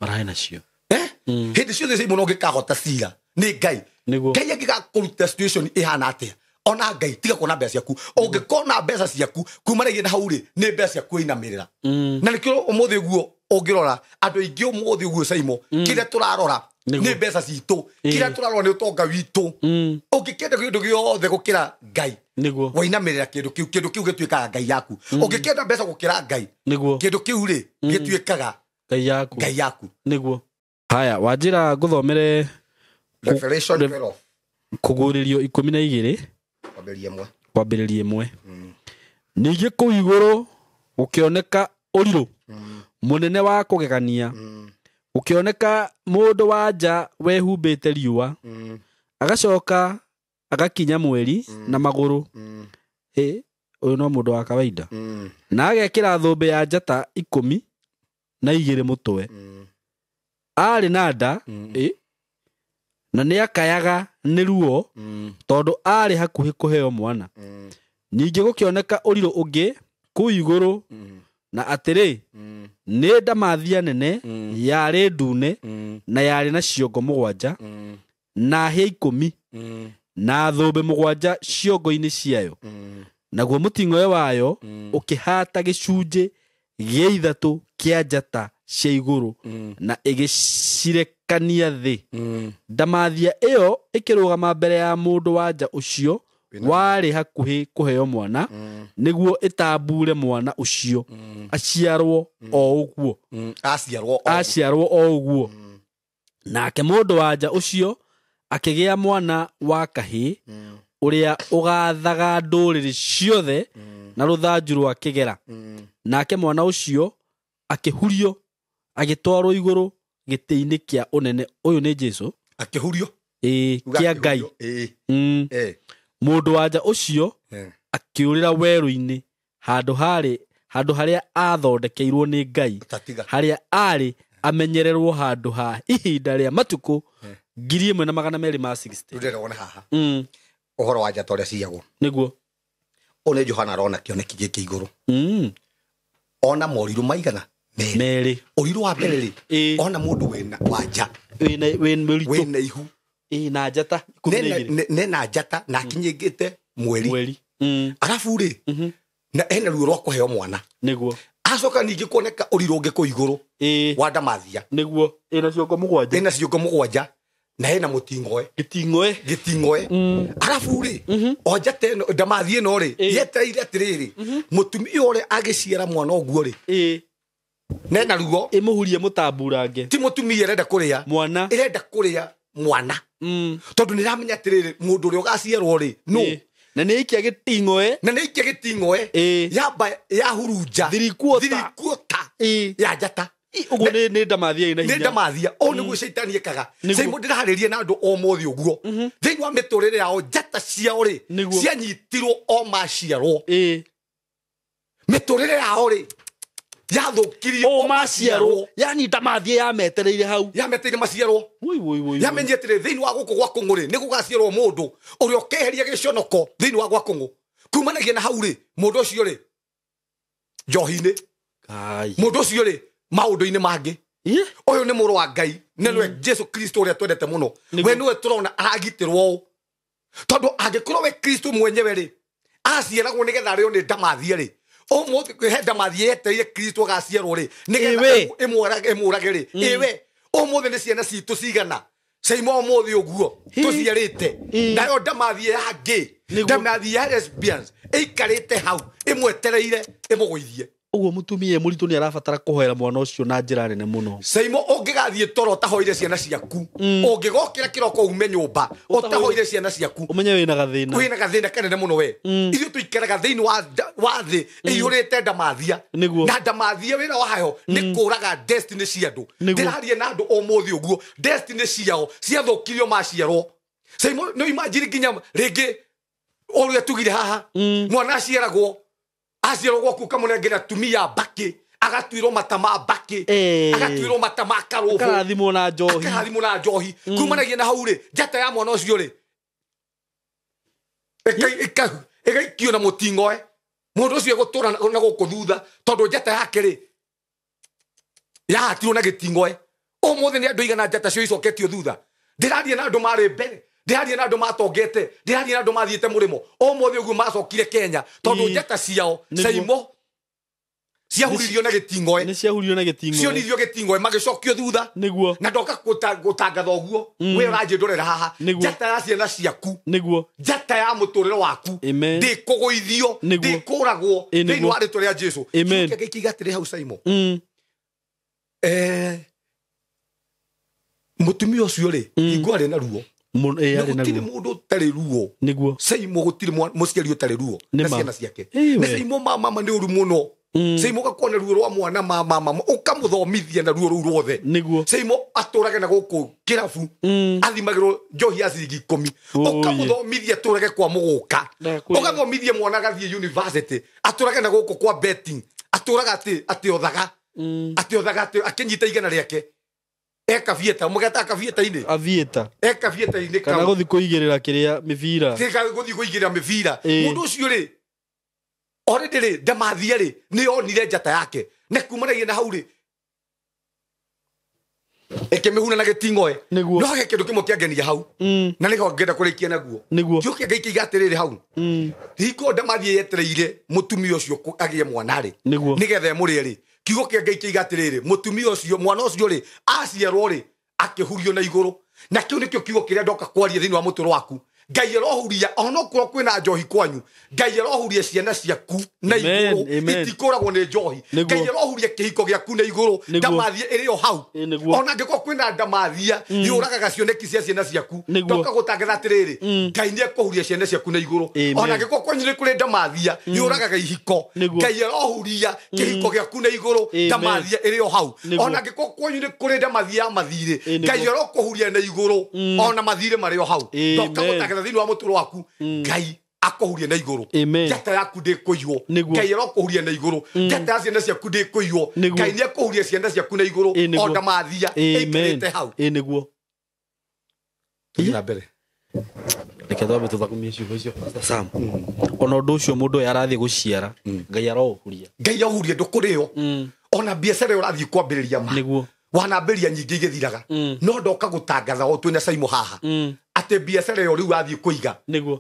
Mararĩ nacio. Hĩndĩ ciothe Saimo no ũngĩkahota cira nĩ Ngai. Ngai angĩgakũruta situation ĩhana atĩa, ona Ngai tiga kuona mbeca ciaku. Ũngĩkona mbeca ciaku kumanagia na hau rĩ, nĩ mbeca ciaku inamĩrĩra. Na nĩkĩo ũmũthĩ ũguo ũngĩrora andũ aingĩ ũmũthĩ ũguo Saimo, kĩrĩa tũrarora nĩ mbeca citũ, kĩrĩa tũrarora nĩ ũtonga witũ. Ũngĩkĩenda kĩndũ gĩothe gũkĩra Ngai, nĩguo wainamĩrĩra kĩndũ kĩu, kĩndũ kĩu gĩtuĩkaga Ngai yaku. Ũngĩkĩenda mbeca gũkĩra Ngai, nĩguo kĩndũ kĩu rĩ, gĩtuĩkaga Ngai yaku. Ngai yaku. Nĩguo. Haya, wanjĩra ngũthomere Revelation 12 kũgũrĩrio 12 kwambĩrĩria ĩmwe. Kwambĩrĩria ĩmwe. Ningĩ kũu igũrũ gũkĩoneka ũrirũ mũnene wa kũgegania, gũkĩoneka mũndũ wa nja wehumbĩte riũa, agacoka agakinya mweri na magũrũ. Ũyũ no mũndũ wa kawaida. Na agekĩra thũmbĩ ya njata 12 mũtwe. Arĩ na nda, na nĩakayaga nĩ ruo, tondũ arĩ hakuhĩ kũheo mwana. Ningĩ gũkĩoneka ũrirũ ũngĩ kũu igũrũ, na atĩrĩ, nĩ ndamathia nene yarĩ ndune, na yarĩ na ciongo 7, na hĩa 10, na thũmbĩ 7 ciongo-inĩ ciayo. Naguo mũting'oe wayo ũkĩhata gĩcunjĩ gĩa 3 kĩa njata cia igũrũ, na ĩgĩcirekania thĩ. Ndamathia ĩyo ĩkĩrũgama mbere ya mũndũ wa nja ũcio warĩ hakuhĩ kũheo mwana, nĩguo ĩtambure mwana ũcio aciarwo o ũguo. Aciarwo o ũguo. Nake mũndũ wa nja ũcio akĩgĩa mwana wa kahĩĩ, ũrĩa ũgaathaga ndũrĩrĩ ciothe na rũthanju rwa kĩgera. Nake mwana ũcio akĩhurio agĩtwarwo igũrũ gĩtĩ-inĩ kĩa ũnene. Ũyũ nĩ Jesũ. Akĩhurio? Kĩa Ngai. Mũndũ wa nja ũcio akĩũrĩra werũ-inĩ handũ harĩa aathondekeirwo nĩ Ngai, harĩa arĩ amenyererwo handũ ha ihinda rĩa matukũ 1260. Rĩu ndĩrona haha. Ũhoro wa njata ũrĩa ciyagwo. Nĩguo. Ũyũ nĩ Johana arona kĩoneki gĩkĩ igũrũ. Ona morirũ maigana merĩ. Ũrirũ wa mbere rĩ, ona mũndũ wĩna wa nja wĩna ihu, na njata 12, nena njata na akinyĩngĩte mweri. Arabu rĩ, na ena ruo rwa kũheo mwana. Nĩguo. Acoka ningĩ kuoneka ũrirũ ũngĩ kũu igũrũ wa ndamathia. Nĩguo. Ĩna ciongo 7. Ĩna ciongo 7 Na hena mutingoe. Gitingoe. Gitingoe. Arafu ri o njata ĩno ndamathia ĩno rĩ yetereire atĩrĩrĩ mũtumia ũrĩa agĩciara mwana ũguo rĩ nena ruo ĩmũhurie mũtamburange. Ti mũtumia ĩrenda kũrĩa mwana, ĩrenda kũrĩa mwana tondũ nĩ ĩramenya atĩrĩrĩ mũndũ ũrĩa ũgaciarwo rĩ no na nĩ ikia gĩting'oe, na nĩ ikia gĩting'oe yamba yahurunja thirikuota ya njata. Uguo nĩ ndamathia ĩna hinya, nĩ ndamathia. Ũũ nĩguo caitani ĩkaga. Caimo ndĩraharĩria na andũ o mothe ũguo thĩinĩ wa mĩtũrĩre yao njata ciao rĩ cianyitirwo o maciarwo. Mĩtũrĩre yao rĩ yathũkirio o maciarwo, yani ndamathia yametereire hau, yametereire maciarwo. Yamenyire atĩrĩ thĩinĩ wa gũkũ gwa kũng'ũ rĩ nĩ gũgaciarwo mũndũ ũrĩa ũkeheria gĩconoko thĩinĩ wa gwa kũng'ũ. Kumanagia na hau rĩ mũndũ ũcio rĩ njohi-inĩ, mũndũ ũcio rĩ maũndũ-inĩ mangĩ. Ũyũ nĩ mũrũ wa Ngai, na nĩwe Jesu Kristo ũrĩa twendete mũno. We nĩwe tũrona aragitĩrwo ũũ, tondũ angĩkorwo we Kristo mwenyewe rĩ aciaragwo nĩgetha arĩo nĩ ndamathia rĩ, ũmũthĩ he ndamathia yetereire Kristo agaciarwo rĩ nĩgetha ĩmũrage rĩ. Ĩwe ũmũthĩ nĩ ciana citũ cigana caima ũmũthĩ ũguo tũciarĩte, nayo ndamathia ya gay, ndamathia ya lesbians ĩikarĩte hau ĩmwetereire ĩmũgũithie. Ũguo mũtumia mũritũ nĩ arabatara kũhoera mwana ũcio na njĩra nene mũno. Caimo ũngĩgathiĩ toro ũtahoire ciana ciaku, ũngĩgokĩra kĩroko ume nyũmba ũtahoire ciana ciaku, ũmenye wĩna gathĩna, wĩna gathĩna kanene mũno we. Ithuĩ tũikaraga thĩinĩ wa thĩ ĩiyũrĩte ndamathia, na ndamathia wĩra wayo nĩ kũraga destiny cia andũ. Ndĩraria na andũ ũmũthĩ ũguo destiny ciao ciathũkirio maciarwo. Caimo no imagine nginya rĩngĩ ũrĩa tugire haha mwana aciaragwo, aciarwo gwaku ũkamũnengera atumia mbakĩ, agatuirwo mata ma mbakĩ, agatuirwo mata ma karũbũ, akarathimwo na njohi, akarathimwo na njohi. Kumanagia na hau rĩ njata ya mwana ũcio rĩ ĩgaikio na mũting'oe. Mũndũ ũcio egũtũra na gũkũ thutha tondũ njata yake rĩ yahatirwo na gĩting'oe. Ũmũthĩ nĩ andũ aigana njata cio icoketio thutha. Ndĩraria na andũ marĩ mbere, ndĩraria na andũ matongete, ndĩraria na andũ mathiĩte mũrĩmo. Ũmũthĩ ũguo macokire Kenya tondũ njata ciao caimo ciahuririo na gĩting'oe, nĩ ciahuririo na gĩting'oe, cionirio gĩting'oe magĩcokio thutha. Nĩguo. Na ndoka gũtangatha ũguo we ũranjĩndorera haha njata ya ciana ciaku, nĩguo njata ya mũtũrĩre waku ndĩkũgũithio, ndĩkũragwo thĩinĩ wa rĩtwa rĩa Jesu. Kĩu atĩrĩ hau caimo, mũtumia ũcio rĩ hingo arĩ na ruo, gũtirĩ mũndũ ũtarĩ ruo. Nĩguo. Caimo gũtirĩ mũciari ũtarĩ ruo na ciana ciake. Na caimo mama nĩ ũru mũno. Caimo ũgakorwo na ruo rwa mwana mama ũkamũthomithia na ruo rũu ruothe. Nĩguo. Caimo atũrage na gũkũ kĩrabu athimagĩrwo njohi ya ciringi 10, ũkamũthomithia atũrage kwa mũgũka, ũgathomithia mwana agathiĩ university atũrage na gũkũ kwa betting, atũraga atĩ othaga atĩ othaga atĩ akĩnyita igana rĩake eka vieta mugeta kavieta-inĩ avieta eka vieta-inĩ kana gũthiĩ kũigĩrĩra kĩrĩa mĩbira, gũthiĩ kũigĩrĩra mĩbira. Mũndũ ũcio rĩ already rĩ ndamathia rĩ nĩ onire njata yake, na kumanagia na hau rĩ ĩkĩmĩhuna na gĩting'oe. No he kĩndũ kĩmwe kĩangenia hau na nĩho ngenda kũrĩkia naguo. Kĩu kĩa Ngai kĩiga atĩrĩrĩ hau, hingo ndamathia yetereire mũtumia ũcio agĩe mwana rĩ nĩgetha ĩmũrĩe rĩ, kiugo kĩa Ngai kĩiga atĩrĩrĩ mũtumia ũcio mwana ũcio rĩ aciarwo rĩ akĩhurio na igũrũ. Na kĩu nĩkĩo kiugo kĩrĩa ndoka kwaria thĩinĩ wa mũtũrĩre waku. Ngai arohuria onokorwo kwĩna njohi kwanyu, Ngai arohuria ciana ciaku na igũrũ itikũragwo nĩ njohi. Ngai arohuria kĩhiko gĩaku na igũrũ, ndamathia ĩrĩ o hau. Ona angĩkorwo kwĩna ndamathia yũragaga cioneki cia ciana ciaku, ndoka gũtangatha atĩrĩrĩ Ngai nĩ ekũhuria ciana ciaku na igũrũ. Ona angĩkorwo kwanyu nĩ kũrĩ ndamathia yũragaga ihiko, Ngai arohuria kĩhiko gĩaku na igũrũ, ndamathia ĩrĩ o hau. Ona angĩkorwo kwanyu nĩ kũrĩ ndamathia ya mathirĩ, Ngai arokũhuria na igũrũ, ona mathirĩ marĩ o hau. Ndoka gũtangatha thĩinĩ wa mũtũrĩre waku, Ngai akũhurie na igũrũ, njata yaku ndĩkũiywo. Ngai arokũhuria na igũrũ, njata ya ciana ciaku ndĩkũiywo. Ngai nĩ ekũhuria ciana ciaku na igũrũ, o ndamathia ĩikarĩte hau. Nĩguo. Tũthiĩ na mbere. Reke twambe tũthakumie ciugo icio Pastor Sam. Ona ũndũ ũcio mũndũ ũyũ arathiĩ gũciara, Ngai aroũhuria. Ngai ahurie ndũkũrĩo. Ona biacara ĩyo ũrathiĩ kwambĩrĩria ma. Nĩguo. Wanambĩrĩria nyingĩ igĩthiraga. No ndoka gũtangatha o twĩna Caimo haha atĩ biacara ĩyo rĩu wathiĩ kũiga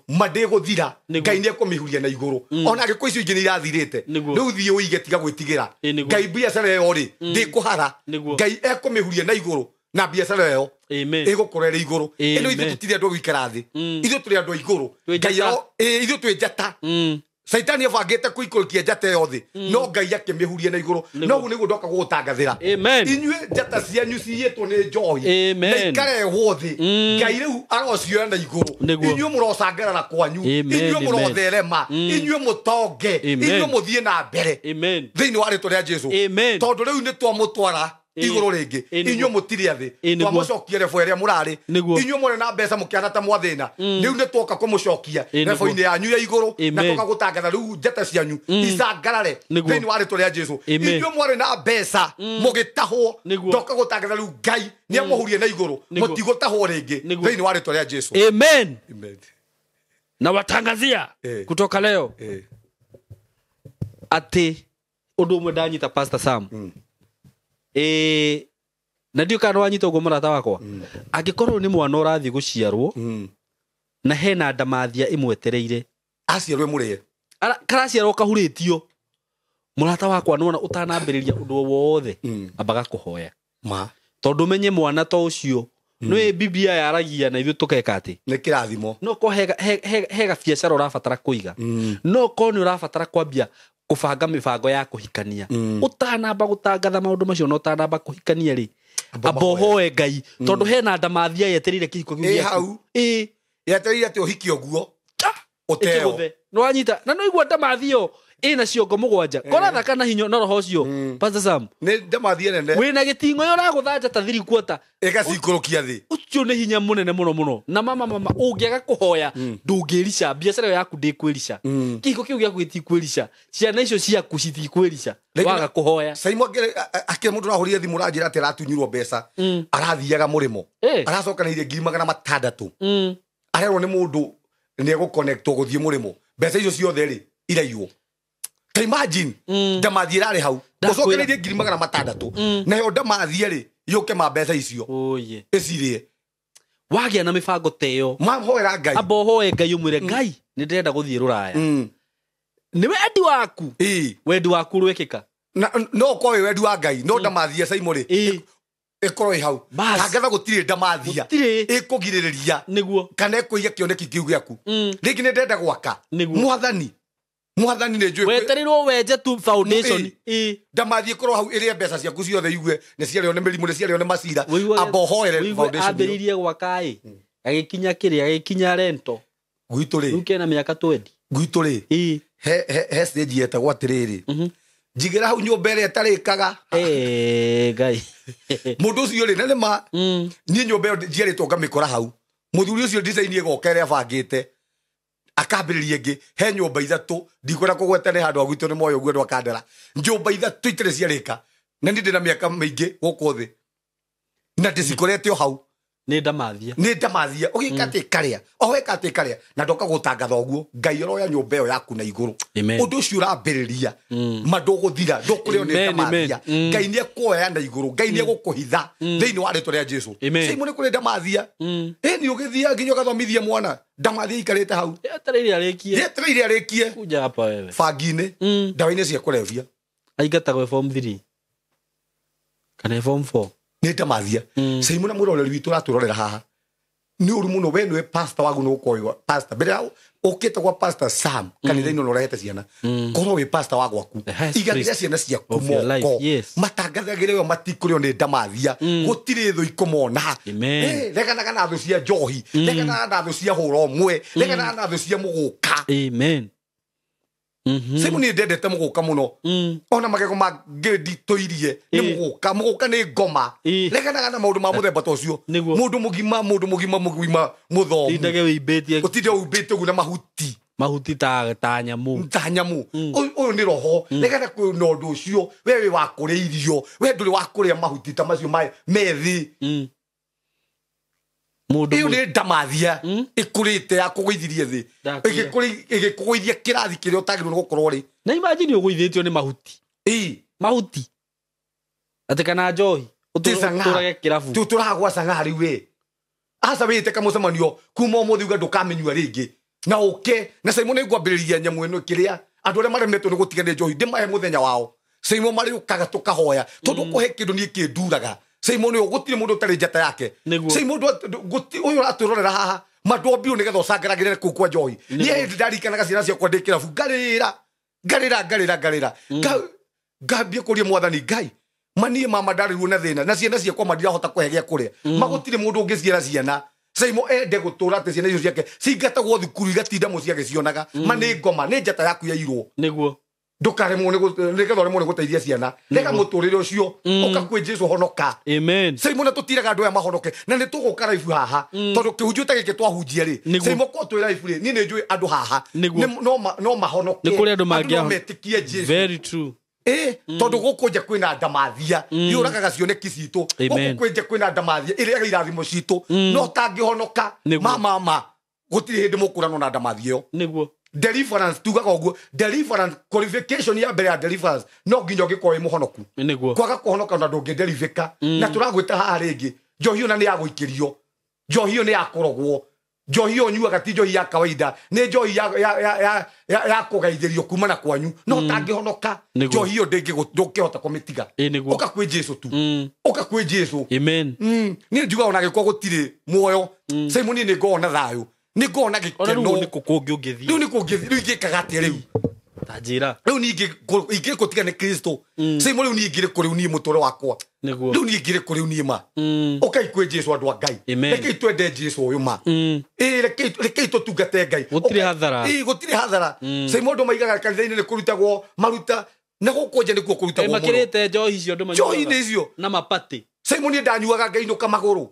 ma ndĩgũthira, Ngai nĩ ekũmĩhuria na igũrũ. Ona angĩkorwo icio ingĩ nĩ irathirĩte, rĩu thiĩ ũige, tiga gwĩtigĩra. Ngai biacara ĩyo rĩ ndĩkũhara, Ngai ekũmĩhuria na igũrũ Na biacara ĩyo Amen. ĩgũkorwo ĩrĩ igũrũ. Ĩno ithuĩ Amen. tũtirĩ andũ a gũikara thĩ, ithuĩ tũrĩ andũ a igũrũ. Twĩ Ngai njata. Ithuĩ twĩ njata. Caitani abangĩte kũikũrũkia njata ĩyo thĩ, no Ngai akĩmĩhuria na igũrũ. No ũguo nĩguo ndoka gũgũtangathĩra. Amen. Inyuĩ njata cianyu ciyĩtwo nĩ njohi Amen. na ikarehwo thĩ, Ngai rĩu arocioya na igũrũ. Nĩguo. Inyuĩ mũrocangarara kwanyu, Amen, inyuĩ amen. mũrotherema, inyuĩ mũtonge, Amen. inyuĩ mũthiĩ na mbere Amen. thĩinĩ wa rĩtwa rĩa Jesu. Amen. Tondũ rĩu nĩ twamũtwara igũrũ rĩngĩ. Nĩguo. Inyuĩ mũtirĩ thĩ, Nĩguo. twamũcokia rebo ĩrĩa mũrarĩ. Nĩguo. Inyuĩ mũrĩ na mbeca mũkĩhana ta mwathĩna, rĩu nĩ twoka kũmũcokia Nĩguo. rebo-inĩ yanyu ya igũrũ na Amen. twoka gũtangatha rĩu njata cianyu icangarare Nĩguo. thĩinĩ wa rĩtwa rĩa Jesu. Amen. Inyuĩ mwarĩ na mbeca mũgĩtahwo, Nĩguo. ndoka gũtangatha rĩu Ngai nĩ amũhurie na igũrũ. Nĩguo. Mũtigũtahwo rĩngĩ Nĩguo. thĩinĩ wa rĩtwa rĩa Jesu. Amen. Amen. Na watangazia kutoka leo atĩ ũndũ ũmwe ndanyita, Pastor Sam, na ndiũ kana wanyita ũguo, mũrata wakwa, angĩkorwo nĩ mwana ũrathiĩ gũciarwo na hena ndamathia ĩmwetereire, Aciarwo mũrĩe. Karaciarwo kahurĩtio, mũrata wakwa, nĩwona ũtanambĩrĩria ũndũ o wothe, ambaga kũhoya, Ma tondũ menye mwana to ũcio nĩ Biblia yaragia na ithuĩ tũkeka atĩ nĩ kĩrathimo. No ko he gabiacara ũrabatara kũiga, no ko nĩ ũrabatara kwambia kũbanga mĩbango ya kũhikania, ũtanamba gũtangatha maũndũ macio na ũtanamba kũhikania rĩ, Amba amba mahoya. ũhoe Ngai, tondũ hena ndamathia yetereire kĩhiko kĩu Ĩ gĩaku. hau. Ĩ. Yetereire atĩ ũhiki ũguo ũteo. Ĩkĩgũthe nĩwanyita na nĩwaigua ndamathia ĩyo ĩna ciongo mũgwanja, korathaka na hinyo na roho ũcio, Pastor Sam. Nĩ ndamathia nene. Wĩna gĩting'oyo ũragũthanja ta thiri kuota. Ĩgacikũrũkia thĩ. Ũcio nĩ hinya mũnene mũno mũno. Na mama ũngĩaga kũhoya, ndũngĩrica biacara ĩyo yaku, ndĩkwĩrica, kĩhiko kĩu gĩaku gĩtikwĩrica, ciana icio ciaku citikwĩrica Rĩngĩ waga kũhoya. Saimo akĩrĩ mũndũ ũrahũrire thimũ ũranjĩra atĩ aratunyirwo mbeca, arathiaga mũrĩmo, aracokanĩirie 600,000, arerwo nĩ mũndũ nĩ egũconnectwo gũthiĩ mũrĩmo, mbeca icio ciothe rĩ iraiywo. Ta imagine, ndamathia ĩrarĩ hau. Ndakwĩra. Ũcokanĩirie 600,000, nayo ndamathia rĩ yũke ma mbeca icio Oye. ĩcirĩe. Wagĩa na mĩbango ta ĩyo, Mahoera Ngai. amba ũhoe Ngai, ũmwĩre, Ngai, nĩ ndĩrenda gũthiĩ rũraya, nĩ wendi waku, wendi waku ũrwĩkĩka. No ũkorwo wĩ wendi wa Ngai, no ndamathia, Saimo, rĩ ĩkorwo ĩ hau. Bas. Tangatha gũtirĩ ndamathia Gũtirĩ. ĩkũgirĩrĩria Nĩguo. kana ĩkũiya kĩoneki kĩu gĩaku. Rĩngĩ nĩ ndenda gwaka. Nĩguo. Mwathani, Mwathani, nĩ njũĩ Wetereirwo wenje tu foundation. Ndamathia ĩkorwo hau ĩrĩe mbeca ciaku ciothe, igue nĩ ciarĩo nĩ mĩrimũ, nĩ ciarĩo nĩ macira. Wĩiguage- Amba ũhoere wĩigue foundation ĩyo. ambĩrĩirie gwaka ĩ, agĩkinya kĩrĩa, agĩkinya rento. Gwitũ rĩ, Rĩu kena mĩaka 20. Gwitũ rĩ, he stage yetagwo atĩrĩrĩ, njigĩra hau nyũmba ĩrĩa ĩtarĩkaga. Ngai. Mũndũ ũcio rĩ, na nĩ ma niĩ nyũmba ĩyo njiarĩtwo ngamĩkora hau, mũthuri ũcio design ĩgoka ĩrĩa abangĩte akambĩrĩria ĩngĩ. He nyũmba ithatũ ndikwenda kũgweta nĩ handũ ha gwitũ, nĩ moyo ũguo andũ akandara, nyũmba ithatũ itarĩ ciarĩka, na niĩ ndĩ na mĩaka mĩingĩ gũkũ thĩ na ndĩcikorete o hau. Nĩ ndamathia. Nĩ ndamathia ũgĩka atĩ karĩa o weka atĩ karĩa, na ndoka gũtangatha ũguo, Ngai ũroya nyũmba ĩyo yaku na igũrũ. Amen. Ũndũ ũcio ũrambĩrĩria ma ndũgũthira, ndũkũrĩo nĩ Amen, ndamathia. amen. Ngai nĩ ekuoya na igũrũ, Ngai nĩ egũkũhitha thĩinĩ wa rĩtwa rĩa Jesu. Amen. Saimo, nĩ kũrĩ ndamathia ĩni ũgĩthia nginya ũgathomithia mwana, ndamathia ikarĩte hau. Etereire arĩkie. Yetereire arĩkie. Kuja hapa wewe. Bangi-inĩ, ndawa-inĩ cia kũrebia. Aingatagwo form 3 kana form 4. Nĩ ndamathia. Saimo, na mwĩroreri witũ ũratwĩrorera haha, nĩ ũru mũno. We nĩwe pastor wagu, nĩ gũkorwo wĩ pastor mbere ya ũkĩte gwa Pastor Sam kanitha-inĩ, na ũrehete ciana, korwo wĩ pastor wa gwaku, The highest igagĩra priest ciana ciaku of your life, moko, yes. matangathagĩre we matikũrĩo nĩ ndamathia, gũtirĩ thũ ikũmona. Amen. Reganaga na thũ cia njohi, reganaga na thũ cia hũra ũmwe, reganaga na thũ cia mũgũka. Amen. Saimo, nĩ ndendete mũgũka mũno, ona magego mangĩ nditũirie nĩ mũgũka. Mũgũka nĩ ngoma. Reganaga na maũndũ ma mũthemba ta ũcio. Nĩguo. Mũndũ mũgima, mũndũ mũgima, mũgima mũthomu. Tindage wĩimbĩtie. Ũtinde umbĩte ũguo na mahuti. Mahuti ta nyamũ. Ta nyamũ. Ũyũ nĩ roho. Regana kwĩ na ũndũ ũcio. We wĩ wa kũrĩa irio, we ndũrĩ wa kũrĩa mahuti ta macio methi. Mũndũ Ĩyo nĩ ndamathia ĩkũrĩte ya kũgũithirie thĩ. Ndakwĩra. Ĩgĩkũgũithia kĩrathi kĩrĩa ũtagĩrĩirwo nĩ gũkorwo rĩ. Na imagine ũgũithĩtio nĩ mahuti. Mahuti atĩ kana njohi. Ũtũrage kĩrabu. Tũragwa cang'a rĩu we aca wĩte kamũcemanio kuma ũmũthĩ, uga ndũkamenyua rĩngĩ na ũke na Saimo. Nĩ ngwambĩrĩria nyamũ ĩno kĩrĩa andũ arĩa maremetwo nĩ gũtiga nĩ njohi, ndĩmahe mũthenya wao, Saimo, marĩũkaga tũkahoya, tondũ kũhe kĩndũ niĩ kĩnduraga. Simon ũyũ gũtirĩ mũndũ ũtarĩ njata yake. Nĩguo. Simon ũyũ ũratwĩrorera haha mandũ nĩgetha ũcangaragĩre kũu kwa njohi. Niĩ hĩndĩ ndarikanaga ciana ciakwa ndĩ kĩrabu ngarĩra ngarĩra ngarĩra ngarĩra ngambie kũria mwathani Ngai manie mama ndarĩrwo na thĩna na ciana ciakwa mandirahota kũhe gĩa kũrĩa magũtirĩ mũndũ ũngĩciara ciana. Simon ende gũtũra atĩ ciana icio ciake cingatagwo thukuru igatinda mũciĩ agĩcionaga. Ma nĩ ngoma nĩ njata yaku yairwo. Nĩguo. Ndũkaremwo nĩgetha ũremwo nĩ gũteithia ciana. Rega mũtũrĩre ũcio ũka kwĩ Jesũ honoka. Amen. Simon tũtiraga andũ aya mahonoke na nĩ tũgũka live haha tondũ kĩhunjio ta gĩkĩ twahunjia rĩ. Simon ko twĩ live rĩ niĩ nĩ njũĩ andũ haha no mahonoke. Nĩ kũrĩ andũ no metĩkie Jesũ. Very true. Tondũ gũkũ nja kwĩna ndamathia yũragaga cioneki citũ. Gũkũ kwĩ nja kwĩna ndamathia ĩrĩaga irathimo citũ. No tangĩhonoka mama gũtirĩ hĩndĩ mũkũranwo na ndamathia ĩyo. Nĩguo. Deliverance tugaga ũguo. Deliverance qualification ya mbere ya deliverance no nginya ũngĩkorwo wĩ mũhonoku. Nĩguo. Kwaga kũhonoka na ndũngĩderivĩka. Na tũragwĩta haha rĩngĩ njohi ĩyo na nĩ ya gũikĩrio. Njohi ĩyo nĩ ya kũrogwo. Njohi ĩyo ũnyuaga ti njohi ya kawaida, nĩ njohi ya kũgaithĩrio kuma na kwanyu. No ũtangĩhonoka njohi ĩyo ndũngĩhota kũmĩtiga. Ũka kwĩ Jesũ tu. Ũka kwĩ Jesũ. Amen. Niĩ njugaga ona angĩkorwo gũtirĩ muoyo, Simon niĩ nĩ ngoragwo na thayũ. Nĩ ngoragwo na gĩkeno. Ona rĩu nĩ kũ kũngĩ ũngĩthiĩ? Rĩu nĩ kũ ũngĩthiĩ? Rĩu ingĩkaga atĩa rĩu? Ta njĩra. Rĩu niĩ ingĩkũtiga nĩ Kristo. Simon rĩu niĩ ingĩrĩ kũ rĩu niĩ mũtũũro wakwa? Nĩguo. Rĩu niĩ ingĩrĩ kũ rĩu niĩ ma? Ũkai kwĩ Jesũ andũ a Ngai. Rekei twende Jesũ ũyũ ma. Rekei tũtungate Ngai. Gũtirĩ hathara. Gũtirĩ hathara. Simon andũ maigaga kanitha-inĩ nĩ kũrutagwo maruta na gũkũ nja nĩkuo kũrutagwo mũno. Makĩrĩte njohi icio andũ manyuaga. Njohi-inĩ icio. Na mapatĩ. Simon niĩ ndanyuaga ngainũka magũrũ.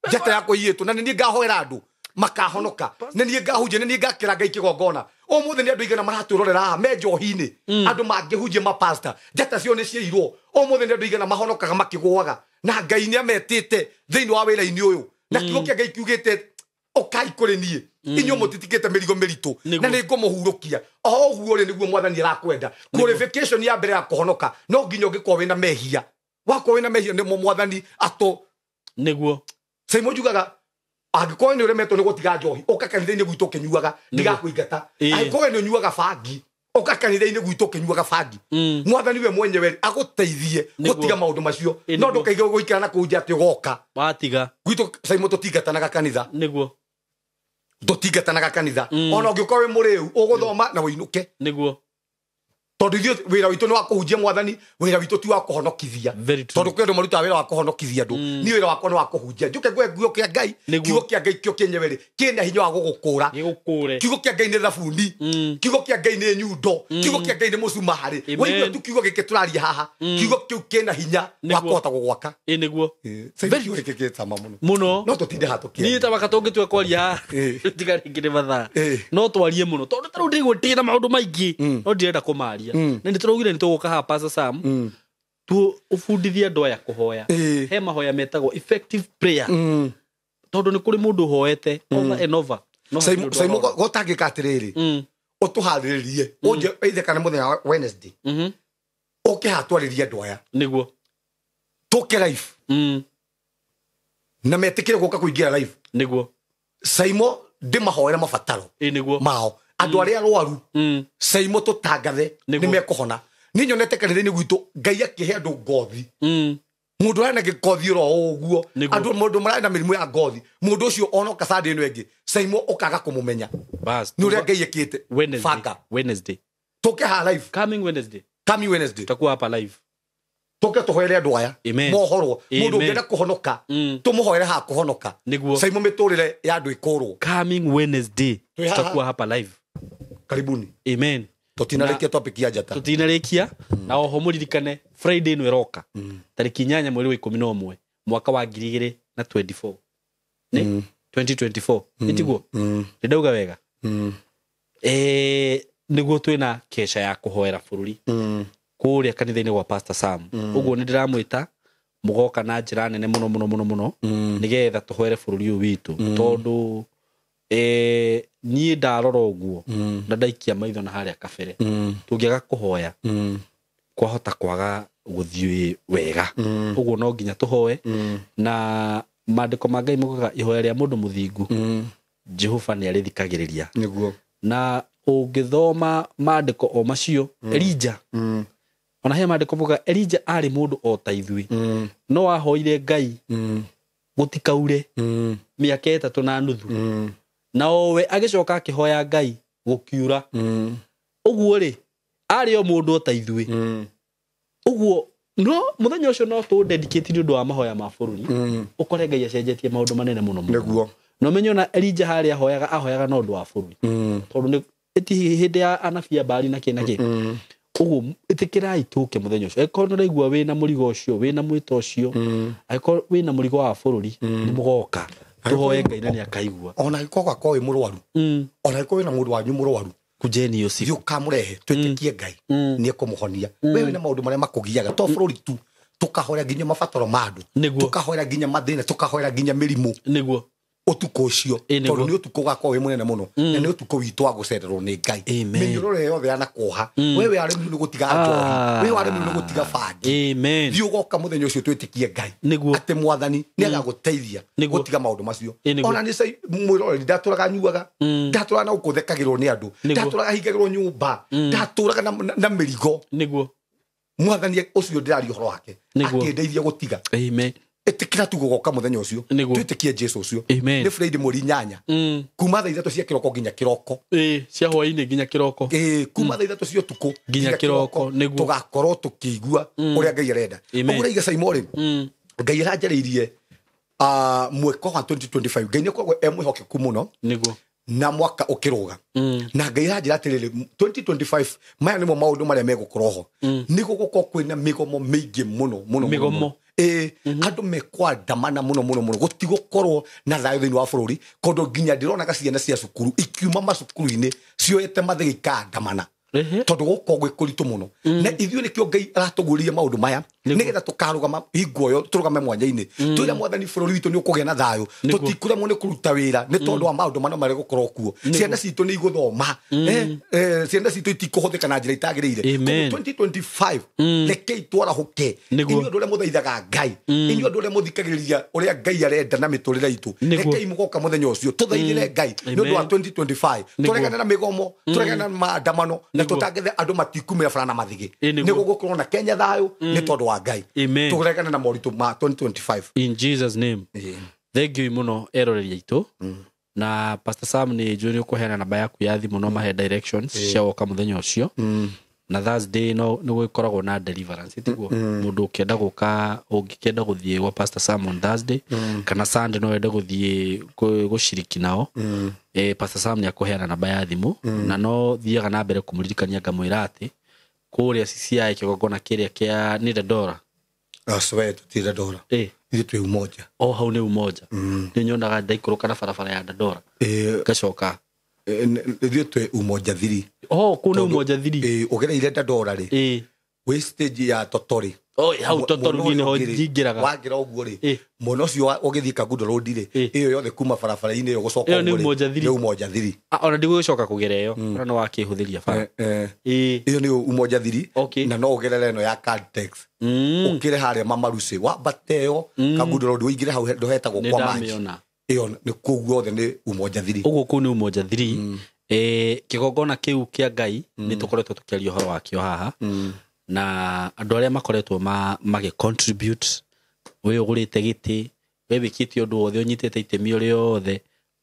Njata yakwa iyĩtwo na nĩ niĩ ngahoera andũ makahonoka. Nĩ niĩ ngahunjia, nĩ niĩ ngakĩra Ngai kĩgongona. Ũmũthĩ nĩ andũ aigana maratwĩrorera haha me njohi-inĩ. Andũ mangĩhunjia mapasta njata cio nĩ ciairwo. Ũmũthĩ nĩ andũ aigana mahonokaga makĩgũaga na Ngai nĩ ametĩte thĩinĩ wa wĩra-inĩ ũyũ. Na kiugo kĩa Ngai kiugĩte ũkai kũrĩ niĩ inyuĩ mũtitikĩte mĩrigo mĩritũ na nĩ ngũmũhurũkia. O ũguo rĩ nĩguo mwathani arakwenda. Qualification ya mbere ya kũhonoka no nginya ũngĩkorwo wĩna mehia. Wakorwo wĩna mehia nĩmo mwathani atũ. Nĩguo. Simon njugaga angĩkorwo nĩ ũremetwo nĩ gũtiga njohi ũka kanitha-inĩ gwitũ ũkĩnyuaga ndigakũingata. Angĩkorwo nĩ ũnyuaga bangi ũka kanitha-inĩ gwitũ ũkĩnyuaga bangi. Mwathani we mwenyewe agũteithie gũtiga maũndũ macio. No ndũkaige gũikara na kũu nja atĩ ũgoka. Watiga. Gwitũ Simon tũtingatanaga kanitha. Nĩguo. Tũtingatanaga kanitha. Ona ũngĩkorwo wĩ mũrĩu ũgũthoma na ũinũke. Nĩguo. Tondũ ithuĩ wĩra witũ nĩ wa kũhunjia mwathani, wĩra witũ ti wa kũhonokithia. Tondũ kwĩ andũ marutaga wĩra wa kũhonokithia andũ. Niĩ wĩra wakwa nĩ wa kũhunjia. Njũke ngũhe kiugo kĩa Ngai. Kiugo kĩa Ngai kĩo kĩenyewe rĩ kĩna hinya wa gũgũkũra. Kiugo kĩa Ngai nĩ thabuni. Kiugo kĩa Ngai nĩ nyundo. Kiugo kĩa Ngai nĩ mũcumarĩ. Waigua tu kiugo gĩkĩ tũraria haha. Kiugo kĩu kĩna hinya wa kũhota gũgwaka. Nĩguo. Kiugo gĩkĩ gĩ cama mũno. Mũno. No tũtinde haha tũkĩaria. Niĩ ta waka tũngĩtua kwaria tiga rĩngĩ nĩ mathaa. No twarie mũno. Tondũ ta rĩu ndĩraigua ndĩna maũndũ maingĩ no ndirenda kũmaria. Na nĩ tũraugire nĩ tũgũka haha Pastor Sam tu ũbundithie andũ aya kũhoya. He mahoya metagwo effective prayer. Tondũ nĩ kũrĩ mũndũ ũhoete over and over. Simon gũtangĩka atĩrĩrĩ ũtũharĩrĩrie ũnje either kana mũthenya wa Wednesday ũke haha twarĩrie andũ aya. Nĩguo. Tũke live. Na metĩkĩre gũka kũingĩra live. Nĩguo. Simon ndĩmahoere mabataro mao. Andũ arĩa arwaru Simon tũtangathe nĩ mekũhona. Niĩ nyonete kanitha-inĩ gwitũ Ngai akĩhe andũ ngothi. Mũndũ arĩ na gĩkothi oro ũguo. Andũ mũndũ mararĩ na mĩrimũ ya ngothi. Mũndũ ũcio onoka Sunday ĩno ĩngĩ Simon ũkaga kũmũmenya. Nĩ ũrĩa Ngai ekĩte. Wednesday. Tũke haha live. Coming Wednesday. Coming Wednesday. Tutakuwa hapa live. Tũke tũhoere andũ aya. Mohorwo. Mũndũ ũngĩenda kũhonoka tũmũhoere haha kũhonoka. Simon mĩtũrĩre ya andũ ĩkũrwo. Coming Wednesday. Tutakuwa hapa live. Karibuni. Amen. Tũtinarĩkia topic ya njata. Tũtinarĩkia na oho mũririkane Friday ĩno ĩroka. Tarĩki 8 mweri wa 11 mwaka wa 2024. Nĩ 2024. Nĩtiguo? Ndauga wega. Nĩguo twĩna kesha ya kũhoera bũrũri. Kũrĩa kanitha-inĩ gwa Pastor Sam. Ũguo nĩ ndĩramwĩta mũgoka na njĩra nene mũno mũno mũno mũno nĩgetha tũhoere bũrũri ũyũ witũ. Tondũ niĩ ndarora ũguo na ndaikia maitho na harĩa kabere tũngĩaga kũhoya kwahota kwaga gũthiĩ wega. Ũguo no nginya tũhoe na maandĩko ma Ngai maugaga ihoya rĩa mũndũ mũthingu Jehova nĩ arĩthikagĩrĩria. Nĩguo. Na ũngĩthoma maandĩko o macio Elijah Ona he maandĩko maugaga Elija arĩ mũndũ o ta ithuĩ, no ahoire Ngai gũtikaure mĩaka 3.5, na owe agĩcoka akĩhoya Ngai gũkiura. Ũguo rĩ, arĩ o mũndũ o ta ithuĩ. Ũguo no mũthenya ũcio no tũ dedicate nĩ ũndũ wa mahoya ma bũrũri, ũkore Ngai acenjetie maũndũ manene mũno mũno. Nĩguo. Na ũmenye ona Elija harĩa ahoyaga na ũndũ wa bũrũri, tondũ nĩ ĩti hĩndĩ ya anabii a Baali na kĩ na kĩ. Ũguo ĩtĩkĩrai tũke mũthenya ũcio. Angĩkorwo nĩ ũraigua wĩna mũrigo ũcio, wĩna mwĩto ũcio, angĩkorwo wĩna mũrigo wa bũrũri, nĩ mũgoka tũhoe Ngai na nĩ akaigua. Ona angĩkorwo gwakorwo wĩ mũrwaru, ona angĩkorwo wĩna mũndũ wanyu mũrwaru, kujeni hiyo siku thiĩ ũkamũrehe twĩtĩkie Ngai nĩ ekũmũhonia. We wĩna maũndũ marĩa makũgiaga to bũrũri tu, tũkahoera nginya mabataro ma andũ, tũkahoera nginya mathĩna, tũkahoera nginya mĩrimũ nĩguo ũtukũ ũcio, tondũ nĩ ũtukũ ũgakorwo wĩ mũnene mũno, na nĩ ũtukũ witũ wa gũcererwo nĩ Ngai. Mĩnyororo ĩyo yothe yanakuoha, we wĩ arĩmi nĩ gũtiga njohi, we warĩmi nĩ gũtiga bangi. Thiĩ ũgoka mũthenya ũcio twĩtĩkie Ngai atĩ Mwathani nĩ agagũteithia gũtiga maũndũ macio. Ona nĩ mwĩroreri ndatũraga nyuaga, ndatũraga na gũkũ thekagĩrwo nĩ andũ, ndatũraga hingagĩrwo nyũmba, ndatũraga na mĩrigo. Nĩguo. Mwathani ũcio ndĩraria ũhoro wake akĩndeithia gũtiga. Amen. Ĩtĩkĩra tu gũgoka mũthenya ũcio twĩtĩkie Jesu ũcio. Nĩ Friday mweri 8, kuma thaa 3 cia kĩroko nginya kĩroko. Cia hwaĩ-inĩ nginya kĩroko. Kuma thaa 3 cia ũtukũ nginya kĩroko. Nĩguo tũgakorwo tũkĩigua ũrĩa Ngai arenda. Ũguo raiga Saimo rĩ, Ngai aranjarĩirie mwaka wa 2025. Ngai nĩ akoragwo e mwĩhokeku mũno. Nĩguo. Na mwaka ũkĩrũga. Na Ngai aranjĩra atĩrĩrĩ, 2025 maya nĩmo maũndũ marĩa megũkorwo ho. Nĩ gũgũkorwo kwĩna mĩgomo mĩingĩ mũno mũno. Mĩgomo. Andũ mekwandamana mũno mũno mũno, gũtigũkorwo na thayũ thĩinĩ wa bũrũri, kondũ nginya ndĩronaga ciana cia cukuru ikiuma macukuru-inĩ cioete mathĩgĩ ikandamana, tondũ gũkorwo gwĩ kũritũ mũno. Na ithuĩ nĩkĩo Ngai aratũguũrĩria maũndũ maya, nĩgetha tũkarũgama hingo ĩyo, tũrũgame mwanya-inĩ, twĩre Mwathani bũrũri witũ nĩ ũkũgĩa na thayũ, tũtikũremwo nĩ kũruta wĩra nĩ tondũ wa maũndũ mana marĩa gũkorwo kuo. Ciana citũ nĩ igũthoma, ciana citũ itikũhũthĩka na njĩra itagĩrĩire. 2025 rekei twarahũke, inyuĩ andũ arĩa mũthaithaga Ngai, inyuĩ andũ arĩa mũthikagĩrĩria ũrĩa Ngai arenda na mĩtũrĩre itũ, rekei mũgoka mũthenya ũcio tũthaithĩre Ngai nĩ ũndũ wa 2025, tũregane na mĩgomo, tũregane na maandamano, na tũtangethe andũ matikumĩra bara na mathigĩ. Nĩguo gũkorwo na Kenya thayũ nĩ tondũ wa Ngai. Tũregane na moritũ ma 2025. In Jesus name. Thank you mũno eroreri aitũ. Na Pastor Sam nĩ njũĩ nĩ ũkũheana namba yaku ya thimũ, no mahe directions cia woka mũthenya ũcio. Na Thursday no nĩ gũkoragwo na deliverance, tiguo? Mũndũ ũkĩenda gũka, ũngĩkĩenda gũthiĩ gwa Pastor Sam on Thursday kana Sunday, no wende gũthiĩ gũciriki nao, Pastor Sam nĩ akũheana namba ya thimũ. Na no thiaga na mbere kũmũririkania ngamwĩra atĩ kũrĩa CCI kĩgongona kĩrĩa kĩa nĩ Dandora. Swe tũtirĩ Dandora. Ithuĩ twĩ Umoja. O hau nĩ Umoja. Nĩ nyonaga ndaikũrũka na barabara ya Dandora ngacoka. Ithuĩ twĩ Umoja 3. Oh, kũu nĩ Umoja 3. Ũgereire Dandora rĩ, wĩ stage ya Totori. Hau Totori nĩho njingĩraga. Wangĩra ũguo rĩ, mwena ũcio ũgĩthiĩ Kangundo Road rĩ, ĩyo yothe kuma barabara-inĩ ĩyo gũcoka ũguo rĩ, nĩ Umoja 3. Ona ndigũgĩcoka kũgera ĩyo, ona no wakĩhũthĩria bara. Ĩyo nĩ Umoja 3, na no ũgerere ĩno ya Caltex. Ũkĩre harĩa Mamarucĩ, wambate ĩyo Kangundo Road, ũingĩre hau ndũhetagwo kwa maji. Ĩyo nĩ kũu guothe nĩ Umoja 3. Ũguo kũu nĩ Umoja 3. Kĩgongona kĩu kĩa Ngai nĩ tũkoretwo tũkĩaria ũhoro wakĩo haha, na andũ arĩa makoretwo magĩ contribute, we ũgũrĩte gĩtĩ, we wĩkĩte ũndũ wothe, ũnyitĩte itemi rĩothe,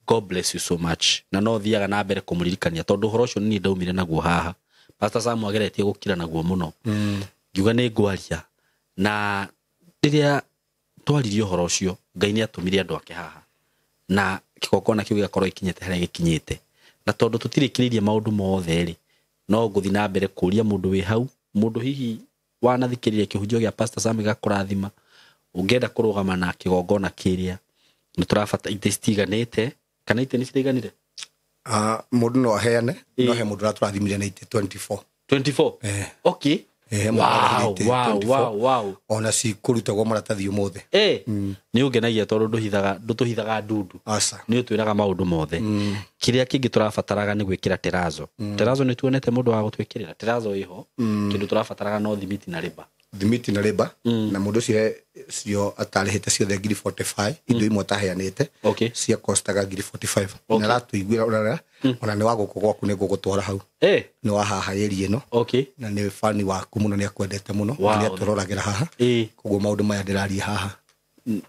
God bless you so much. Na no thiaga na mbere kũmũririkania tondũ ũhoro ũcio nĩ ndaumire naguo haha. Pastor Sam ageretie gũkira naguo mũno, ngiuga nĩ ngwaria. Na rĩrĩa twaririe ũhoro ũcio, Ngai nĩ atũmire andũ ake haha, na kĩgongona kĩu gĩgakorwo gĩkinyĩte harĩa gĩkinyĩte. Na tondũ tũtirĩkĩrĩirie maũndũ mothe rĩ, no ngũthiĩ na mbere kũria mũndũ wĩ hau, mũndũ hihi wanathikĩrĩria kĩhunjio gĩa Pastor Sam gĩgakũrathima, ũngĩenda kũrũgama na kĩgongona kĩrĩa, nĩ tũrabata itĩ citiganĩte, kana itĩ nĩ ciraiganire? Mũndũ no aheane, no he mũndũ ũratũrathimire na itĩ 24. 24? Okay. Wow, wow, wow, wow. Ona cikũrutagwo maratathi ũmũthĩ. Nĩ ũngenagia tondũ ndũtũhithaga ndundu. Nĩ ũtwĩraga maũndũ mothe. Kĩrĩa kĩngĩ tũrabataraga nĩ gwĩkĩra terazo. Terazo nĩ tuonete mũndũ wa gũtwĩkĩrĩra. Terazo ĩho. Kĩndũ tũrabataraga no thimiti na rĩba. Thimiti na rĩmba na mũndũ ũcio cio atarĩhĩte ciothe ngiri 45 indo imwe ataheanĩte Okay. cia costaga ngiri 45 Okay. na aratũiguĩra ũrara ona nĩ wa gũkũ gwaku nĩ ngũgũtwara hau Eh. nĩ wa haha area ĩno Okay. na nĩ bani waku mũno nĩ akwendete mũno Wow. nĩ atũroragĩra haha Ĩĩ. koguo maũndũ maya ndĩraria haha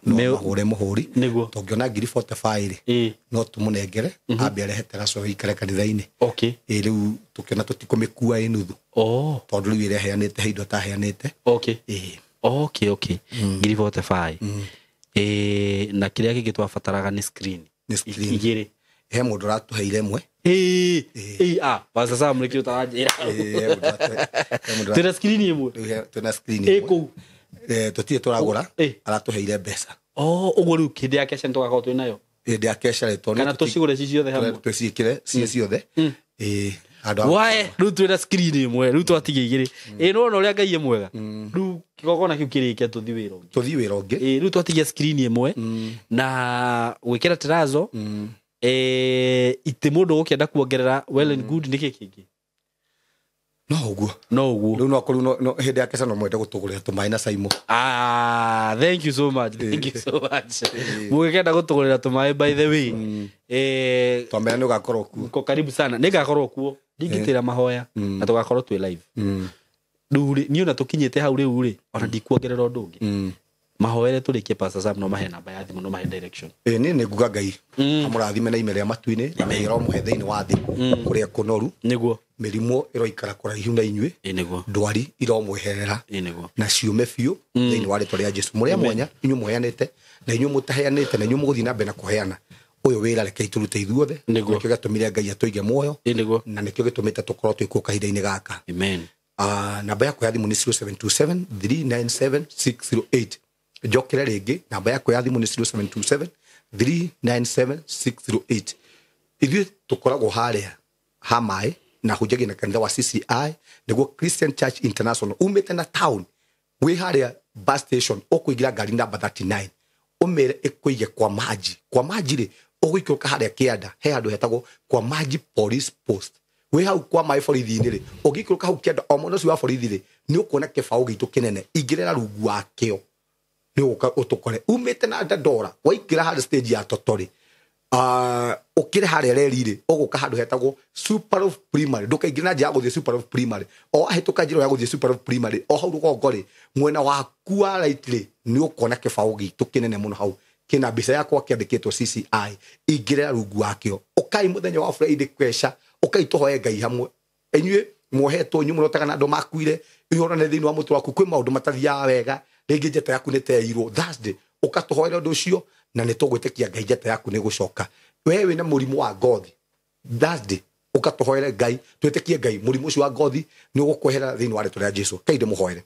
no mahũre mũhũri Nĩguo. tũngĩona ngiri 45 rĩ Ĩĩ. no tũmũnengere ambe arehe teraco ikare kanitha-inĩ Okay. ĩ rĩu tũkĩona tũtikũmĩkua ĩ nuthu Oh. tondũ rĩu ĩreheanĩte he indo ataheanĩte Okay. ĩĩ Okay, okay. Ngiri 45. Eh, na kĩrĩa kĩngĩ twabataraga nĩ screen. Nĩ screen. Igĩrĩ. He mũndũ ũratũheire ĩmwe. Ĩĩ. Ĩĩ, ah, Pastor Sam nĩkĩo ũtaranjĩra. Ĩĩ, he mũndũ he mũndũ Twĩna screen ĩmwe. rĩu twĩna screen Ĩ ĩmwe. kũu. Tũtirĩ tũragũra Ĩ. aratũheire mbeca Oh, ũguo rĩu hĩndĩ ya kesha nĩtũgakorwo twĩ nayo. Hĩndĩ ya kesha rĩ tondũ Kana tũcigũre ci ciothe hamwe. Tũciĩkĩre ciĩ ciothe. Ĩĩ, handũ ha- Wae, rĩu twĩna screen ĩmwe, rĩu twatigia igĩrĩ. Ĩ nĩwona ũrĩa Ngai e mwega. Rĩu kĩgongona kĩu kĩrĩke tũthiĩ wĩra ũngĩ. Tũthiĩ wĩra ũngĩ. Ĩ rĩu twatigia screen ĩmwe na gwĩkĩra terazo itĩ mũndũ ũgũkĩenda kuongerera well and good nĩkĩ kĩngĩ No ũguo no ũguo rĩu no akorwo no hĩndĩ ya kesha no mwende gũtũgũrĩra tũmaĩ na caimo. Ah, thank you so much. Thank you so much. Mũgĩkenda gũtũgũrĩra tũmaĩ by the way. Twamera nĩ ũgakorwo kuo. Mko karibu sana. Nĩngakorwo kuo. Ndingĩtĩra mahoya na tũgakorwo twĩ live. Rĩu rĩ, niĩ ona tũkinyĩte hau rĩu rĩ, ona ndikuongerera ũndũ ũngĩ. Mahoere tũrĩkie Pastor Sam no mahe namba ya thimũ no mahe direction. Ĩ niĩ nĩ nguga Ngai amũrathime na ime rĩa matu-inĩ na mĩhĩra omũhe thĩinĩ wa thĩ kũrĩa kũnoru Nĩguo. mĩrimũ ĩroikara kũraihu na inyuĩ Ĩ nĩguo. ndwari iromweherera Ĩ nĩguo. na ciume biũ thĩinĩ wa rĩtwa rĩa Jesu mũrĩa mwanya inyuĩ mũheanĩte na inyuĩ mũtaheanĩte na inyuĩ mũgũthiĩ na mbere na kũheana ũyũ wĩra rekei tũrute ithuothe Nĩguo. nĩkĩo gĩatũmire Ngai atũige muoyo Ĩ nĩguo. na nĩkĩo gĩtũmĩte tũkorwo twĩ kuo kahinda-inĩ gaka. Amen. Namba yakwa ya thimũ nĩ 0727 397 608 njokere rĩngĩ namba yakwa ya thimũ nĩ 0727 397 608 ithuĩ tũkoragwo harĩa ha maĩ na hunjagia na kanitha wa CCI nĩguo Christian Church International umĩte na town wĩ harĩa bus station ũkũingĩra ngari namba 39 ũmĩre ĩkũige kwa maji kwa maji rĩ ũgũikũrũka harĩa kĩanda he handũ hetagwo kwa maji police post wĩ hau kwa maĩ borithi-inĩ rĩ ũngĩikũrũka hau kĩanda o mwena ũcio wa borithi rĩ nĩ ũkuona kĩbaũ gitũ kĩnene ingĩrĩra rungu wakĩo nĩ ũgũka ũtũkore umĩte na Dandora waingĩra harĩa stage ya Totori ũkĩre harĩa reri rĩ ũgũka handũ hetagwo Super of Primary ndũkaingĩre na njĩra ya gũthiĩ Super of Primary o wahĩtũka njĩra ĩyo ya gũthiĩ Super of Primary o hau rũgongo rĩ mwena waku wa right rĩ nĩ ũkuona kĩbaũ gitũ kĩnene mũno hau kĩna mbica yakwa kĩandĩkĩtwo CCI ingĩrĩra rungu wakĩo ũkai mũthenya wa Friday kwesha ũkai tũhoe Ngai hamwe inyuĩ mwohetwo inyuĩ mũrotaga na andũ makuire ihũrane thĩinĩ wa mũtwe waku kwĩ maũndũ matathiaga wega rĩngĩ njata yaku nĩ teirwo Thursday ũkatũhoera ũndũ ũcio na nĩ tũgwĩtĩkia Ngai njata yaku nĩ gũcoka we wĩna mũrimũ wa ngothi Thursday ũkatũhoere Ngai twĩtĩkie Ngai mũrimũ ũcio wa ngothi nĩ ũgũkwehera thĩinĩ wa rĩtwa rĩa Jesu kai ndĩmũhoere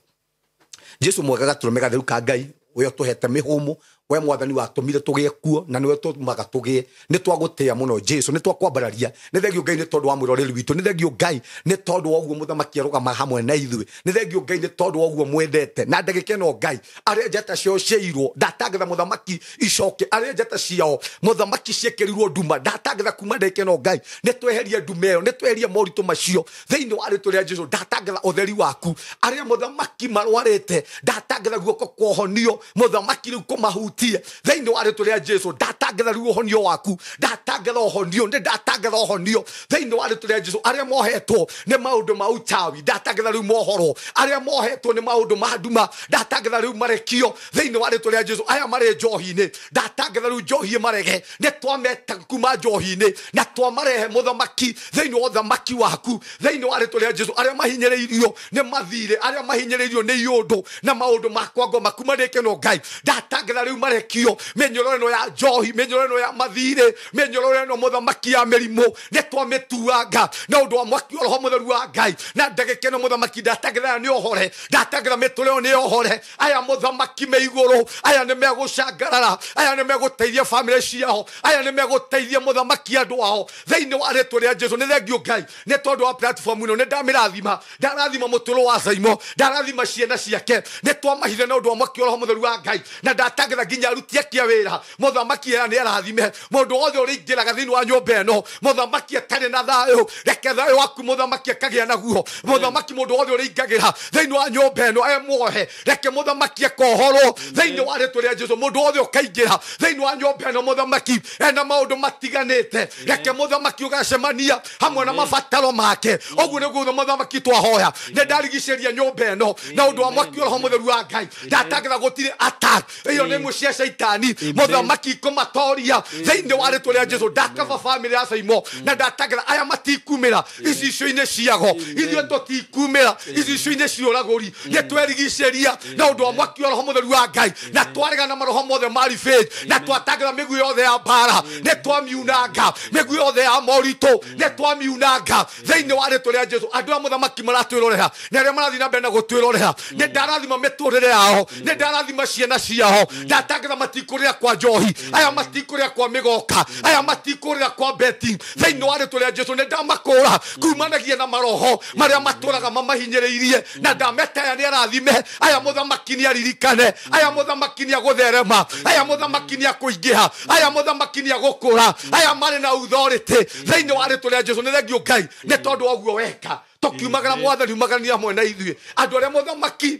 Jesu mwega gatũrũme gatheru ka Ngai we ũtũhete mĩhũmũ we mwathani watũmire tũgĩe kuo na nĩwe tũmaga tũgĩe nĩ twagũtĩa mũno Jesu nĩ twakwambararia nĩ thengio Ngai nĩ tondũ wa mwĩroreri witũ nĩ thengio Ngai nĩ tondũ wa ũguo mũthamaki arũgama hamwe na ithuĩ nĩ thengio Ngai nĩ tondũ wa ũguo mwendete na ndagĩka ĩno Ngai arĩa njata ciao ciairwo ndatangatha mũthamaki icoke arĩa njata ciao mũthamaki ciĩkĩrirwo nduma ndatangatha kuma ndagĩka ĩno Ngai nĩ tweherie nduma ĩyo nĩ tweherie moritũ macio thĩinĩ wa rĩtwa rĩa Jesu ndatangatha ũtheri waku arĩa mũthamaki marwarĩte ndatangatha guoko kwa ũhonio mũthamaki rĩu kũmahutia thĩinĩ wa rĩtwa rĩa Jesu ndatangatha rĩu ũhonio waku ndatangatha ũhonio nĩ ndatangatha ũhonio thĩinĩ wa rĩtwa rĩa Jesu arĩa mohetwo nĩ maũndũ ma uchawi ndatangatha rĩu mohorwo arĩa mohetwo nĩ maũndũ ma nduma ndatangatha rĩu marekio thĩinĩ wa rĩtwa rĩa Jesu aya marĩ njohi-inĩ ndatangatha rĩu njohi marege nĩ twameta kuma njohi-inĩ na twamarehe mũthamaki thĩinĩ wa ũthamaki waku thĩinĩ wa rĩtwa rĩa Jesu arĩa mahinyĩrĩirio nĩ mathirĩ arĩa mahinyĩrĩirio nĩ iũndũ na maũndũ ma kwa ngoma kuma ndĩkeno Ngai ndatangatha rĩu marekio mĩnyororo ĩno ya njohi mĩnyororo ĩno ya mathirĩ mĩnyororo ĩno mũthamaki ya mĩrimũ nĩ twamĩtuanga na ũndũ wa mwaki wa roho mũtheru wa Ngai na ndagĩka ĩno mũthamaki ndatangatha aya nĩ ohore ndatangatha mĩtũrĩre ĩyo nĩ ohore aya mũthamaki me igũrũ aya nĩ megũcangarara aya nĩ megũteithia bamĩrĩ ciao aya nĩ megũteithia mũthamaki andũ ao thĩinĩ wa rĩtwa rĩa Jesu nĩ thengio Ngai nĩ tondũ wa platform ĩno nĩ ndamĩrathima ndarathima mũtũrũ wa Saimo ndarathima ciana ciake nĩ twamahithe na ũndũ wa mwaki wa roho mũtheru wa Ngai na ndatangatha nginya aruti ake a wĩra mũthamaki aya nĩ arathime mũndũ wothe ũrĩingĩraga thĩinĩ wa nyũmba ĩno mũthamaki atarĩ na thayũ reke thayũ waku mũthamaki akagĩa naguo mũthamaki mũndũ wothe ũrĩingagĩra thĩinĩ wa nyũmba ĩno emwohe reke mũthamaki akohorwo thĩinĩ wa rĩtwa rĩa Jesu mũndũ wothe ũkaingĩra thĩinĩ wa nyũmba ĩno mũthamaki ena maũndũ matiganĩte reke mũthamaki ũgacemania hamwe na mabataro make ũguo nĩguo mũthamaki twahoya nĩ ndarigicĩria nyũmba ĩno na ũndũ wa mwaki wa roho mũtheru wa Ngai ndatangatha gũtirĩ attack ĩyo nĩ imwe cia caitani mũthamaki kũmatoria thĩinĩ wa rĩtwa rĩa Jesu ndakaba bamĩrĩ ya Saimo na ndatangatha aya matikumĩra icicio-inĩ ciago ithuĩ tũtikumĩra icicio-inĩ cia ũragũri nĩ twerigicĩria na ũndũ wa mwaki wa roho mũtheru wa Ngai na twaregana na maroho mothe ma revenge na twatangatha mĩguĩ yothe ya mbara nĩ twamiunanga mĩguĩ yothe ya moritũ nĩ twamiunanga thĩinĩ wa rĩtwa rĩa Jesu andũ a mũthamaki maratwĩrorera na arĩa marathiĩ na mbere na gũtwĩrorera nĩ ndarathima mĩtũrĩre yao nĩ ndarathima ciana ciao ndatangatha matikũrĩra kwa njohi aya matikũrĩra kwa mĩgoka aya matikũrĩra kwa beti thĩinĩ wa rĩtwa rĩa Jesu nĩ ndamakũra kumanagia na maroho marĩa matũraga mamahinyĩrĩirie na ndametaya nĩ arathime aya mũthamaki nĩ aririkane aya mũthamaki nĩ agũtherema aya mũthamaki nĩ akũingĩha aya mũthamaki nĩ agũkũra aya marĩ na authority thĩinĩ wa rĩtwa rĩa Jesu nĩ thengio Ngai nĩ tondũ wa ũguo weka tũkiumagara mwathani umagarania hamwe na ithuĩ andũ arĩa mũthamaki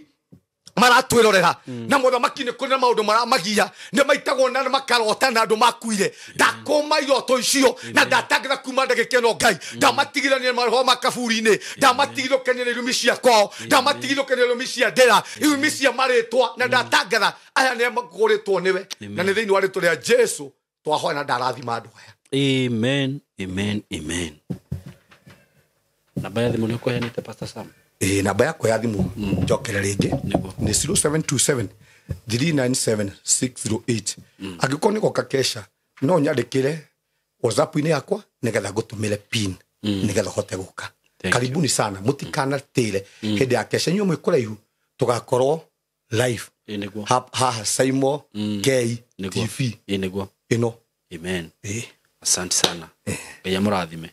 maratwĩrorera na mũthamaki nĩ kũrĩ na maũndũ maramagia nĩ maitagwo na makarota na andũ makuire ndakũma iroto icio na ndatangatha kuma ndagĩka ĩno Ngai ndamatigithania na maroho ma kaburi-inĩ ndamatigithũkania na irumi cia kwao ndamatigithũkania na irumi cia ndĩra irumi cia marĩtwa na ndatangatha aya nĩ makũrĩtwo nĩwe na nĩ thĩinĩ wa rĩtwa rĩa Jesu twahoya na ndarathima andũ aya. Amen, amen, amen. Namba ya thimũ nĩ ũkũheanĩte Pastor Sam? Namba yakwa ya thimũ njokere rĩngĩ nĩ 0727 397 608 angĩkorwo nĩ goka kesha no nyandĩkĩre WhatsApp-inĩ yakwa nĩgetha ngũtũmĩre pin nĩgetha ũhote gũka. Karibuni sana mũtikanatĩre hĩndĩ ya kesha inyuĩ mwĩ kũraihu tũgakorwo live haha Saimo K TV ĩno. Amen. Asante sana. Ngai amũrathime.